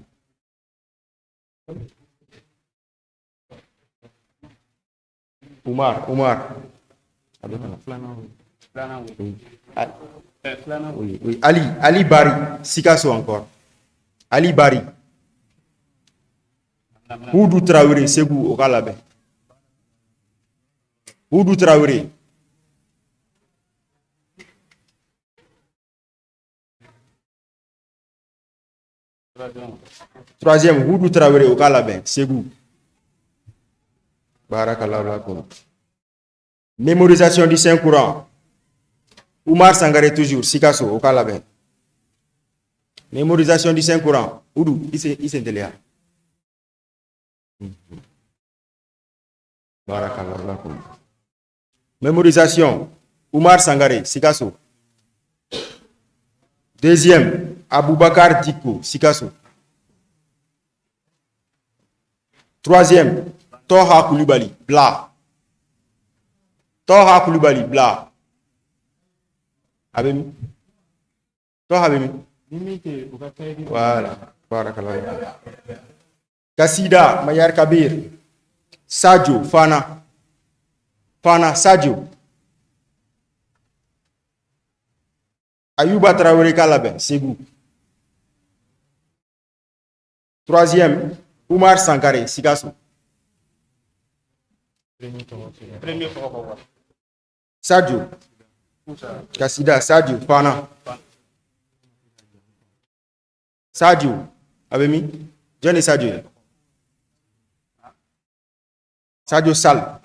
Umar, Umar. Oui. Oui, oui. Ali, Ali Bari, Sikaso encore. Ali Bari. Oudou Traoré, Ségou, o k'a labɛn. Oudou Traoré. Troisième, Houdou Traoré o k'a labɛn, Segu. Barakallahu lakum. Mémorisation du Saint-Coran. Oumar Sangaré toujours, Sikasso, o k'a labɛn. Mémorisation du Saint-Coran. Houdou, i sen teliya. Barakallahu lakum. Mémorisation. Oumar Sangaré, Sikasso. Deuxième, Aboubakar Diko, Sikasso. Troisième, Toha Koulibaly, Bla. Toha Koulibaly, Bla. A bɛ min? Toha bɛ min? Voilà. Barakallahu. Kasida, Mayar Kabir. Sadio, Fana. Fana, Sadio. Ayuba Traoré k'a labɛn, Segu. Troisième, Oumar Sankare, Sikasso. Sadio. Kasida, Sadio, Fana. Sadio. A bɛ min? Jɔn ye Sadio ye? Sadio Sall.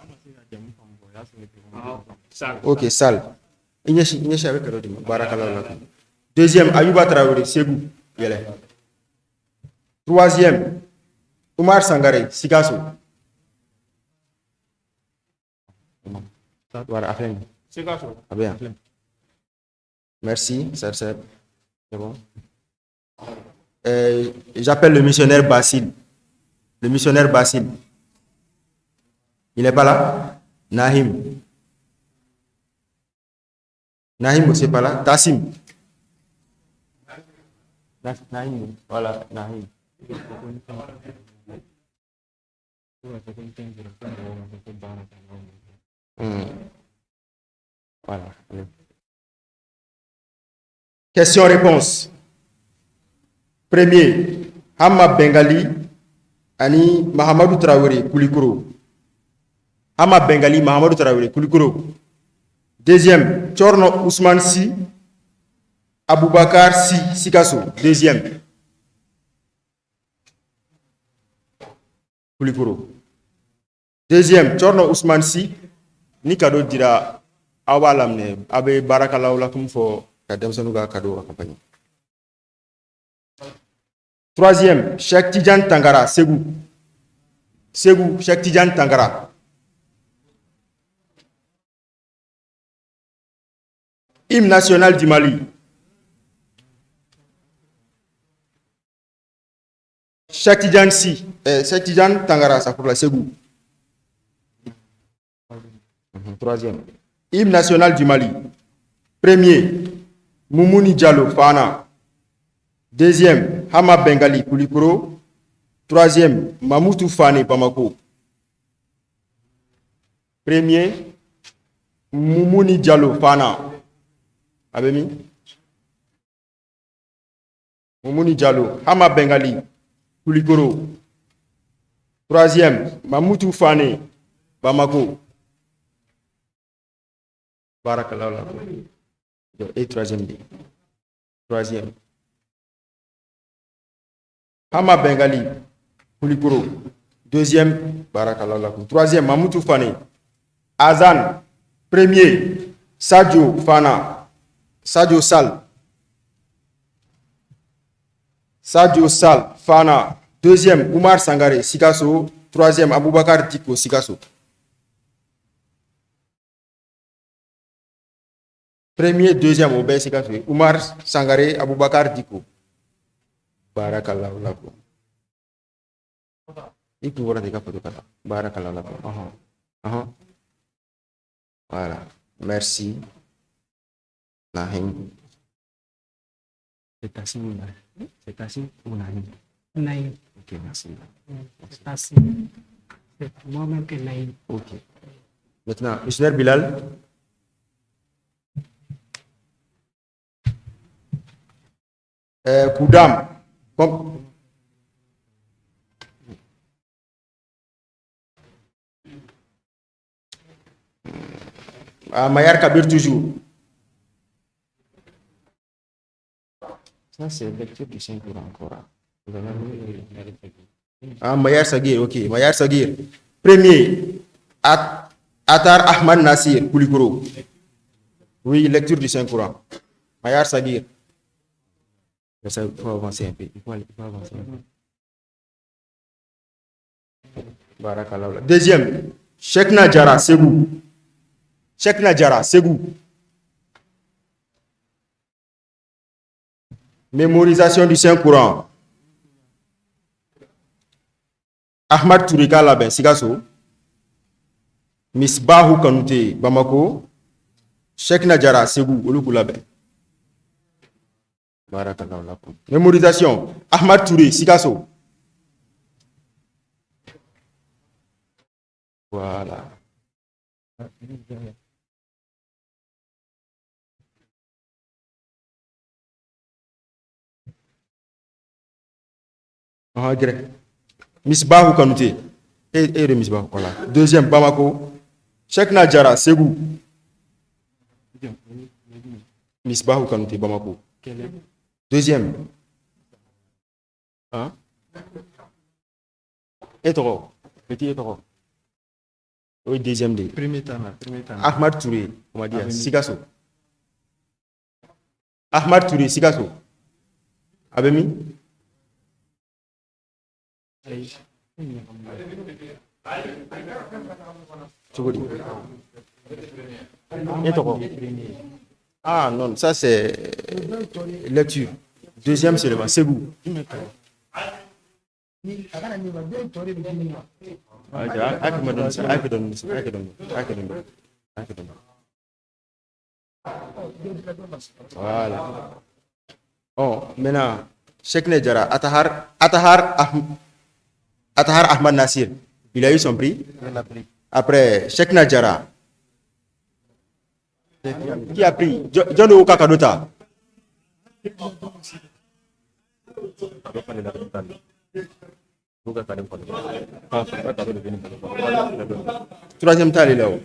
Ok, Sall. I ɲɛsin, i ɲɛsin, a bɛ cadeau d'i ma. Barakallahu lakum. Deuxième, Ayuba Traoré, Segu. Yɛlɛ. Troisième, Oumar Sangaré, Sikasso. Voilà, a filɛ nin ye. A bɛ yan. Merci, c'est bon. J'appelle le missionnaire Basile. Le missionnaire Basile. Il n'est pas là? Nahim. Nahim aussi pas là. Tassim. Nahim. Voilà, Nahim. Voilà. Allez. Question-réponse. Premier, Hamma Bengali ani Mahamadou Traoré Koulikoro. Hamma Bengali, Mahamadou Traoré Koulikoro. Deuxième, Tchorno Ousmane Sy, Aboubakar Sy, Sikasso. Deuxième. Koulikoro. Deuxième, Tchorno Ousmane Sy, ni cadeau dira aw b'a laminɛ, aw bɛ baarakalaw la kun fɔ ka denmisɛnninw ka cadeau accompagner. Troisième, Cheikh Tidiane Tangara, Ségou. Ségou, Cheikh Tidiane Tangara. Hymne national du Mali. Cheikh Tidiane Sy, Cheikh Tidiane Tangara, ça pour la Ségou. Troisième. Hymne national du Mali. Premier, Moumouni Diallo, Fana. Deuxième, Hama Bengali, Koulikoro. Troisième, Mamoutou Fane, Bamako. Premier, Moumouni Diallo, Fana. A bɛ min? Moumouni Diallo, Hama Bengali, Koulikoro. Troisième, Mamoutou Fane, Bamako. Barakallahu lakum. Et troisième D. Troisième. Hama Bengali, Koulikoro. Deuxième, Barakallahu lakum. Troisième, Mamoutou Fane. Azan. Premier, Sadio Fana. Sadio Sall. Sadio Sall, Fana. Deuxième, Oumar Sangaré, Sikasso. Troisième, Aboubakar Diko, Sikasso. Premier, deuxième, o bɛɛ Sikasso ye. Oumar Sangaré, Aboubakar Diko. Barakallahu lakum. I kun bɔra ten i ka photo ka taa. Barakallahu lakum. Ɔhɔn. Ɔhɔn. Voilà. Merci. Nahim. C'est Tassim ou Nahim? C'est Tassim ou Nahim?
Nahim.
Ok, merci.
C'est Tassim. C'est moi-même qui Nahim.
Ok. Maintenant, missionnaire Bilal. Koudam. Comme... Ah, Mayar Kabir toujours. Ça, c'est lecture du Saint-Coran encore. Ah, Mayar Sagir, ok. Mayar Sagir. Premier, Atar Ahmad Nassir, Koulikoro. Oui, lecture du Saint-Coran. Mayar Sagir. Il faut avancer un peu. Il faut avancer un peu. Barakallah. Deuxième, Cheikhna Diarra, Ségou. Cheikhna Diarra, Ségou. Mémorisation du Saint-Coran. Ahmad Touré Kalaben, Sikasso. Misbahou Kanouté, Bamako. Cheikhna Diarra, Ségou, olu k'u labɛn. Barakallahu lakum. Mémorisation. Ahmad Touré, Sikasso. Voilà. Ah, grec. Misbahou Kanouté. Et de Misbahou, voilà. Deuxième, Bamako. Cheikhna Diarra, Ségou. Misbahou Kanouté, Bamako. Deuxième. Hein? Etoro. Petit Etoro. Oui, deuxième D.
Premier temps, premier temps.
Ahmad Touré, on va dire, Sikasso. Ahmad Touré, Sikasso. Abemi? Ah non, ça c'est lecture. Deuxième seulement, Ségou. Voilà. Oh, maintenant, Cheikhna Diarra, Atahar Ahmad Nassir, il a eu son prix. Après, Cheikhna Diarra. Qui a pris? John Oka Kadota. Troisième tal est là-haut.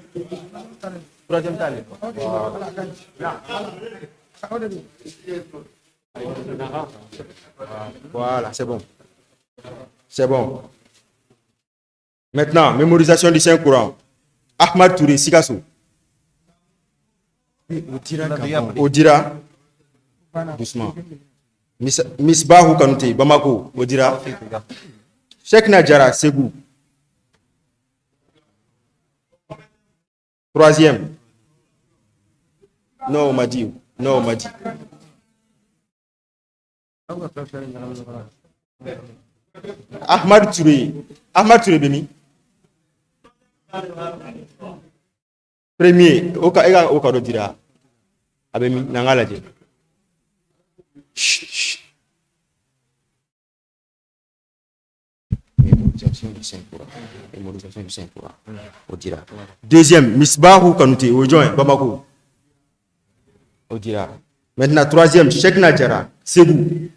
Troisième tal. Voilà, c'est bon. C'est bon. Maintenant, mémorisation du Saint-Coran. Ahmad Touré, Sikasso. Odira. Doucement. Misbahou Kanouté, Bamako, Odira. Cheikhna Diarra, Ségou. Troisième. Non, on m'a dit. Non, on m'a dit. Ahmad Touré. Ahmad Touré Bemi. Premier, Oka Oka Dira. Abemi Nangalaje. Chut. Mémorisation du Saint-Coran. Mémorisation du Saint-Coran. Odira. Deuxième, Misbahou Kanouté, Ojoin, Bamako. Odira. Maintenant, troisième, Cheikhna Diarra, Ségou.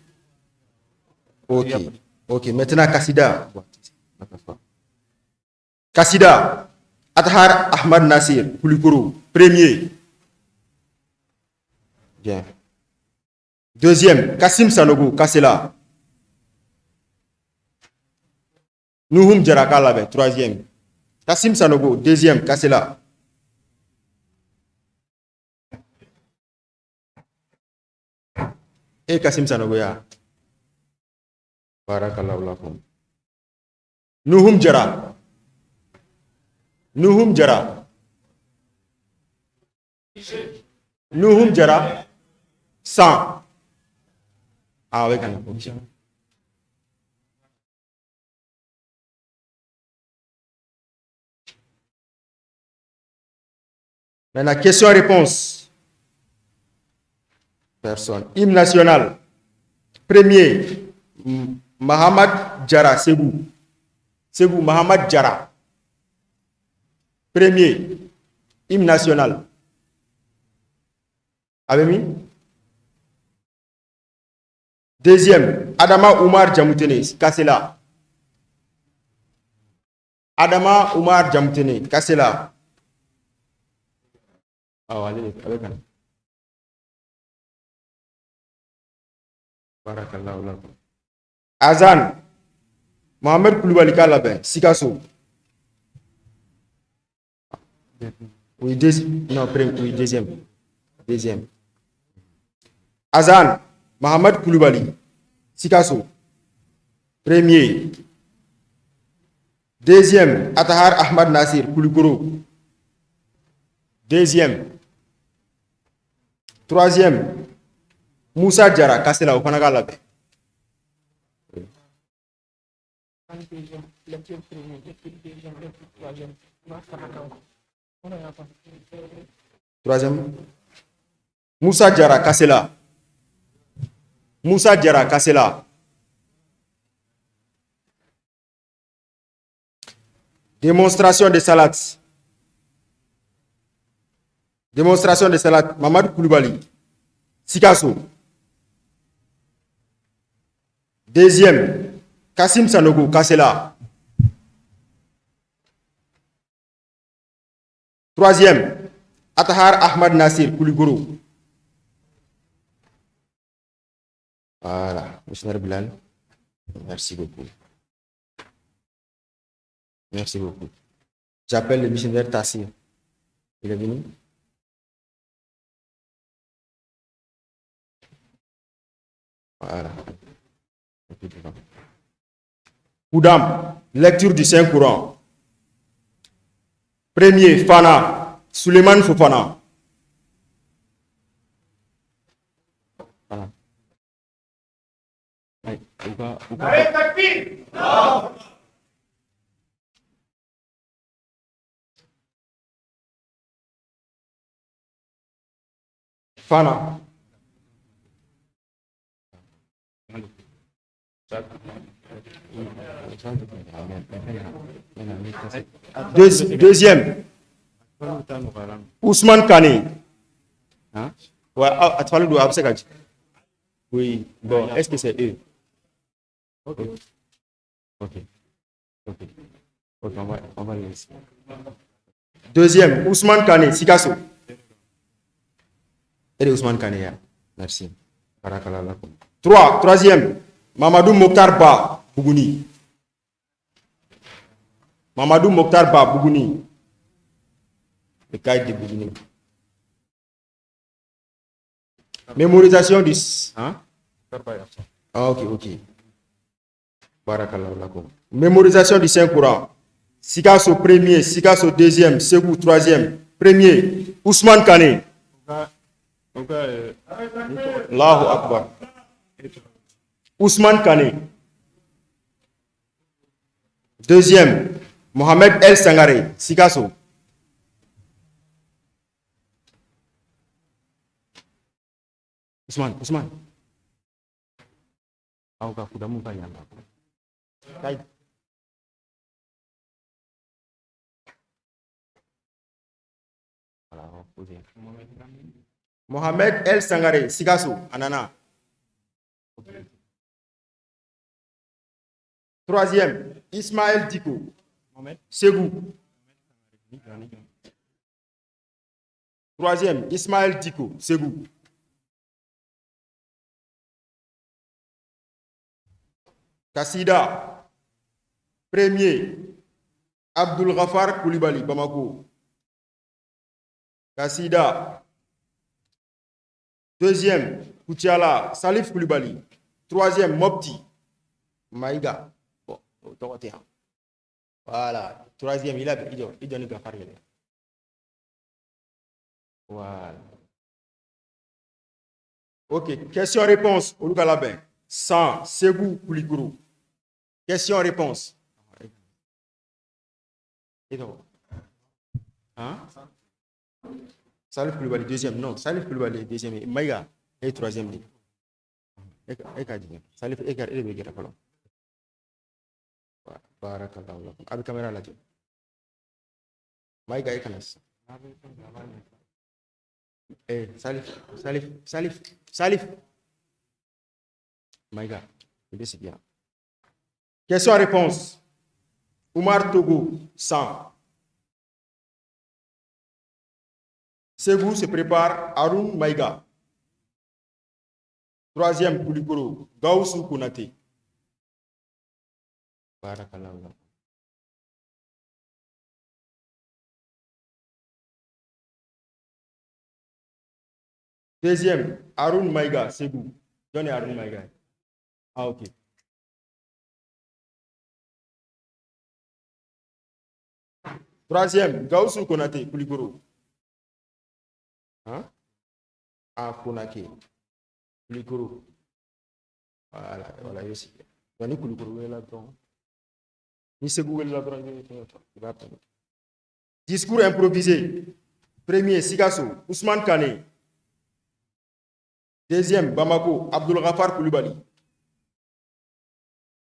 Ok. Ok, maintenant, Kassida. Kassida. Athar Ahmad Nassir, Koulikoro. Premier. Bien. Deuxième, Kassim Sanogo, Kassela. Nouhoum Diarra Kalabe, troisième. Kassim Sanogo, deuxième, Kassela. Et Kassim Sanogo, ya. Barakallahu lakum. Nouhoum Diarra. Nouhoum Diarra. Nouhoum Diarra. 100. Ah, avec un. Maintenant, question-réponse. Personne. Hymne national. Premier, Mahamad Diarra, Ségou. Ségou, Mahamad Diarra. Premier, hymne national. Avez mis? Deuxième, Adama Oumar Djamoutene, Kassela. Adama Oumar Djamoutene, Kassela. Ah, allez, avec un. Barakallahu lakum. Azan, Mohamed Koulibaly k'a labɛn, Sikaso. Oui, deuxième. Non, oui, deuxième. Deuxième. Azan, Mohamed Koulibaly, Sikaso. Premier. Deuxième, Atahar Ahmad Nasir, Koulikoro. Deuxième. Troisième, Moussa Diarra, Kassela, o fana k'a labɛn. Troisième, Moussa Diarra, Kassela. Moussa Diarra, Kassela. Démonstration de salade. Démonstration de salade. Mamadou Koulibaly. Sikasso. Deuxième, Kassim Sanogo, Kassela. Troisième, Atahar Ahmad Nasir, Koulikoro. Voilà, Missionnaire Bilal. Merci beaucoup. Merci beaucoup. J'appelle le missionnaire Tassir. Il est venu? Voilà. Oudam, lecture du Saint-Coran. Premier, Fana, Suleiman Fofana. Voilà. Fana. Deuxième, Ousmane Kane. Hein? Ouais, oui, bon, est-ce que c'est eux? Ok. Ok. Ok. Ok, on va les laisser. Deuxième, Ousmane Kane, Sikasso. Et Ousmane Kane, merci. Troisième, Mamadou Mokhtar Ba, Bougouni. Mamadou Mokhtar Ba, Bougouni. Le caïd de Bougouni. Mémorisation du... Hein? Ah, ok, ok. Barakallahu lakum. Mémorisation du Saint-Coran. Sikasso premier, Sikasso deuxième, Ségou troisième. Premier, Ousmane Kane. Allahu Akbar. Ousmane Kane. Deuxième, Mohamed El Sangare, Sikasso. Ousmane, Ousmane. Mohamed El Sangare, Sikasso, Anana. Troisième, Ismaël Diko, Ségou. Troisième, Ismaël Diko, Ségou. Kassida. Premier, Abdul Ghaffar Koulibaly, Bamako. Kassida. Deuxième, Koutiala, Salif Koulibaly. Troisième, Mopti, Maïga. Bon, voilà. Troisième, il donne Ghaffar. Voilà. Ok, question-réponse, Olukalabin. 100, Ségou Koulikoro. Question-réponse. Hein? Salif Koulibaly, deuxième. Non, Salif Koulibaly, deuxième. Maïga, et troisième. Salif, et Barakallahu lakum. Abi caméra là. Maïga, et kanas. Eh, Salif, Salif, Salif, Salif. Maïga, c'est bien. Question-réponse. Oumar Togo, 100. Ségou se prépare, Haroun Maïga. Troisième, Koulikoro, Gaussou Konate. Barakallahu lakum. Deuxième, Haroun Maïga, Ségou. Donnez Haroun Maïga. Ah, ok. Troisième, Gaussou Konate, Koulikoro. Hein? Ah, Konake. Koulikoro. Voilà, voilà, je sais. Ni Koulikoro, là, donc. Ni Ségou, là, donc. Discours improvisé. Premier, Sikasso, Ousmane Kane. Deuxième, Bamako, Abdul Ghaffar Koulibaly.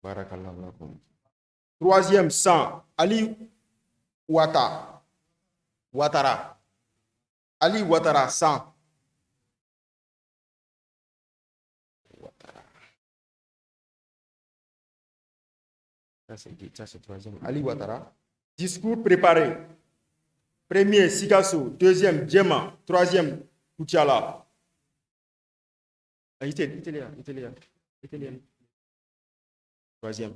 Barakallahu lakum. Troisième, San, Ali Ouattara. Ouattara. Ali Ouattara, San. Ouattara. Ça, c'est troisième. Ali Ouattara. Discours préparé. Premier, Sikasso. Deuxième, Djema. Troisième, Koutiala. Italien. Troisième.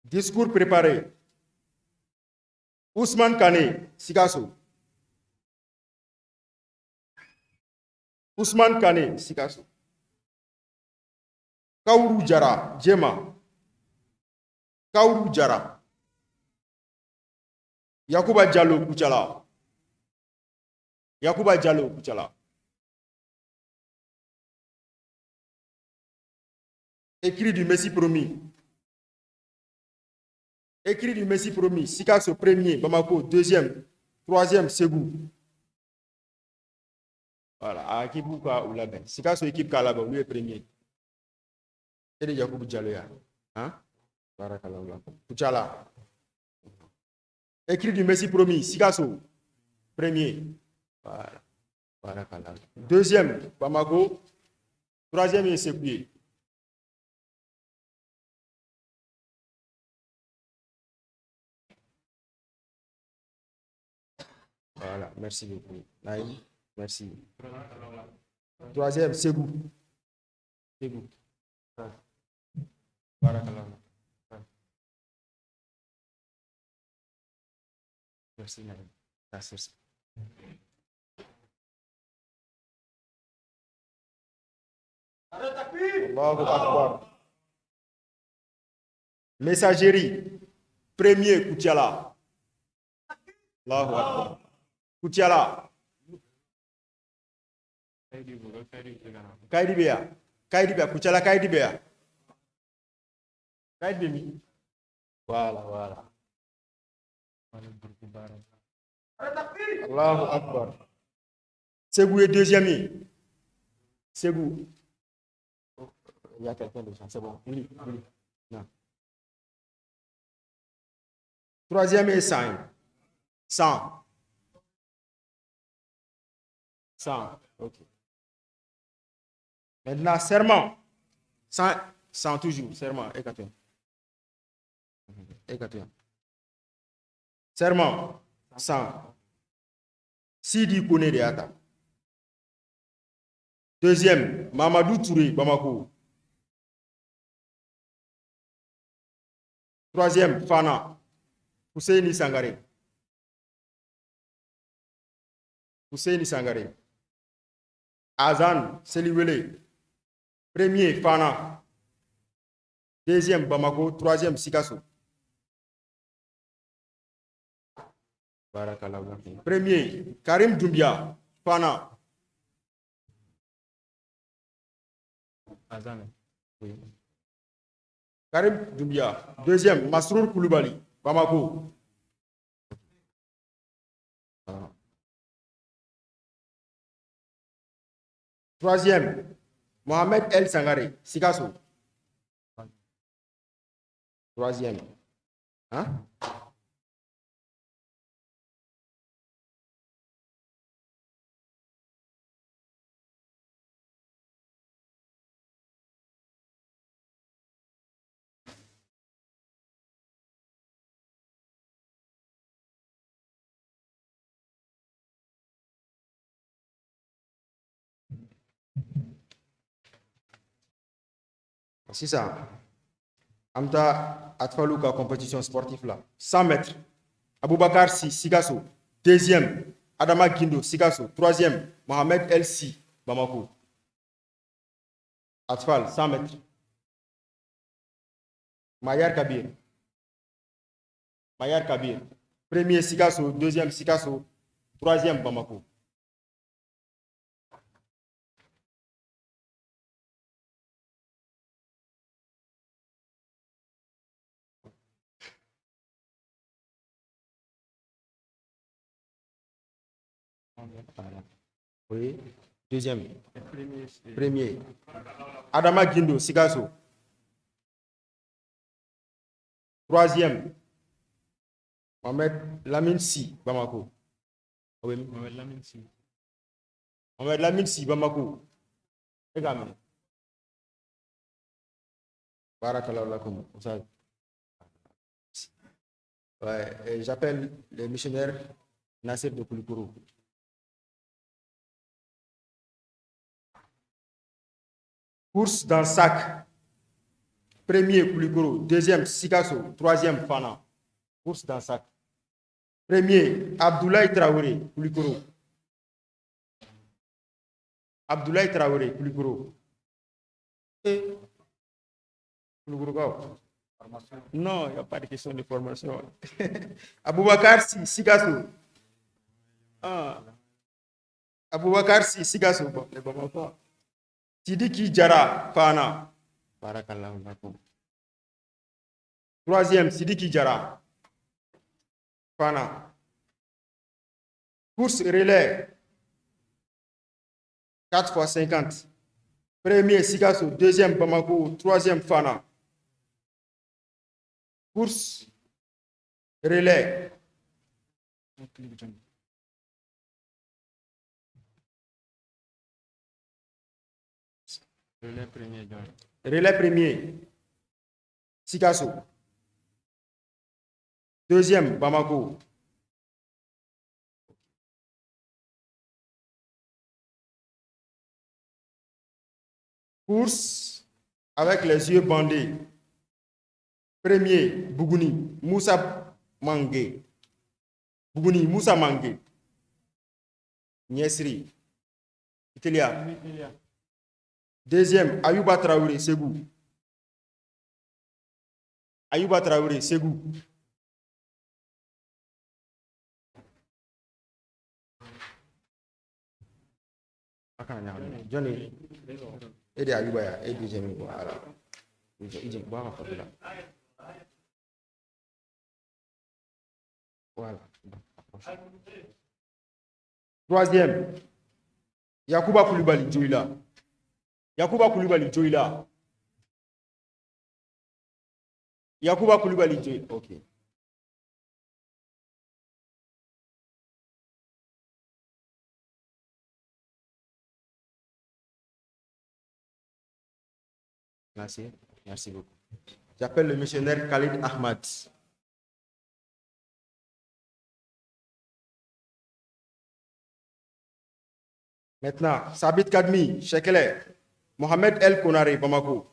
Discours préparé. Ousmane Kane, Sikasso. Ousmane Kane, Sikasso. Kaourou Diarra, Djema. Kaourou Diarra. Yacouba Diallo, Koutiala. Yacouba Diallo, Koutiala. Écrit du Messie promis. Écrit du Messie promis. Sikasso premier, Bamako deuxième, troisième, Ségou. Voilà, équipe ou la ben. Sikasso équipe Kalaba, lui est premier. Et de Yacoub Diallo. Hein? Barakallahu lakum. Koutiala. Écrit du Messie promis. Sikasso premier. Voilà. Barakallahu. Deuxième, Bamako. Troisième est Ségou. Voilà, merci beaucoup. Naïm, merci. Troisième, Ségou. Ségou. Barakallah. Merci, Naïm. Merci. Allahu Akbar. Messagerie. Premier, Koutiala. Allahu Akbar. Koutiala. Kaidi Bea. Kaidi Bea. Koutiala Kaidi Bea. Kaidi Bea. Voilà, voilà. Allahu Akbar. Ségou est deuxième. Ségou. Il y a quelqu'un déjà, c'est bon. Oui, oui. Non. Troisième est 100. 100. 100. Ok. Maintenant, serment. 100, 100 toujours. Serment. Écartez. Écartez. Serment. 100. Sidi Kone de Ata. Deuxième, Mamadou Touré, Bamako. Troisième, Fana. Husseini Sangare. Husseini Sangare. Azan Seliwele. Premier, Fana. Deuxième, Bamako. Troisième, Sikasso. Premier, Karim Doumbia. Fana. Azan. Oui. Karim Doumbia. Deuxième, Masrour Koulibaly. Bamako. Troisième, Mohamed El Sangare, Sikasso. Troisième. Hein? C'est ça. An bɛ taa Atfalu ka compétition sportive la. 100 mètres. Aboubacar Sy, Sikasso. Deuxième, Adama Guindo, Sikasso. Troisième, Mohamed El Sy, Bamako. Atfal, 100 mètres. Mayar Kabir. Mayar Kabir. Premier, Sikasso. Deuxième, Sikasso. Troisième, Bamako. Voilà. Oui. Deuxième. Premier. Adama Guindo, Sikasso. Troisième. Mohamed Lamine Sy, Bamako. Oui.
Mohamed Lamine Sy.
Mohamed Lamine Sy, Bamako. Également. Barakallahu lakum. Ouais, j'appelle le missionnaire Nassir de Koulikoro. Course dans le sac. Premier Koulikoro, deuxième Sikasso, troisième Fana. Course dans le sac. Premier Abdoulaye Traoré, Koulikoro. Abdoulaye Traoré, Koulikoro. Et Koulikoro. Non, il n'y a pas de question de formation. Aboubacar Sy, Sikasso. Ah. Aboubacar Sy, Sikasso. Bon, les Bamako. Sidiki Diarra, Fana. Barakallahu lakum. Troisième, Sidiki Diarra. Fana. Course relais. 4 fois 50. Premier, Sikasso. Deuxième, Bamako. Troisième, Fana. Course relais.
Relais premier.
Relais premier, Sikasso. Deuxième, Bamako. Course avec les yeux bandés. Premier, Bougouni, Moussa Mangué. Bougouni, Moussa Mangué. Niesri. Itelia. Deuxième, Ayouba Traoré, Ségou. Ayouba Traoré, Ségou. Johnny. Et de Ayouba, et deuxième, voilà. Voilà. Troisième, Yacouba Koulibaly, Djoïla. Yacouba Koulibaly, Djoïla. Yacouba Koulibaly, Djoïla. Ok. Merci. Merci beaucoup. J'appelle le missionnaire Khalid Ahmad. Maintenant, Sabit Kadmi, Chekele, Mohamed El Konare, Bamako.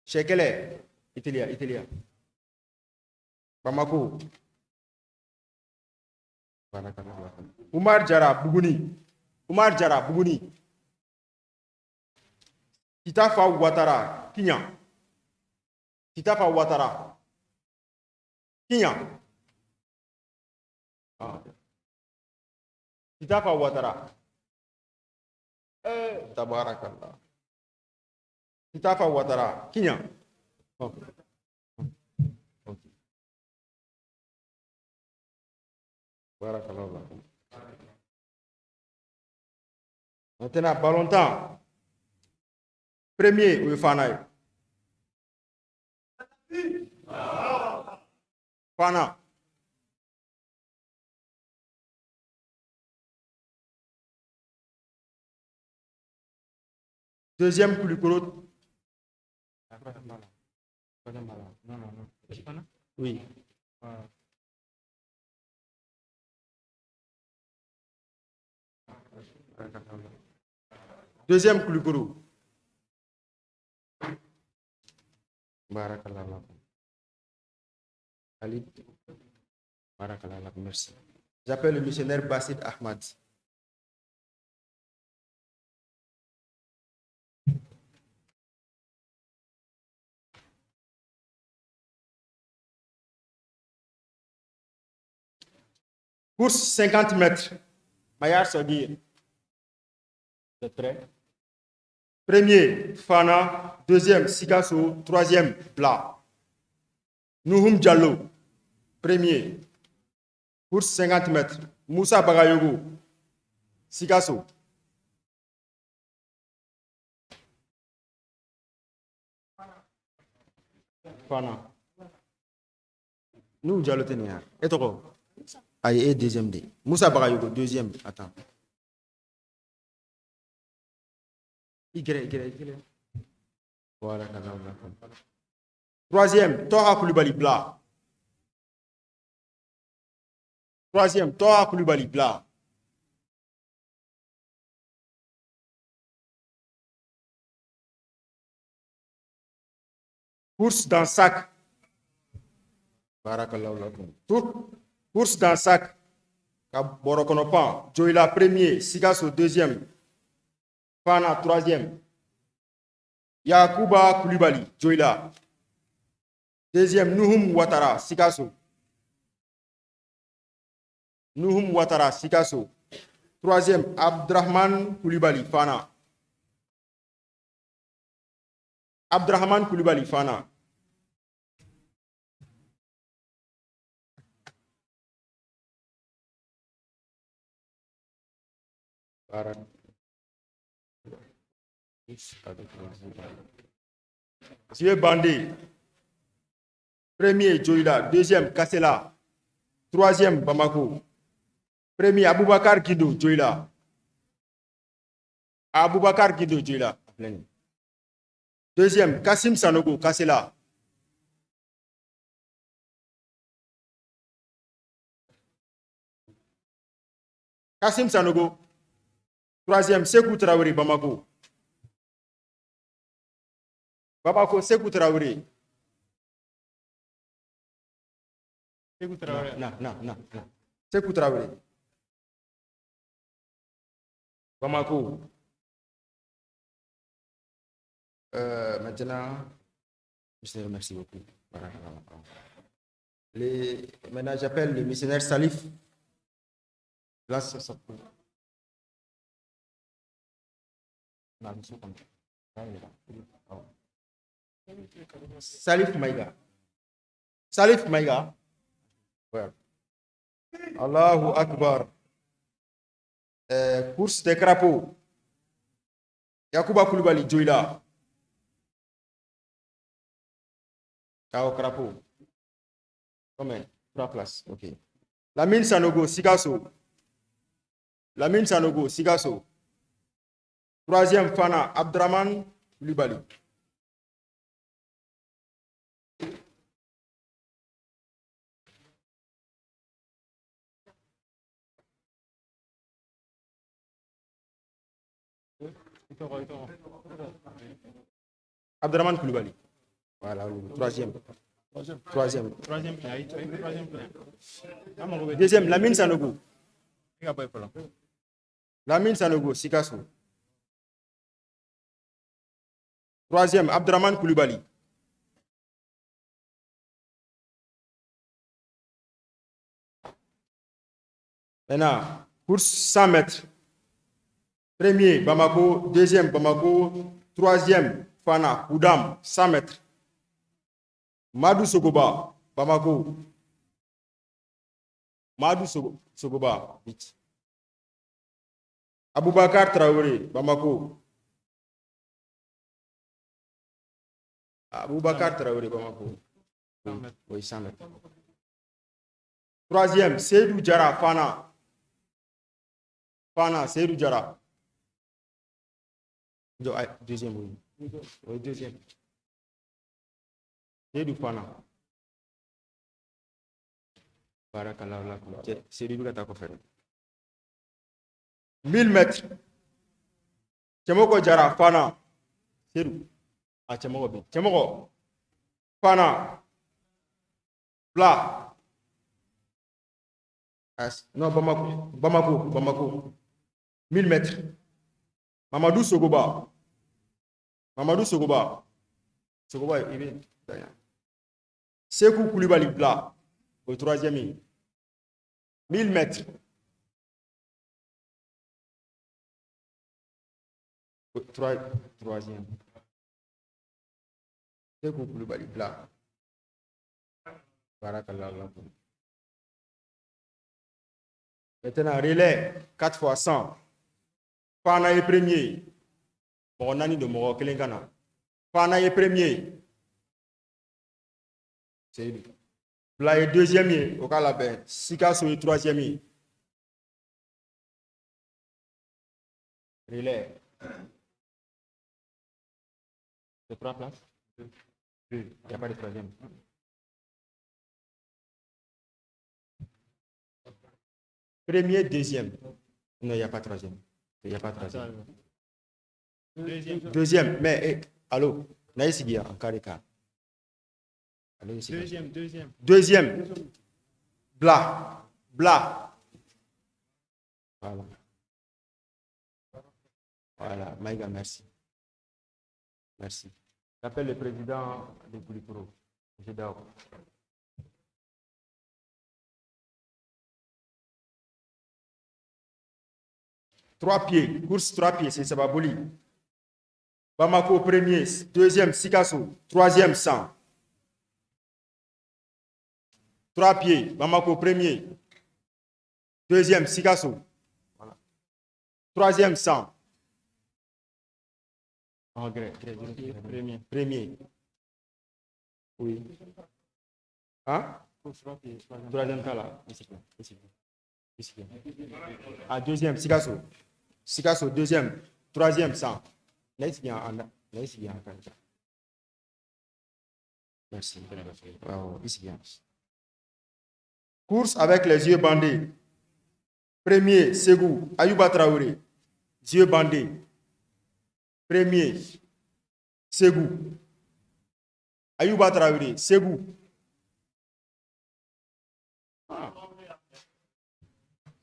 Chekele, Italia, Italia. Bamako. Oumar Diarra, Bougouni. Oumar Diarra, Bougouni. Titafa Ouattara, Kenya. Titafa Ouattara, Kenya. Ah. Titafa Ouattara. Tabarakallah. Titafa Ouattara, Kenya. Ok. Ok. Barakallah. Maintenant, ballontan. Premier, o ye Fana ye. Fana. Deuxième, Koulikoro. Oui. Deuxième, Koulikoro. Barakallahu lakum. Khalid. Barakallahu lakum. Merci. J'appelle le missionnaire Bassid Ahmad. Course 50 mètres. Mayar Sodir. Vous êtes prêts? Premier, Fana. Deuxième, Sikasso. Troisième, Bla. Nouhoum Diallo. Premier. Course 50 mètres. Moussa Bagayogo. Sikasso. Fana. Nouhoum Diallo Tenia. Et toi? Aïe, et deuxième D. Moussa Bagayogo, deuxième. Attends. Y, Y, Y. Voilà, voilà. Troisième, Toha Koulibaly Bla. Troisième, Toha Koulibaly Bla. Course dans sac. Barakallahu lakum. Course dans sac. Borokonopan. Joïla premier, Sikasso deuxième. Fana troisième. Yakuba Koulibaly, Joïla. Deuxième, Nouhoum Ouattara, Sikasso. Nouhoum Ouattara, Sikasso. Troisième, Abdrahman Koulibaly, Fana. Abdrahman Koulibaly, Fana. Dieu Bandé. Premier, Joïla. Deuxième, Kassela. Troisième, Bamako. Premier, Aboubakar Guido, Joïla. Aboubakar Guido, Joïla. Deuxième, Kassim Sanogo, Kassela. Kassim Sanogo. Troisième, Sekou Traoré, Bamako. Bamako, Sekou Traoré.
Sekou Traoré.
Non, non, non, non. Sekou Traoré. Bamako. Maintenant, missionnaire, merci beaucoup. Maintenant, j'appelle le missionnaire Salif. Là, ça. Salif Maïga. Salif Maïga. Ouais. Allahu Akbar. Course des crapauds. Yacouba Koulibaly, Joïla. Kao crapaud. Combien? 3 places. Ok. Lamine Sanogo, Sikasso. Lamine Sanogo, Sikasso. Troisième, Fana, Abdraman Koulibaly. Abdraman Koulibaly. Voilà, le troisième. Troisième. Deuxième, Lamine Sanogo. Lamine Sanogo, Sikasso. Troisième, Abdraman Koulibaly. Maintenant, course 100 mètres. Premier, Bamako. Deuxième, Bamako. Troisième, Fana, Koudam, 100 mètres. Madou Sogoba, Bamako. Madou Sogoba, vite. Aboubakar Traoré, Bamako. Aboubakar Traoré, Bamako. Oui, 100 mètres. Troisième, Seydou Diarra, Fana. Fana, Seydou Diarra. Deuxième, oui. Oui, deuxième. Seydou Fana. Barakallahu lakum. Seydou bɛ ka taa kɔfɛ. 1000 mètres. Cɛmɔgɔ Jara Fana. Seydou. Ah, Cɛmɔgɔ bɛ. Cɛmɔgɔ. Fana. Bla. Non, Bamako. Bamako. Bamako. 1000 mètres. Mamadou Sogoba. Mamadou Sogoba. Sogoba, il vient. Sekou Koulibaly Bla. Au troisième. 1000 mètres. Troisième. Sekou Koulibaly Bla. Barakallah. Maintenant, relais 4 fois 100. Fana est premier. Mɔgɔ naani don mɔgɔ kelen ka na. Fana est premier. Seydou. Bla est deuxième ye, o k'a labɛn. Sikaso est troisième ye. Relais. C'est trois places? Deux. Il n'y a pas de troisième. Premier, deuxième. Non, il n'y a pas de troisième. Il n'y a pas de troisième.
Deuxième.
Deuxième, mais, eh, allô, Naïs en carré.
Deuxième, deuxième.
Deuxième. Bla. Bla. Voilà. Voilà, Maïga, merci. Merci. J'appelle le président de Koulikoro, M. Dao. Trois pieds, course trois pieds, c'est Sababoli. Bamako premier, deuxième Sikasso, troisième 100. Trois pieds, Bamako premier, deuxième Sikasso, voilà. Troisième 100. Oh, gré, gré, gré,
Premier.
Premier. Oui. Hein? Troisième cas là. Ici, ici, ici. Ah, deuxième, Sikasso. Sikasso, deuxième. Troisième, 100. Là, ici, là, ici, Merci. Bravo, ici, Course avec les yeux bandés. Premier, Ségou, Ayouba Traoré. Yeux bandés. Premier, Ségou. Ayouba Traoré, Ségou. Ah.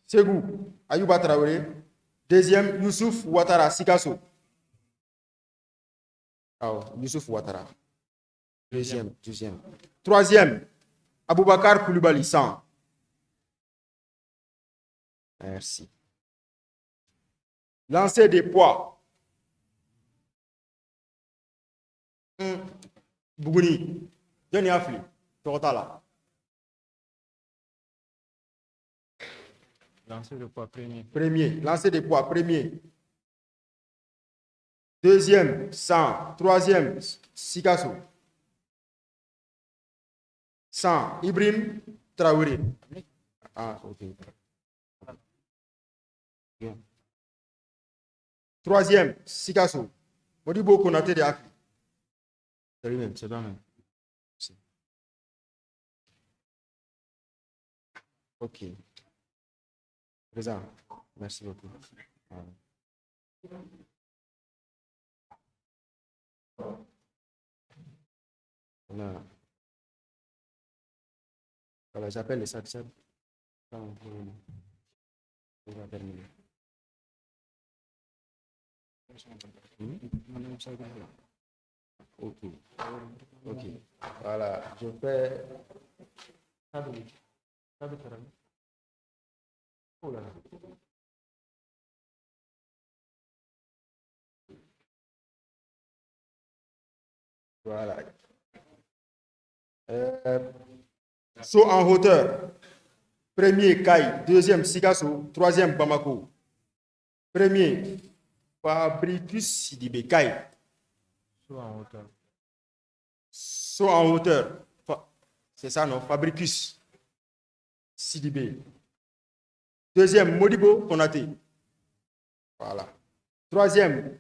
Ségou, Ayouba Traoré. Deuxième, Youssouf Ouattara, Sikasso. Ah, Youssouf Ouattara. Deuxième, deuxième. Troisième, Aboubacar Koulibaly, 100. Merci. Lancer des poids. Bougouni, Johnny Afli, Torotala.
Lancer de poids premier.
Premier, lancer des poids premier. Deuxième, 100. Troisième, Sikasso. 100. Ibrahim Traoré. Ah, ok. Bien. Troisième, Sikasso. Modibo Konaté de Afli. C'est lui-même, c'est toi-même. Ok. Présent. Merci beaucoup. Voilà. Voilà. Voilà, j'appelle les SATSAB. On va terminer. Ok. Ok. Voilà, je fais. Oh là là. Voilà. Saut en hauteur. Premier, Kai. Deuxième, Sikasso. Troisième, Bamako. Premier, Fabricus Sidibé. Kai.
Saut en hauteur.
Saut en hauteur. C'est ça, non? Fabricus Sidibé. Deuxième, Modibo Konaté. Voilà. Troisième,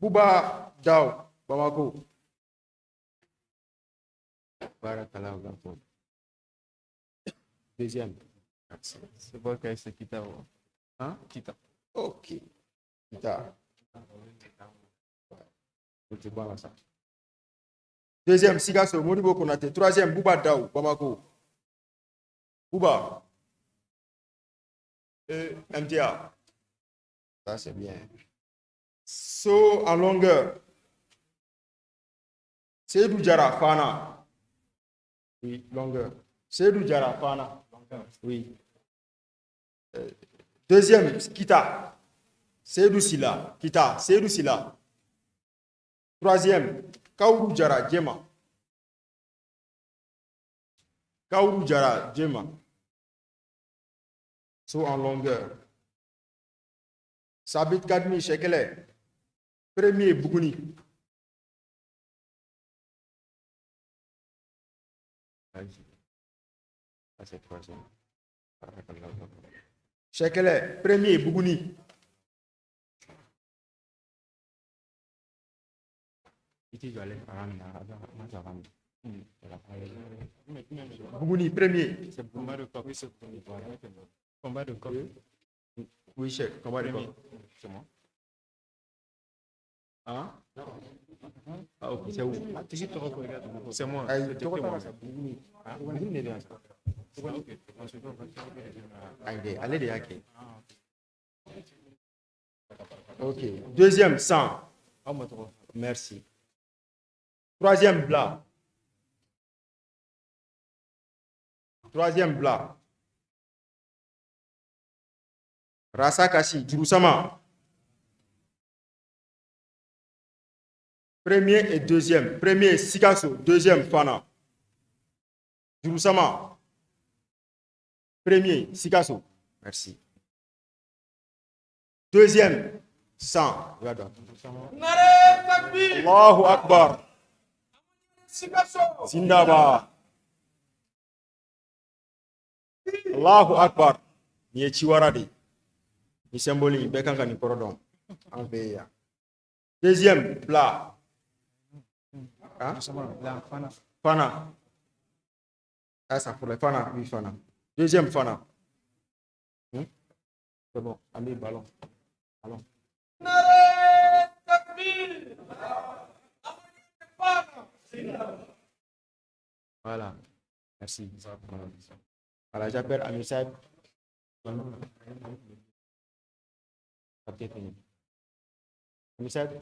Bouba Dao, Bamako. Deuxième.
C'est bon, c'est Kita.
Hein?
Kita.
Ok. Kita. C'est bon, ça. Deuxième, Sikasso, Modibo Konaté. Troisième, Bouba Daou, Bamako. Bouba. MTA. Ça, c'est bien. Saut en longueur. Seydou Diarra, Fana. Oui, longueur. Seydou Diarra, Fana. Oui. Deuxième, Kita. Seydou Silla, Kita. Seydou Silla. Troisième, Kaourou Diarra, Djema. Kaourou Diarra, Djema. Saut en longueur. Sabit Kadmi, Chekele. Premier, Bougouni. C'est troisième. Chekele, premier, Bougouni. Bougouni, premier.
C'est combat de coq. Combat de coq.
Oui, chef, combat de coq.
C'est moi.
Hein? Ah, ok, c'est où?
C'est moi.
C'est moi. Allez, de y'a kɛ. Ok. Deuxième, 100. Merci. Troisième, Bla. Troisième, Bla. Rassa Kassi, Djurusama. Premier et deuxième. Premier, Sikasso. Deuxième, Fana. Djurusama. Premier, Sikasso. Merci. Deuxième, 100. Allahu Akbar. Zindaba. Allahu Akbar. Ni ye ciwara de. Ni symbole bɛɛ kan ka nin kɔrɔ dɔn an fɛ yan. Deuxième, Bla. Hein? Fana. Ah, ça pourrait. Fana, oui, Fana. Deuxième, Fana. C'est bon, allez, ballon. Ballon. Voilà. Merci. Voilà, j'appelle Amir Saeb. Amir Saeb.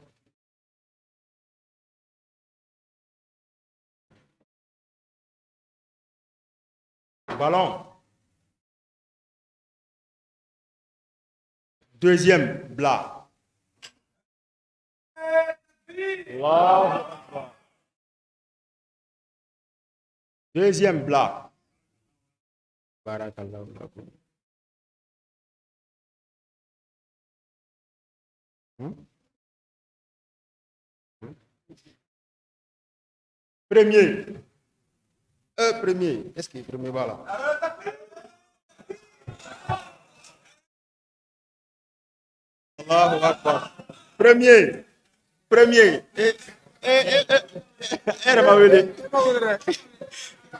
Ballon. Deuxième, Bla. Wow. Deuxième, Bla. Barakallahu lakum. Premier. Premier. Est-ce qu'il est premier bas là? Allahu Akbar. Premier. Premier.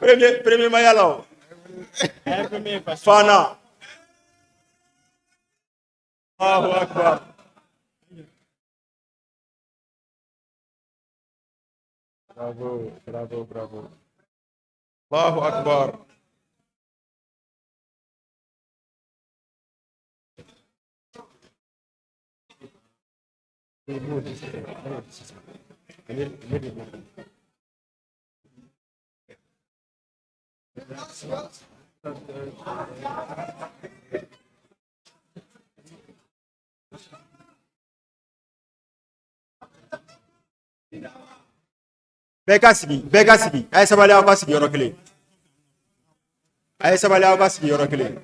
Premier, premier Mayala. Fana. Allahu Akbar. Bravo, bravo, bravo. Allahu Akbar. Bɛɛ ka sigi, bɛɛ ka sigi. A ye sabali, aw ka sigi yɔrɔ kelen. A ye sabali, aw ka sigi yɔrɔ kelen.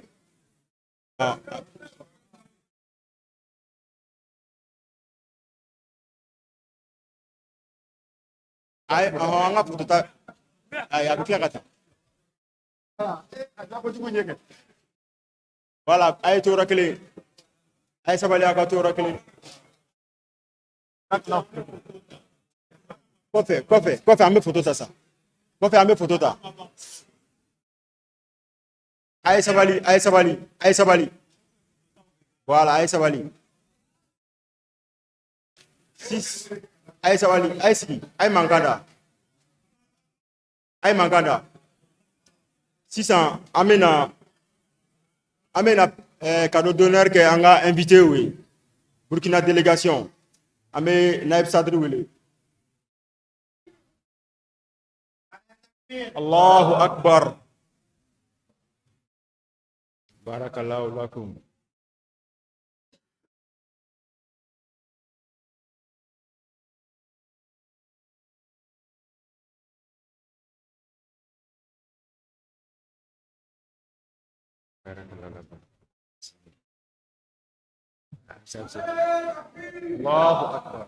Ayi, ɔhɔn, an ka foto ta. Ayi, a bɛ tila ka taa. Voilà, a ye to yɔrɔ kelen. A ye sabali, aw ka to yɔrɔ kelen. Kɔfɛ, kɔfɛ, kɔfɛ, an bɛ foto ta sa. Kɔfɛ, an bɛ foto ta. A ye sabali, a ye sabali, a ye sabali. Voilà, a ye sabali. 6. A ye sabali, a ye sigi, a ye mankan da. A ye mankan da. Sisan an bɛna cadeau d'honneur kɛ an ka invité ye, Burkina délégation. An bɛ Naib Sadri wele. Allahu akbar.
Barakallahu lakum. Barakallahu lakum. Allahu akbar.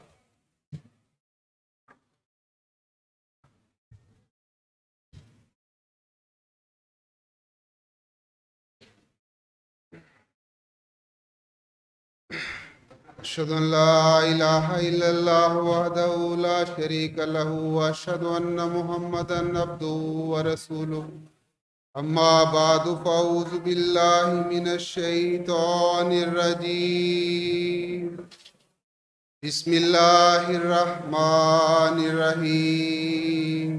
أشهد أن لا إله إلا الله وحده لا شريك له وأشهد أن محمدا عبده ورسوله. أما بعد، فأعوذ بالله من الشيطان الرجيم. بسم الله الرحمن الرحيم.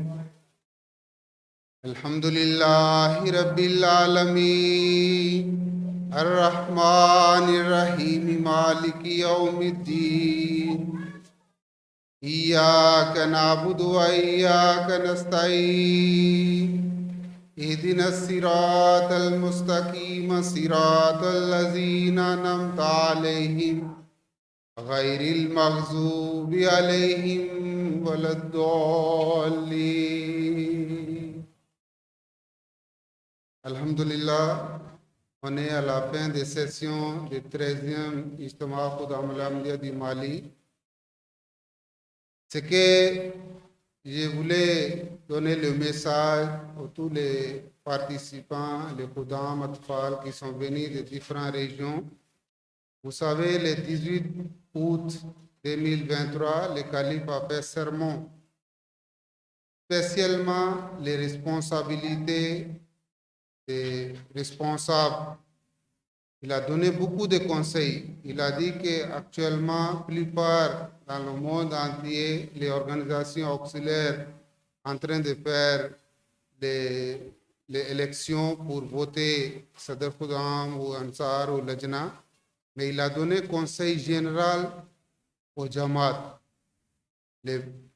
الحمد لله رب العالمين، الرحمن الرحيم، مالك يوم الدين. إياك نعبد وإياك نستعين. اهدنا الصراط المستقيم، صراط الذين أنعمت عليهم، غير المغضوب عليهم ولا الضالين. الحمد لله, on est à la fin des sessions du 13e Ijtema Khuddam Ahmadiyya du Mali. Ce que je voulais donner le message à tous les participants, les Khuddam Atfal qui sont venus de différentes régions. Vous savez, le 18 août 2023, le calife a fait serment, spécialement les responsabilités des responsables. Il a donné beaucoup de conseils. Il a dit qu'actuellement, plupart dans le monde entier, les organisations auxiliaires en train de faire les élections pour voter Sadr Khuddam ou Ansar ou Lajna. Mais il a donné conseil général au Jamaat.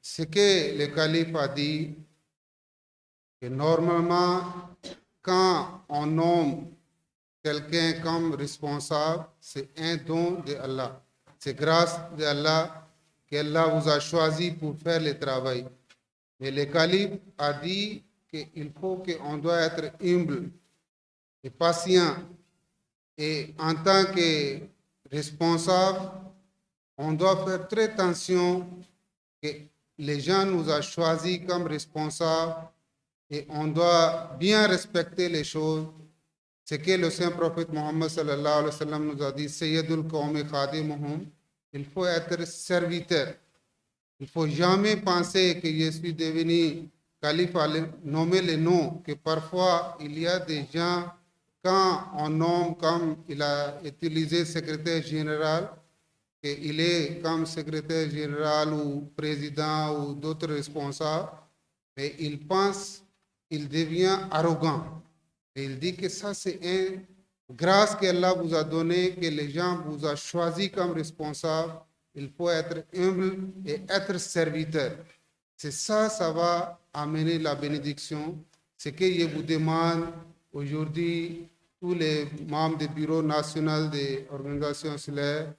Ce que le calife a dit, que normalement, quand on nomme quelqu'un comme responsable, c'est un don de Allah. C'est grâce de Allah qu'Allah vous a choisi pour faire le travail. Mais le calife a dit qu'il faut qu'on doit être humble et patient. Et en tant que responsable, on doit faire très attention que les gens nous ont choisis comme responsables et on doit bien respecter les choses. Ce que le saint prophète Mohammed صلى الله عليه وسلم nous a dit, سيد القوم خادمهم, il faut être serviteur. Il ne faut jamais penser que je suis devenu calife à nommer les noms, que parfois il y a des gens, quand on nomme comme il a utilisé secrétaire général, qu'il est comme secrétaire général ou président ou d'autres responsables, mais il pense, il devient arrogant. Et il dit que ça, c'est une grâce qu'Allah vous a donnée, que les gens vous ont choisi comme responsable. Il faut être humble et être serviteur. C'est ça, ça va amener la bénédiction. Ce que je vous demande aujourd'hui, tous les membres du bureau national des organisations auxiliaires,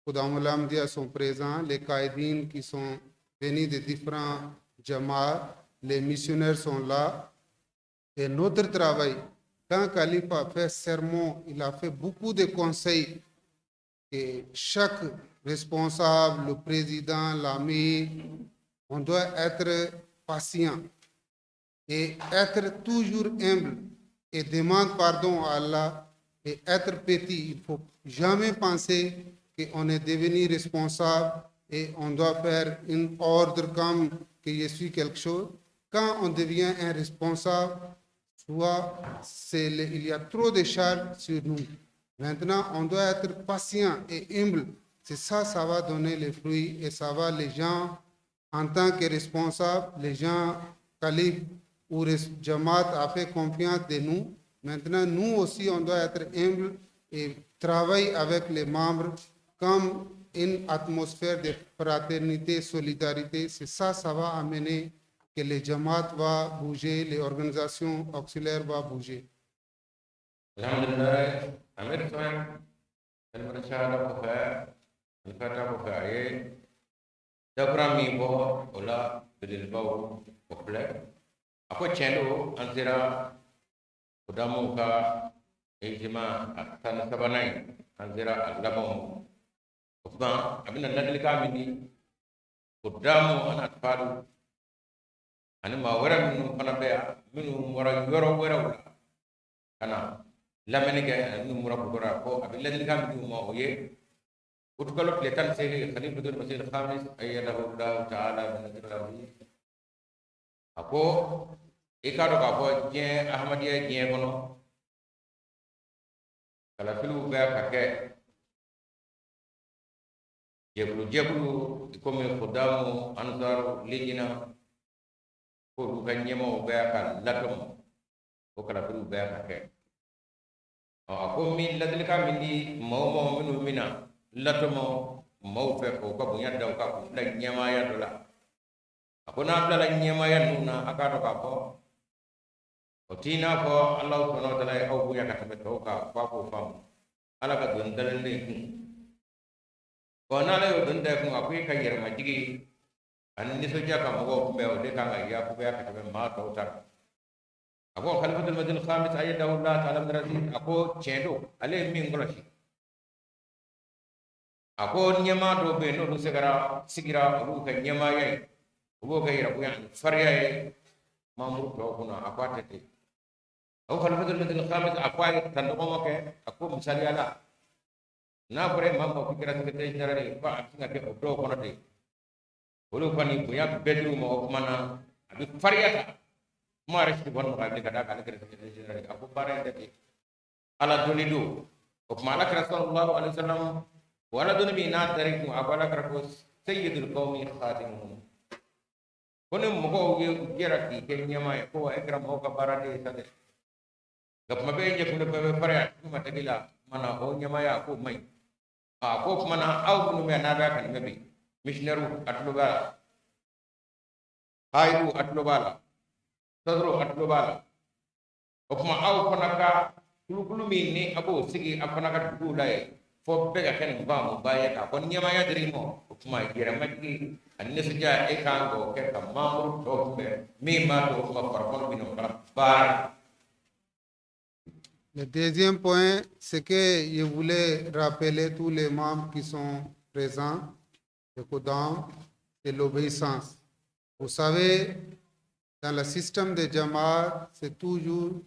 Khuddam Ahmadiyya sont présents, les Qaïdines qui sont venus de différents Jamaat, les missionnaires sont là. Et notre travail, quand Calife a fait sermon, il a fait beaucoup de conseils que chaque responsable, le président, l'ami, on doit être patient et être toujours humble et demande pardon à Allah et être petit. Il ne faut jamais penser qu'on est devenu responsable et on doit faire un ordre comme que je suis quelque chose. Quand on devient un responsable, soit il y a trop de charges sur nous. Maintenant, on doit être patient et humble. C'est ça, ça va donner les fruits et ça va les gens, en tant que responsables, les gens califes, où Jamaat a fait confiance de nous. Maintenant, nous aussi, on doit être humble et travailler avec les membres comme une atmosphère de fraternité, solidarité. C'est ça, ça va amener que les Jamaat va bouger, les organisations auxiliaires vont bouger.
Alhamdulillah, Amir Sahib, kalimar shahada kɔfɛ, alifata kɔfɛ, a ye dakura min bɔ o la belebelebaw o filɛ. A ko tiɲɛ don, an sera Kudamuw ka ijima a 13nan ye, an sera a labanw ma. O tuma a bɛna ladilikan min di Kudamu ana fadu ani maa wɛrɛ minnu fana bɛ yan, minnu bɔra yɔrɔ wɛrɛw la ka na lamɛnni kɛ, ani minnu bɔra Kulukɔrɔ, ko a bɛ ladilikan min di u ma, o ye utukalo tile 18, Khalifatul Masih Khamis ayyadahu Allahu ta'ala bi nasrihi. A ko i k'a dɔn k'a fɔ diɲɛ Ahmadiyya diɲɛ kɔnɔ, kalafiliw bɛ ka kɛ jɛkulu jɛkulu, i komi Kudamu, Ansaru, Lijina, k'olu ka ɲɛmaaw bɛ ka latɔmɔ, o kalafiliw bɛ ka kɛ. Ɔ, a ko min ladilikan min di maa o maa minnu bɛna latɔmɔ maaw fɛ k'u ka bonya da u kan, k'u bila ɲɛmaaya dɔ la, a ko n'a bilala ɲɛmaaya ninnu na, a k'a dɔn k'a fɔ o t'i n'a fɔ Alahu subahana wa taala ye aw bonya ka tɛmɛ tɔw kan, f'a k'o faamu. Ala ka doni dalen de kun. Ɔ, n'Ala y'o doni da i kun, a ko e ka yɛrɛmajigi ani nisɔndiya ka mɔgɔw kunbɛn, o de kan ka yakubaya ka tɛmɛ maa tɔw ta kan. A ko Khalifatul Masih Khamis ayyadahu Allah ta'ala bi nasrihi, a ko tiɲɛ don, ale ye min kɔlɔsi, a ko ɲɛmaa dɔw bɛ yen, n'olu sigira olu ka ɲɛmaaya ye, u b'o kɛ yɛrɛbonya ani farinya ye mamuru tɔw kunna, a ko a tɛ ten. A ko Khalifatul Masih Khamis, a ko a ye tandɔgɔma kɛ, a ko misaliya la, n'a fɔra e maa ma k'i kɛra secrétaire général ye, ko a bɛ se ka kɛ o dɔw kɔnɔ ten, olu kɔni bonya bɛɛ dir'u ma, o tuma na a bɛ farinya ta kuma yɛrɛ si tɛ bɔ nɔgɔya bilen ka d'a kan ale kɛra secrétaire général ye. A ko baara in tɛ ten, Ala doni don. O tuma Ala kɛra sallallahu alaihi wa sallam, o Ala doni min n'a dar'i kun, a ko Ala kɛra ko sayyidul qawmi khadimuhum, ko ni mɔgɔw ye u jɛra k'i kɛ ɲɛmaa ye, ko wa e kɛra mɔgɔw ka baaraden ye sa dɛ, nka tuma bɛɛ e ɲɛkun bɛɛ bɛ farinya tuma tɛgɛ la, tuma na o ɲɛmaaya k'o man ɲi. A ko o tuma na aw minnu bɛ yan n'a bɛ ka nin mɛn bi, missionnaire a tulo b'a la, hayidu a tulo b'a la, sadro a tulo b'a la, o tuma aw fana ka kulukulu min ni a b'o sigi a fana ka duguw la yen, fo bɛɛ ka kɛ nin faamuba ye k'a fɔ ɲɛmaaya dir'i ma, o tuma yɛrɛmajigi ani nisɔndiya e kan k'o kɛ ka mamuru tɔw kunbɛn, min b'a to o tuma farikolo bɛ na o fana baara.
Le deuxième point, c'est que je voulais rappeler tous les membres qui sont présents, le Khuddam, c'est l'obéissance. Vous savez, dans le système de Jamaat, c'est toujours,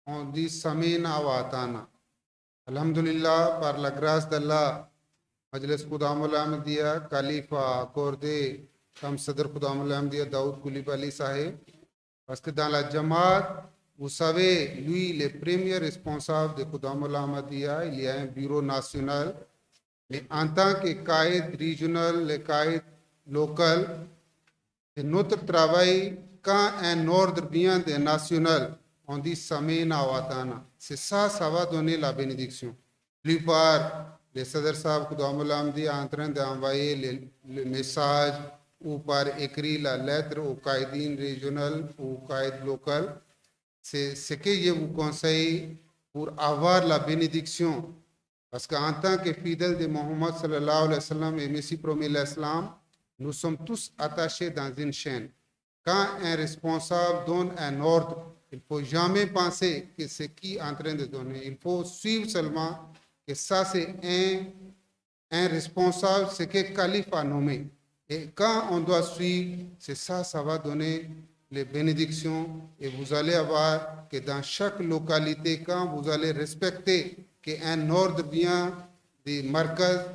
on dit Samina wa Atana. Alhamdulillah, par la grâce d'Allah, Majlis Khuddam al-Ahmadiyya, Calife a accordé comme Sadr Khuddam al-Ahmadiyya Daoud Coulibaly Sahib. Parce que dans la Jamaat, vous savez, lui, le premier responsable de Khuddam al-Ahmadiyya, il y a un bureau national. Mais en tant que caïd régional, le caïd local, c'est notre travail, quand un ordre vient des national, on dit Samina wa Atana. C'est ça, ça va donner la bénédiction. Plupart, les Sadr Sahib Khuddam al-Ahmadiyya est en train d'envoyer le message ou par écrit la lettre au caïdin régional ou au caïd local. C'est ce que je vous conseille pour avoir la bénédiction. Parce qu'en tant que fidèle de Mohammed sallallahu alayhi wa sallam et Messie promis l'Islam, nous sommes tous attachés dans une chaîne. Quand un responsable donne un ordre, il ne faut jamais penser que c'est qui est en train de donner. Il faut suivre seulement que ça, c'est un responsable, ce que le calife a nommé. Et quand on doit suivre, c'est ça, ça va donner les bénédictions et vous allez avoir que dans chaque localité, quand vous allez respecter qu'un ordre vient des markaz,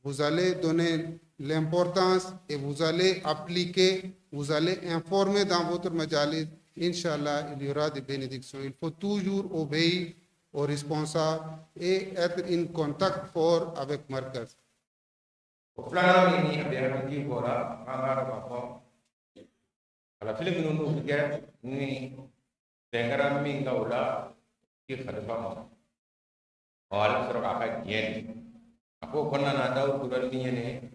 vous allez donner l'importance et vous allez appliquer, vous allez informer dans votre majalis. Inch'Allah, il y aura des bénédictions. Il faut toujours obéir aux responsables et être en contact fort avec markaz.
O filanan min ni a bɛ hakili bɔra, an k'a dɔn k'a fɔ Kalafili minnu n'u bɛ kɛ ni bɛn kɛra min kan o la di khalifa ma, ɔ ale bɛ sɔrɔ k'a ka diɲɛ di. A ko o kɔnɔna na, Dawudu Kulubali min ye nin ye,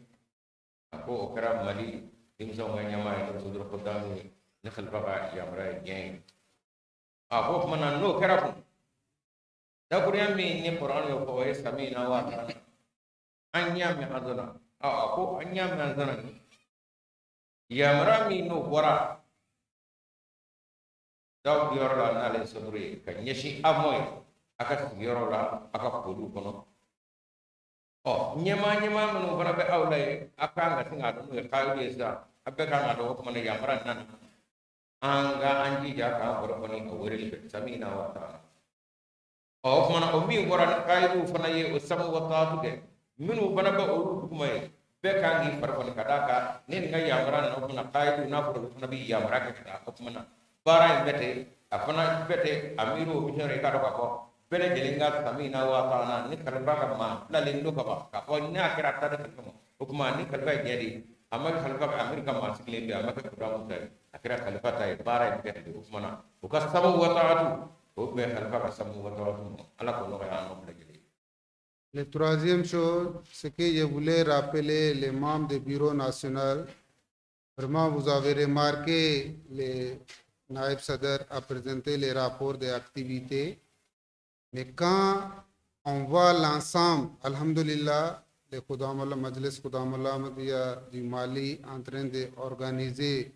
a ko o kɛra Mali denmisɛnw ka ɲɛmaa ye, n'o Sodoro Kodamu ye, ni khalifa ka yamaruya ye diɲɛ ye. A ko o tuma na n'o kɛra kun, dakurunya min ni Kuran y'o fɔ, o ye sami'na wa ata'na, an y'a mɛn, an sɔnna. A ko an y'a mɛn, an sɔnna, yamaruya min n'o bɔra Dawudu yɔrɔ la, n'ale ye Sodoro ye, ka ɲɛsin aw ma ye a ka sigiyɔrɔ la, a ka koliw kɔnɔ, ɔ ɲɛmaa minnu fana bɛ aw la yen, a kan ka sin k'a dɔn n'o ye kayidu ye sisan, a bɛɛ kan k'a dɔn o tuma na yamaruya nana, an ka an jija k'an kɔrɔ kɔni o weleli fɛ, sami'na wa ata'na. Ɔ o tuma na o min bɔra ni kayidu fana ye, o samu wa taatu kɛ, minnu fana bɛ olu duguma ye, bɛɛ kan k'i fari kɔni ka d'a kan ni nin ka yamaruya nana, o tuma na kayidu n'a fɔra olu fana bɛ yamaruya kɛ ka taa, o tuma na baara in bɛ ten, a fana bɛ ten. Amiru o misiyɔn, i k'a dɔn k'a fɔ bɛɛ lajɛlen ka sami'na wa ata'na, ni khalifa ka maa bilalen don ka ban k'a fɔ n'a kɛra a ta di khalifa ma, o tuma ni khalifa ye diɲɛ di, a ma kɛ khalifa ka amiru ka maa sigilen bɛ, a ma kɛ kudamu ta ye, a kɛra khalifa ta ye, baara in bɛ kɛ ten. O tuma na u ka samu wa taatu, o bɛ khalifa ka samu wa taatu ma. Ala k'o nɔgɔya an n'aw bɛɛ lajɛlen.
La troisième chose, c'est que je voulais rappeler les membres du bureau national. Vraiment, vous avez remarqué, les Naïb Sadr a présenté les rapports des activités. Mais quand on voit l'ensemble, alhamdulillah, le Khuddam Majlis Khuddam Ahmadiyya du Mali en train d'organiser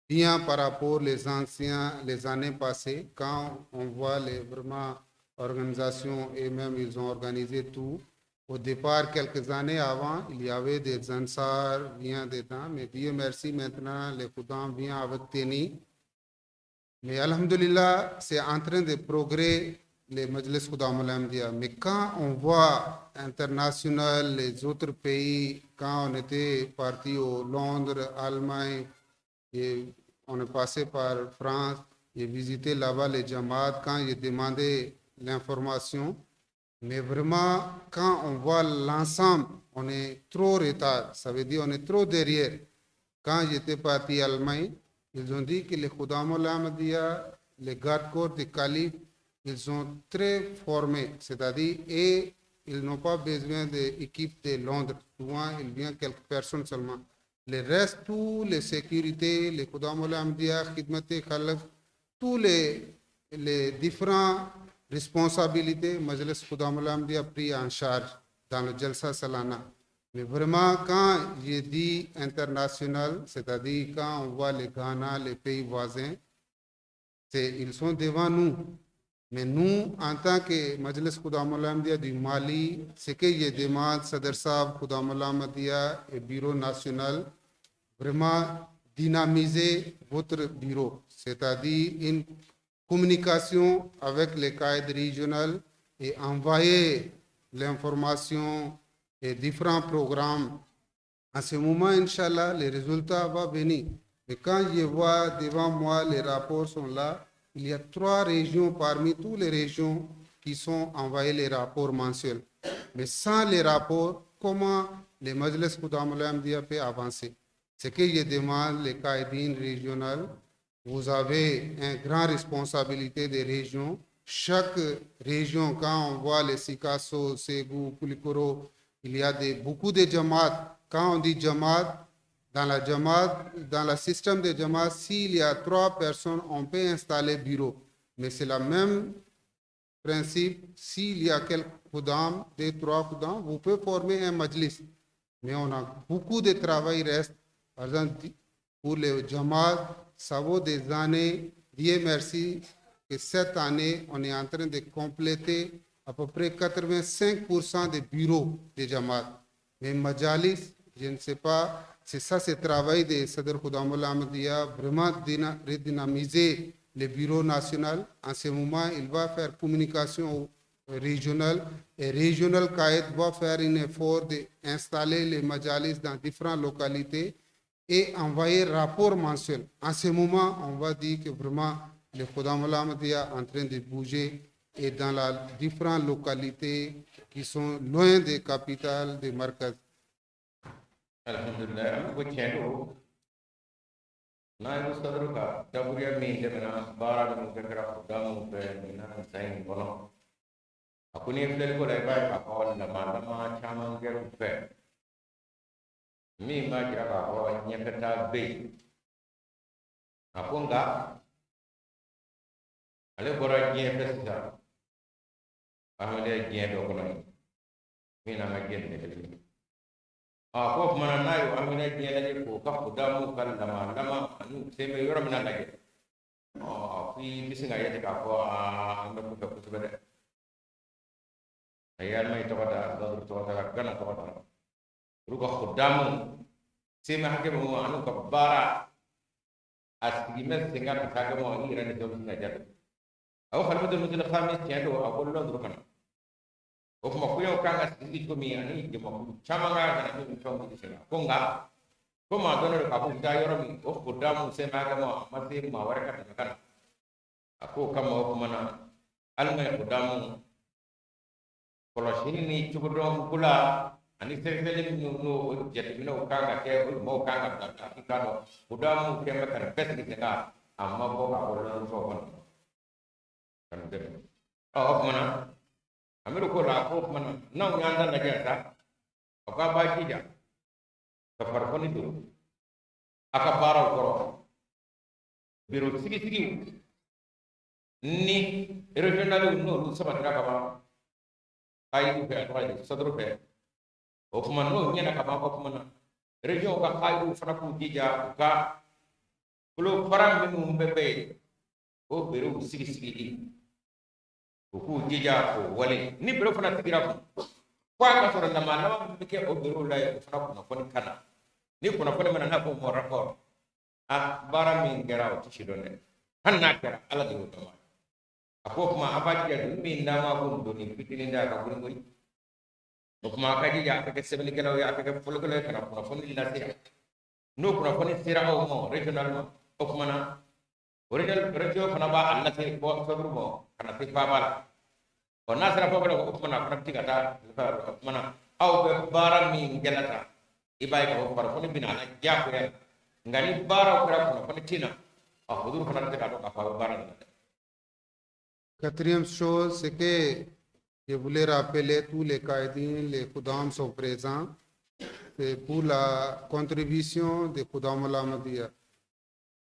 bien par rapport les anciens, les années passées, quand on voit les vraiment organisations et même ils ont organisé tout. Au départ, quelques années avant, il y avait des Ansar bien dedans, mais Dieu merci, maintenant, les Khuddam viennent avec tenue. Mais alhamdulillah, c'est en train de progresser les Majlis Khuddam Ahmadiyya. Mais quand on voit international, les autres pays, quand on était parti au Londres, Allemagne, et on est passé par France, j'ai visité là-bas les Jamaat, quand j'ai demandé l'information, mais vraiment, quand on voit l'ensemble, on est trop retard, ça veut dire on est trop derrière. Quand j'étais parti en Allemagne, ils ont dit que les Khuddam Ahmadiyya, les gardes-corps du calife, ils sont très formés, c'est-à-dire, et ils n'ont pas besoin d'équipe de Londres. Souvent, il vient quelques personnes seulement. Le reste, tous les sécurités, les Khuddam Ahmadiyya, Khidmat Khalq, tous les différentes responsabilités, Majlis Khuddam Ahmadiyya a pris en charge dans le Jalsa Salana. Mais vraiment, quand j'ai dit international, c'est-à-dire quand on voit les Ghana, les pays voisins, ils sont devant nous. Mais nous, en tant que Majlis Khuddam Ahmadiyya du Mali, ce que je demande, Sadr Saab, Khuddam Ahmadiyya et Bureau national, vraiment dynamiser votre bureau, c'est-à-dire une communication avec les cadres régionaux et envoyer l'information et différents programmes. En ce moment, Inch'Allah, les résultats vont venir. Mais quand je vois devant moi, les rapports sont là, il y a 3 régions parmi toutes les régions qui sont envoyées les rapports mensuels. Mais sans les rapports, comment les Majlis Khuddam Ahmadiyya peuvent avancer? Ce que je demande les Qaïdines régionales, vous avez une grande responsabilité des régions. Chaque région, quand on voit les Sikasso, Ségou, Koulikoro, il y a beaucoup de Jamaat. Quand on dit Jamaat, dans la Jamaat, dans le système de Jamaat, s'il y a 3 personnes, on peut installer bureau. Mais c'est le même principe. S'il y a quelques Khuddam, 2, 3 Khuddam, vous pouvez former un Majlis. Mais on a beaucoup de travail reste. Par exemple, pour les Jamaat, ça vaut des années. Dieu merci que cette année, on est en train de compléter à peu près 85% des bureaux des Jamaat. Mais Majalis, je ne sais pas, c'est ça, ce travail de Sadr Khuddam Ahmadiyya, vraiment redynamiser le bureau national. En ce moment, il va faire communication régionale et régional Qaïd va faire un effort d'installer les Majalis dans différentes localités et envoyer rapport mensuel. En ce moment, on va dire que vraiment le Khuddam Ahmadiyya est en train de bouger et dans les différentes localités qui sont loin des capitales, des markaz.
Alhamdulillah, an ko tiɲɛ don. Naibu sadru ka daburuya min tɛmɛna baara minnu kɛ kɛra kudamu fɛ ɲinan san in kɔnɔ, a ko n'i ye filɛli ko la, i b'a ye k'a fɔ lama caman kɛra u fɛ min b'a jira k'a fɔ ɲɛfɛta bɛ yen. A ko nka ale bɔra diɲɛ fɛ sisan, Ahmadiyya diɲɛ dɔ kɔnɔ yen min n'an ka diɲɛ tɛ kelen ye. A ko o tuma na n'a y'o Ahmadiyya diɲɛ lajɛ k'o ka kudamu ka lama lama ani u sen bɛ yɔrɔ min na lajɛ, ɔ a ko i bɛ se ka ye ten k'a fɔ aa, an bɛ kɔfɛ kosɛbɛ dɛ. A ye Alimaɲi tɔgɔ ta, Lɔnduru tɔgɔ ta, ka Gana tɔgɔ ta, olu ka kudamu sen bɛ hakɛ min ma ani u ka baara a sigi bɛ sen kan ka taa hakɛ ma, i yɛrɛ ni dɔ bɛ se ka jaabi. A ko Khalifatul Masih Khamis, tiɲɛ don, a ko Lɔnduru kana o tuma koɲɛw kan ka sigi cogo min ani jamakulu caman kan ka na min fɛnw bɛ sen kan. Ko nka ko maa dɔnnen don k'a fɔ u bɛ taa yɔrɔ min, o kudamu sen bɛ hakɛ ma, a ma se maa wɛrɛ ka tɛmɛ ka na. A k'o kama o tuma na Alimaɲi kudamu kɔlɔsili ni cogodɔn ko la ani sɛgɛsɛgɛli minnu n'o jateminɛw kan ka kɛ, o maaw kan ka bila i k'a dɔn kudamu kɛn bɛ ka nin bɛɛ sigi sen kan, a ma bɔ k'a fɔ lɔnfɛnw kɔnɔ ka nin dɛmɛ. Ɔ o tuma na Amiru ko la, ko o tuma na n'anw y'an ta lajɛ sa, a ko a b'a jija ka farifoni don a ka baaraw kɔrɔ, biro sigisigiw ni régionaliw n'olu sabatira ka ban kayidu fɛ, a tɔgɔ ye saduru fɛ. O tuma n'o ɲɛna ka ban, o tuma na région ka kayiduw fana k'u jija u ka bolofara minnu bɛ yen, o berew sigi sigili, u k'u jija k'o wale. Ni bere fana sigira kun, fo a ka sɔrɔ lama laban min bɛ kɛ o berew la yen, o fana kunnafoni ka na. Ni kunnafoni mana n'a fɔ mɔ rapport, a baara min kɛra o tɛ si dɔn dɛ, hali n'a kɛra Ala de y'o dɔn. A ko o tuma a b'a jija dugu min n'a ma ko doni fitinin da a ka boli koyi. O tuma a ka jija a ka kɛ sɛbɛnnikɛlaw ye, a ka kɛ fɔlikɛlaw ye ka na kunnafoni lase yan. N'o kunnafoni sera aw ma régionalement, o tuma na o région fana b'a lase bɔ sɛbɛn ma ka na se faaba la. Ɔ n'a sera faaba la, o tuma na a fana bɛ se ka taa. O tuma na aw bɛ baara min kɛla tan, i b'a ye k'a fɔ kunnafoni bɛ na a la diyagoya. Nka ni baaraw kɛra kunnafoni tɛ na, ɔ olu fana tɛ se k'a dɔn k'a fɔ a bɛ baara la dɛ.
Quatrième chose, c'est que je voulais rappeler tous les qaïdines, les Khuddam sont présents. C'est pour la contribution de Khuddam al-Ahmadiyya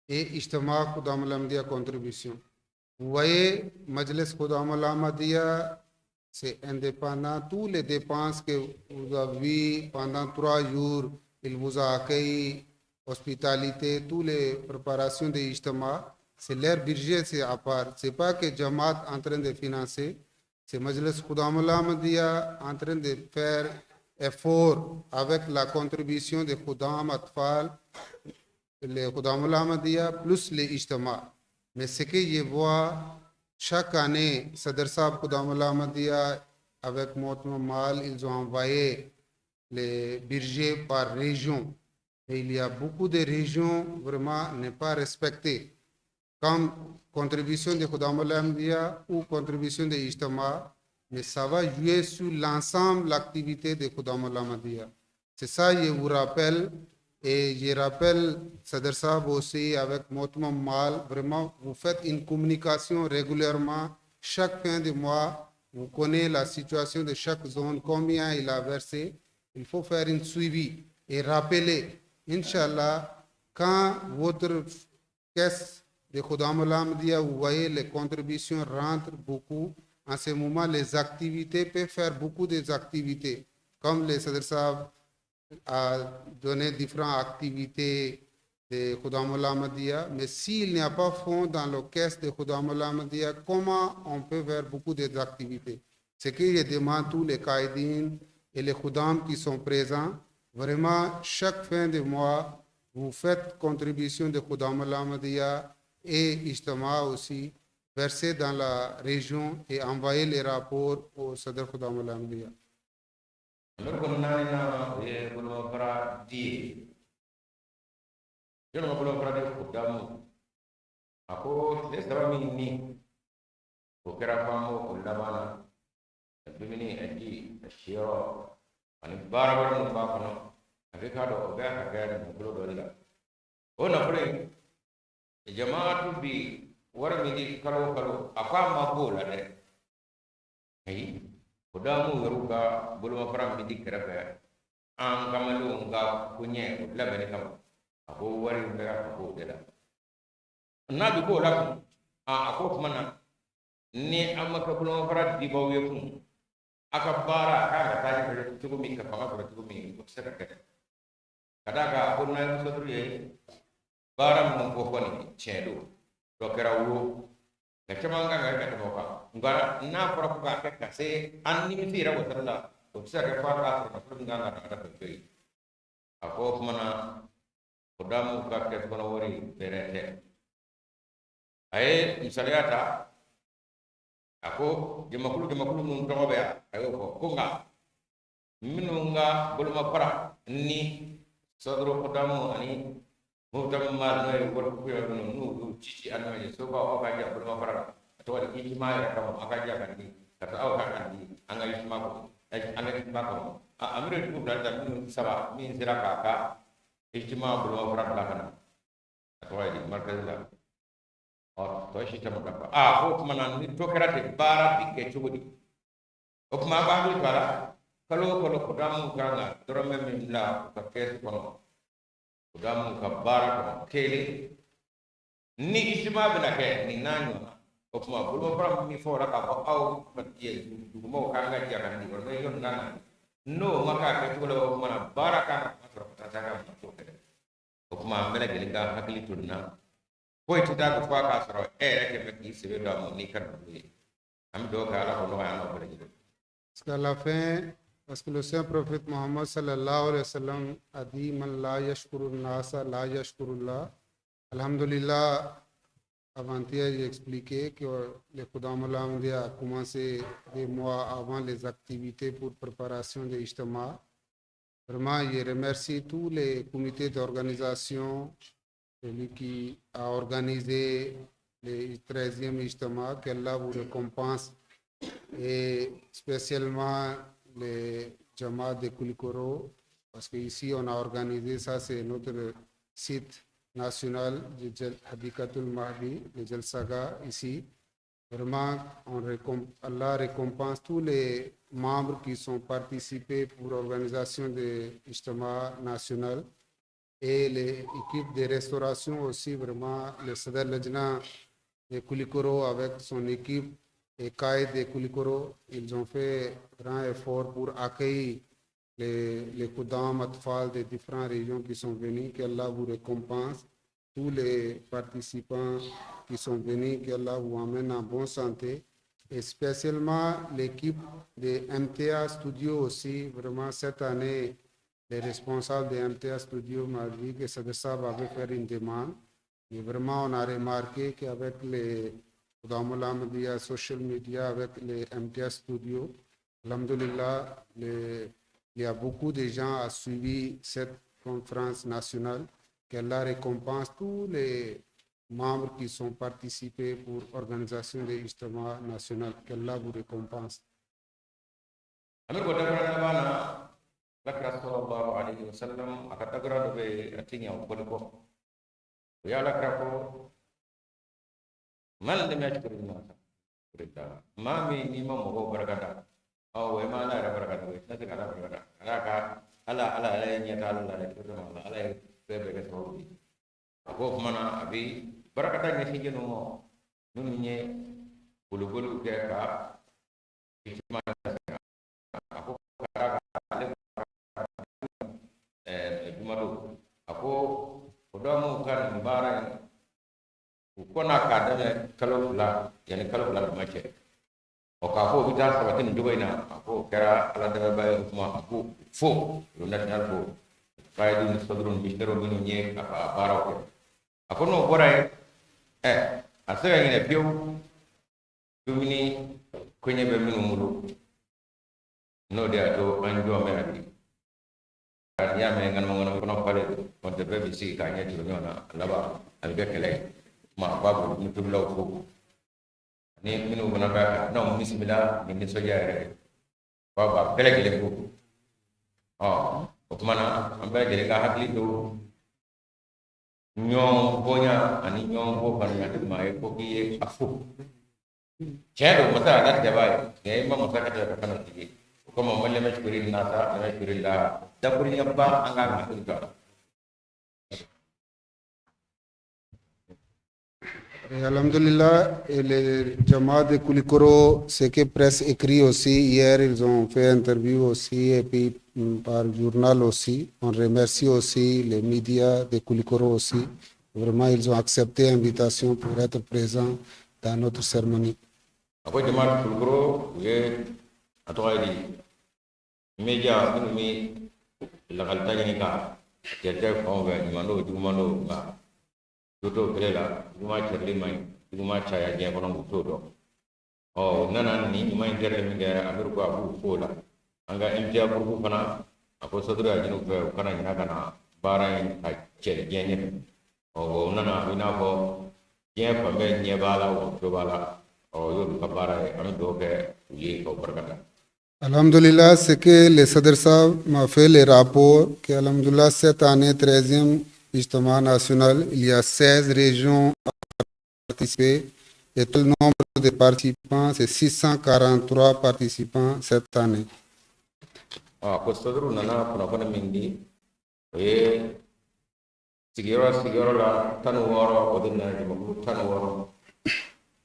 et Ijtama Khuddam al-Ahmadiyya contribution. Vous voyez, Majlis Khuddam al-Ahmadiyya, c'est indépendant. Toutes les dépenses que vous avez vues pendant 3 jours, il vous a accueilli, hospitalité, toutes les préparations de Ijtama, c'est leur budget, c'est à part. C'est pas que Jamaat en train de financer, c'est Majlis Khuddam al-Ahmadiyya en train de faire effort avec la contribution de Khuddam Atfal, les Khuddam al-Ahmadiyya plus les Ijtama. Mais ce que je vois, chaque année, Sadr Sahab Khuddam al-Ahmadiyya avec Mohtamam Mal, ils ont envoyé les budgets par région. Et il y a beaucoup de régions vraiment n'est pas respectées. Comme contribution de Khuddam al-Ahmadiyya ou contribution de Ijtama, mais ça va jouer sur l'ensemble de l'activité de Khuddam al-Ahmadiyya. C'est ça, je vous rappelle, et je rappelle Sadr Sahab aussi avec Mohtamam Mal, vraiment, vous faites une communication régulièrement, chaque fin de mois, vous connaissez la situation de chaque zone, combien il a versé. Il faut faire une suivi et rappeler, Inch'Allah, quand votre caisse de Khuddam al-Ahmadiyya, vous voyez les contributions rentrent beaucoup. En ce moment, les activités peuvent faire beaucoup des activités. Comme les Sadr Sahab a donné différentes activités de Khuddam al-Ahmadiyya, mais s'il n'y a pas fonds dans le caisse de Khuddam al-Ahmadiyya, comment on peut faire beaucoup d'activités? Ce que je demande tous les qaïdines et les Khuddam qui sont présents, vraiment, chaque fin de mois, vous faites contribution de Khuddam al-Ahmadiyya et Ijtama aussi, verser dans la région et envoyer les rapports au Sadr Khuddam al-Ahmadiyya.
Amir ko naaninan o ye bolomafara di ye. Jɔn ka bolomafara di kudamu? A ko tile 3 min ni o kɛra fanko o laban na, dumuni, a ji, a siyɔrɔ ani baara wɛrɛ minnu b'a kɔnɔ, a bɛ k'a dɔn o bɛɛ ka kɛ nafolo dɔ de la. O nafolo in Jamaatu bi wari min di kalo o kalo, a ko a ma b'o la dɛ. Ayi, o damu yɛrɛw ka bolomafara min di kɛrɛfɛ an kamalenw ka koɲɛ o labɛnni kama, a ko wari in bɛ ka k'o de la. N'a bɛ k'o la kun, a ko tuma na ni an ma kɛ bolomafara dibaw ye kun, a ka baara a kan ka taa ɲɛfɛ cogo min, ka fanga sɔrɔ cogo min, o tɛ se ka kɛ dɛ. Ka d'a kan ko n'a ye soturu ye baara minnu fɔ nin tiɲɛ don, dɔ kɛra wo nka caman kan ka kɛ ka tɛmɛ o kan. Nka n'a fɔra ko k'a kɛ ka se an nimisi yɛrɛ wasali la, o tɛ se ka kɛ f'a k'a sɔrɔ nafolo min kan ka na ka taa to yen. A ko o tuma na o damu ka kɛsu kɔnɔ wari bɛrɛ tɛ. A ye misaliya ta, a ko jamakulu minnu tɔgɔ bɛ yan, a y'o fɔ ko nka minnu ka bolomafara ni sɔdɔrɔ kodamu ani mobitama n'o ye wari ko ye, minnu n'u y'u ci ci an ɲɔgɔn cɛ, sobaw aw ka ja bolomafara la, a tɔgɔ di ijima yɛrɛ kama, aw ka ja ka di ka taa aw ka kan di an ka ijima kɔnɔ, an ka ijima kɔnɔ. A amiru dugu bila ta minnu saba min sera k'a ka ijima bolomafara bila ka na, a tɔgɔ ye di marikazi la, ɔ tɔ si tɛ ma dafa. A ko o tuma na ni to kɛra ten, baara bi kɛ cogo di? O tuma an b'a hakili to a la, kalo o kalo kodamu kan ka dɔrɔmɛ min bila u ka kɛsu kɔnɔ, kodamu ka baara kɔnɔ kelen ni ijima bɛna kɛ nin n'a ɲɔgɔnna. O tuma bolomafara min fɔ o la k'a fɔ aw dugumaw k'an ka jɛ ka nin yɔrɔ yɔrɔ n'a na n'o ma k'a kɛcogo la, o tuma na baara kan ka sɔrɔ ka taa ka bila k'o kɛ. O tuma an bɛɛ lajɛlen ka hakili to nin na, foyi tɛ taa ko f'a k'a sɔrɔ e yɛrɛ kɛ bɛ k'i sɛbɛ don a ma n'i ka nafolo ye. An bɛ dugawu kɛ Ala k'o nɔgɔya an n'aw bɛɛ lajɛlen.
Parce qu'à la fin, parce que le saint prophète Mohammed sallallahu alayhi wa sallam a dit: Man la yashkuru nasa la yashkurullah. Alhamdulillah, avant-hier, j'ai expliqué que le Khuddam al a commencé 2 mois avant les activités pour préparation de Ijtema. Vraiment, je remercie tous les comités d'organisation, celui qui a organisé le 13e Ijtema, qu'Allah vous récompense, et spécialement les Jamaat de Koulikoro, parce qu'ici on a organisé ça, c'est notre site national de Hadikatul Mahdi, le Jalsaga ici. Vraiment, Allah récompense tous les membres qui sont participés pour l'organisation de l'Ijtema national et les équipes de restauration aussi, vraiment, le Sadar Lajna de Koulikoro avec son équipe et Kaïd de Koulikoro, ils ont fait grand effort pour accueillir les Khuddam Atfal des différentes régions qui sont venus, qu'Allah vous récompense. Tous les participants qui sont venus, qu'Allah vous amène en bonne santé. Et spécialement l'équipe de MTA Studio aussi, vraiment cette année, les responsables de MTA Studio m'ont dit que Sadr avait fait une demande. Mais vraiment, on a remarqué qu'avec les Khuddam Ahmadiyya, social media, avec les MTA Studio, Alhamdulillah, il y a beaucoup de gens à suivi cette conférence nationale. Qu'Allah récompense tous les membres qui sont participés pour l'organisation de l'Ijtema national. Qu'Allah vous récompense.
Amir ko dabara laban na, Alakira sallallahu alaihi wasallam a ka dabara dɔ bɛ yen, a tɛ ɲɛ o kɔni kɔ. O ye Alakira ko: man lam yashkuri nasa, maa min n'i ma mɔgɔw barika da, ɔ o ma Ala yɛrɛ barika da, o tɛna se ka Ala barika da. Ala ka Ala yɛrɛ ɲɛ t'a la dɛ, Ala ye fɛn bɛɛ kɛ sababu ye. A ko o tuma na a bɛ barikada ɲɛsin jɛnw ma minnu ye boliboliw kɛ ka ijtima. A ko ka d'a kan ale jumadon, a ko o dɔw ka nin baara in u kɔnna k'a daminɛ kalo 2, yanni kalo 2 dama cɛ, ɔ k'a fɔ u bɛ taa sabati nin cogo in na, a ko o kɛra Ala dɛmɛba ye. O kuma a ko fo o national fo fayidu ni sɔduru ni misitɛriw minnu ye a ka baaraw kɛ. A ko n'o bɔra yen, ɛ a tɛ se ka ɲinɛ fiyewu dumuni koɲɛ bɛ minnu bolo, n'o de y'a to an jɔ bɛ yan bi. N'i y'a mɛn ŋanamu ŋanamu kɔnɔ falen don, n'o tɛ bɛɛ bɛ sigi k'a ɲɛ juru ɲɔgɔn na, a laban a bɛ kɛ kɛlɛ ye. Kuma a b'a bolo ni tobilaw fo ni minnu fana bɛ n'anw bisimila ni nisɔndiya yɛrɛ ye, b'a ba bɛɛ lajɛlen fo. Ɔ o tuma na an bɛɛ lajɛlen ka hakili to Ɲɔgɔn bonya ani ɲɔgɔn ko fana tɛ maa ye ko k'i ye a fo tiɲɛ don masa a latigɛ b'a ye nka i ma masa ka tɛmɛ ka kana tigi o kama man lam yashkuri nasa lam yashkuri la dakuruɲɛba an k'an hakili to a la.
Et Alhamdulillah, et les Jamaat de Koulikoro, ce que presse écrit aussi, hier ils ont fait interview aussi et puis par journal aussi. On remercie aussi les médias de Koulikoro aussi. Vraiment, ils ont accepté l'invitation pour être présents dans notre cérémonie.
A ko jama Kulukoro u ye a tɔgɔ ye di media minnu bɛ lakalita ɲini ka cɛcɛ fan fɛ ɲuman don juguman don nka jo t'o kelen la juguman cɛrili man ɲi juguman caya diɲɛ kɔnɔ u t'o dɔn ɔ u nana nin ɲuman in kɛlen min kɛ amiru ko a b'u fo la an ka MTA groupe fana a ko soduru y'a ɲini u fɛ u kana ɲina ka na baara in ka cɛri diɲɛ ɲɛfɛ ɔ u nana i n'a fɔ diɲɛ fan bɛɛ ɲɛ b'a la wa tulo b'a la ɔ y'olu ka baara ye an bɛ dugawu kɛ u ye k'o barika da.
Alhamdulillah, c'est que le Sadr Sahab m'a fait le rapport que Alhamdulillah, cette année, 13e Ijtema national, il y a 16 régions à participer et tout le nombre de participants, c'est 643 participants cette année.
Ɔ ko soduru nana kunnafoni min di o ye sigiyɔrɔ sigiyɔrɔ la 16 o de nana jamakulu 16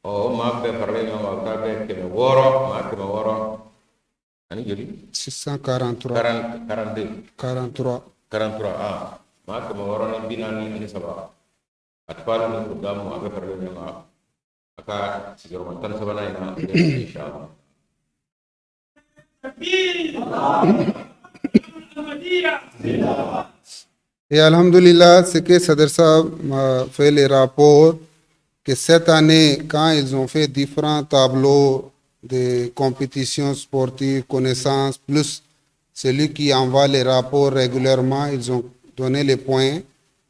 ɔ o maa bɛɛ faralen ɲɔgɔn kan o bɛ taa bɛn 600 maa 600 ani joli.
643.
42.
43.
43 ah maa 643 atfalu ni kudamu a bɛɛ faralen ɲɔgɔn kan a ka sigiyɔrɔma 13nan in na inshallah.
Et Alhamdulillah, ce que Sadr Sahab m'a fait le rapport, que cette année, quand ils ont fait différents tableaux de compétitions sportives, connaissances, plus celui qui envoie les rapports régulièrement, ils ont donné les points.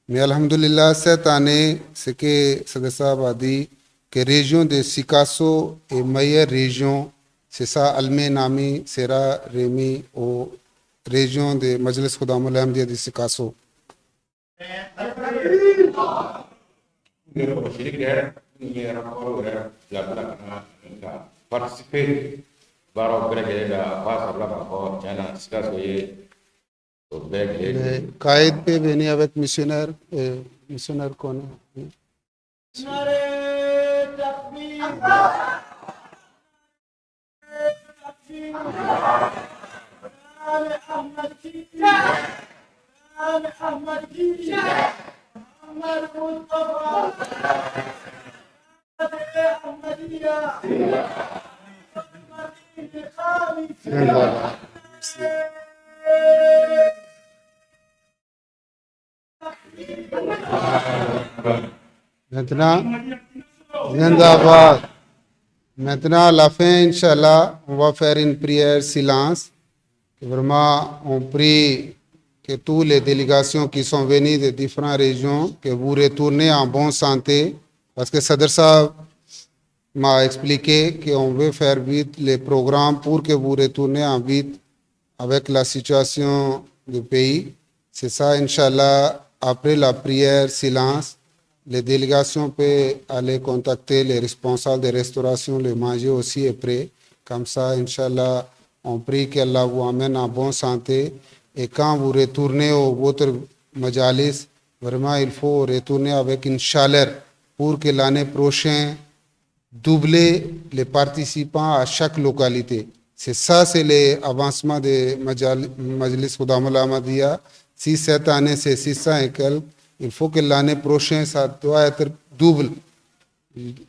Mais Alhamdulillah, cette année, ce que Sadr Sahab a dit, que région de Sikasso est meilleure région, c'est ça, Alme Nami sera remis aux régions de Majlis Khudamul Ahmadiyya de Sikasso.
N ye kɔlɔsili kɛ minnu ye rapport yɛrɛ bila bila ka na ka participer baaraw bɛɛ lajɛlen la k'a sɔrɔla k'a fɔ tiɲɛ na Sikaso ye o bɛɛ lajɛlen.
Le Qaïd peut venir avec missionnaire, missionnaire qu'on est. Voilà. Merci. Maintenant, Zindabad. Maintenant, à la fin, Inch'Allah, on va faire une prière silence. Vraiment, on prie que toutes les délégations qui sont venues de différentes régions, que vous retournez en bonne santé, parce que Sadr Sahab m'a expliqué qu'on veut faire vite les programmes pour que vous retournez en vite avec la situation du pays. C'est ça, Inch'Allah, après la prière silence, les délégations peuvent aller contacter les responsables de restauration, le manger aussi est prêt. Comme ça, Inch'Allah, on prie qu'Allah vous amène en bonne santé. Et quand vous retournez au votre majalis, vraiment, il faut retourner avec une chaleur pour que l'année prochaine, doubler les participants à chaque localité. C'est ça, c'est l'avancement de Majlis Khudamul Ahmadiyya. Si cette année, c'est 600 et quelques, il faut que l'année prochaine, ça doit être double,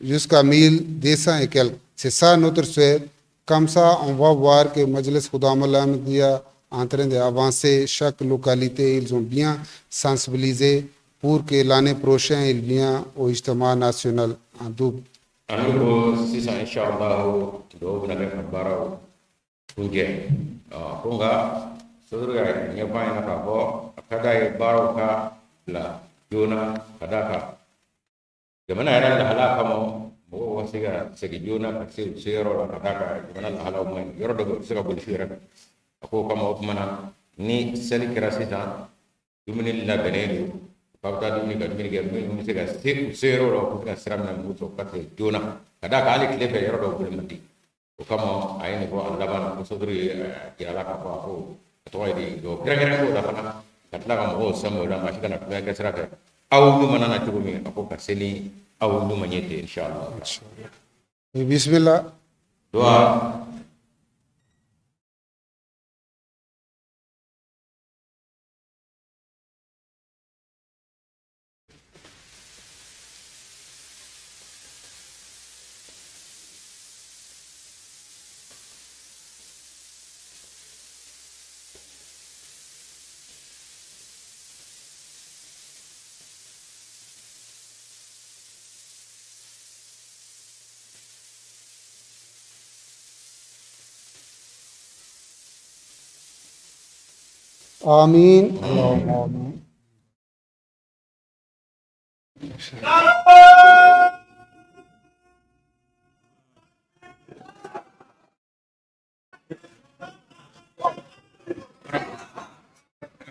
jusqu'à 1200 et quelques. C'est ça notre souhait. Comme ça, on va voir que Majlis Khudamul Ahmadiyya est en train d'avancer. Chaque localité, ils ont bien sensibilisé pour que l'année prochaine, ils viennent au Ijtema national en double.
An ko sisan inshallah dɔw bɛna kɛ ka baaraw kuncɛ ko nka soduru y'a ɲɛfɔ an ɲɛna k'a fɔ a ka d'a ye baaraw ka bila joona ka d'a kan jamana yɛrɛ lahala kama mɔgɔw ka se ka segin joona ka se u seyɔrɔ la ka d'a kan jamana lahalaw man ɲi yɔrɔ dɔ bɛ yen u tɛ se ka boli su yɛrɛ kan a k'o kama o tuma na ni seli kɛra sisan dumuni labɛnnen don u K'a bɛ taa dumuni ka dumuni kɛ minnu bɛ se ka se u se yɔrɔ la, u bɛ se ka sira minɛ mugu sɔrɔ ka se joona, ka d'a kan hali tile fɛ yɔrɔ dɔw boli man di. O kama a ye nin fɔ a laban na ko sotigi ye jira la k'a fɔ a ko a tɔgɔ ye di dɔw kɛrɛnkɛrɛn k'o la fana, ka tila ka mɔgɔw sɛmɛ o la, maa si kana tulonkɛ kɛ sira fɛ. Aw ɲuman nana cogo min, a ko ka se ni aw ɲuman ye ten, inshallah.
Bismillah.
Dua.
Amin. Allahumma amin.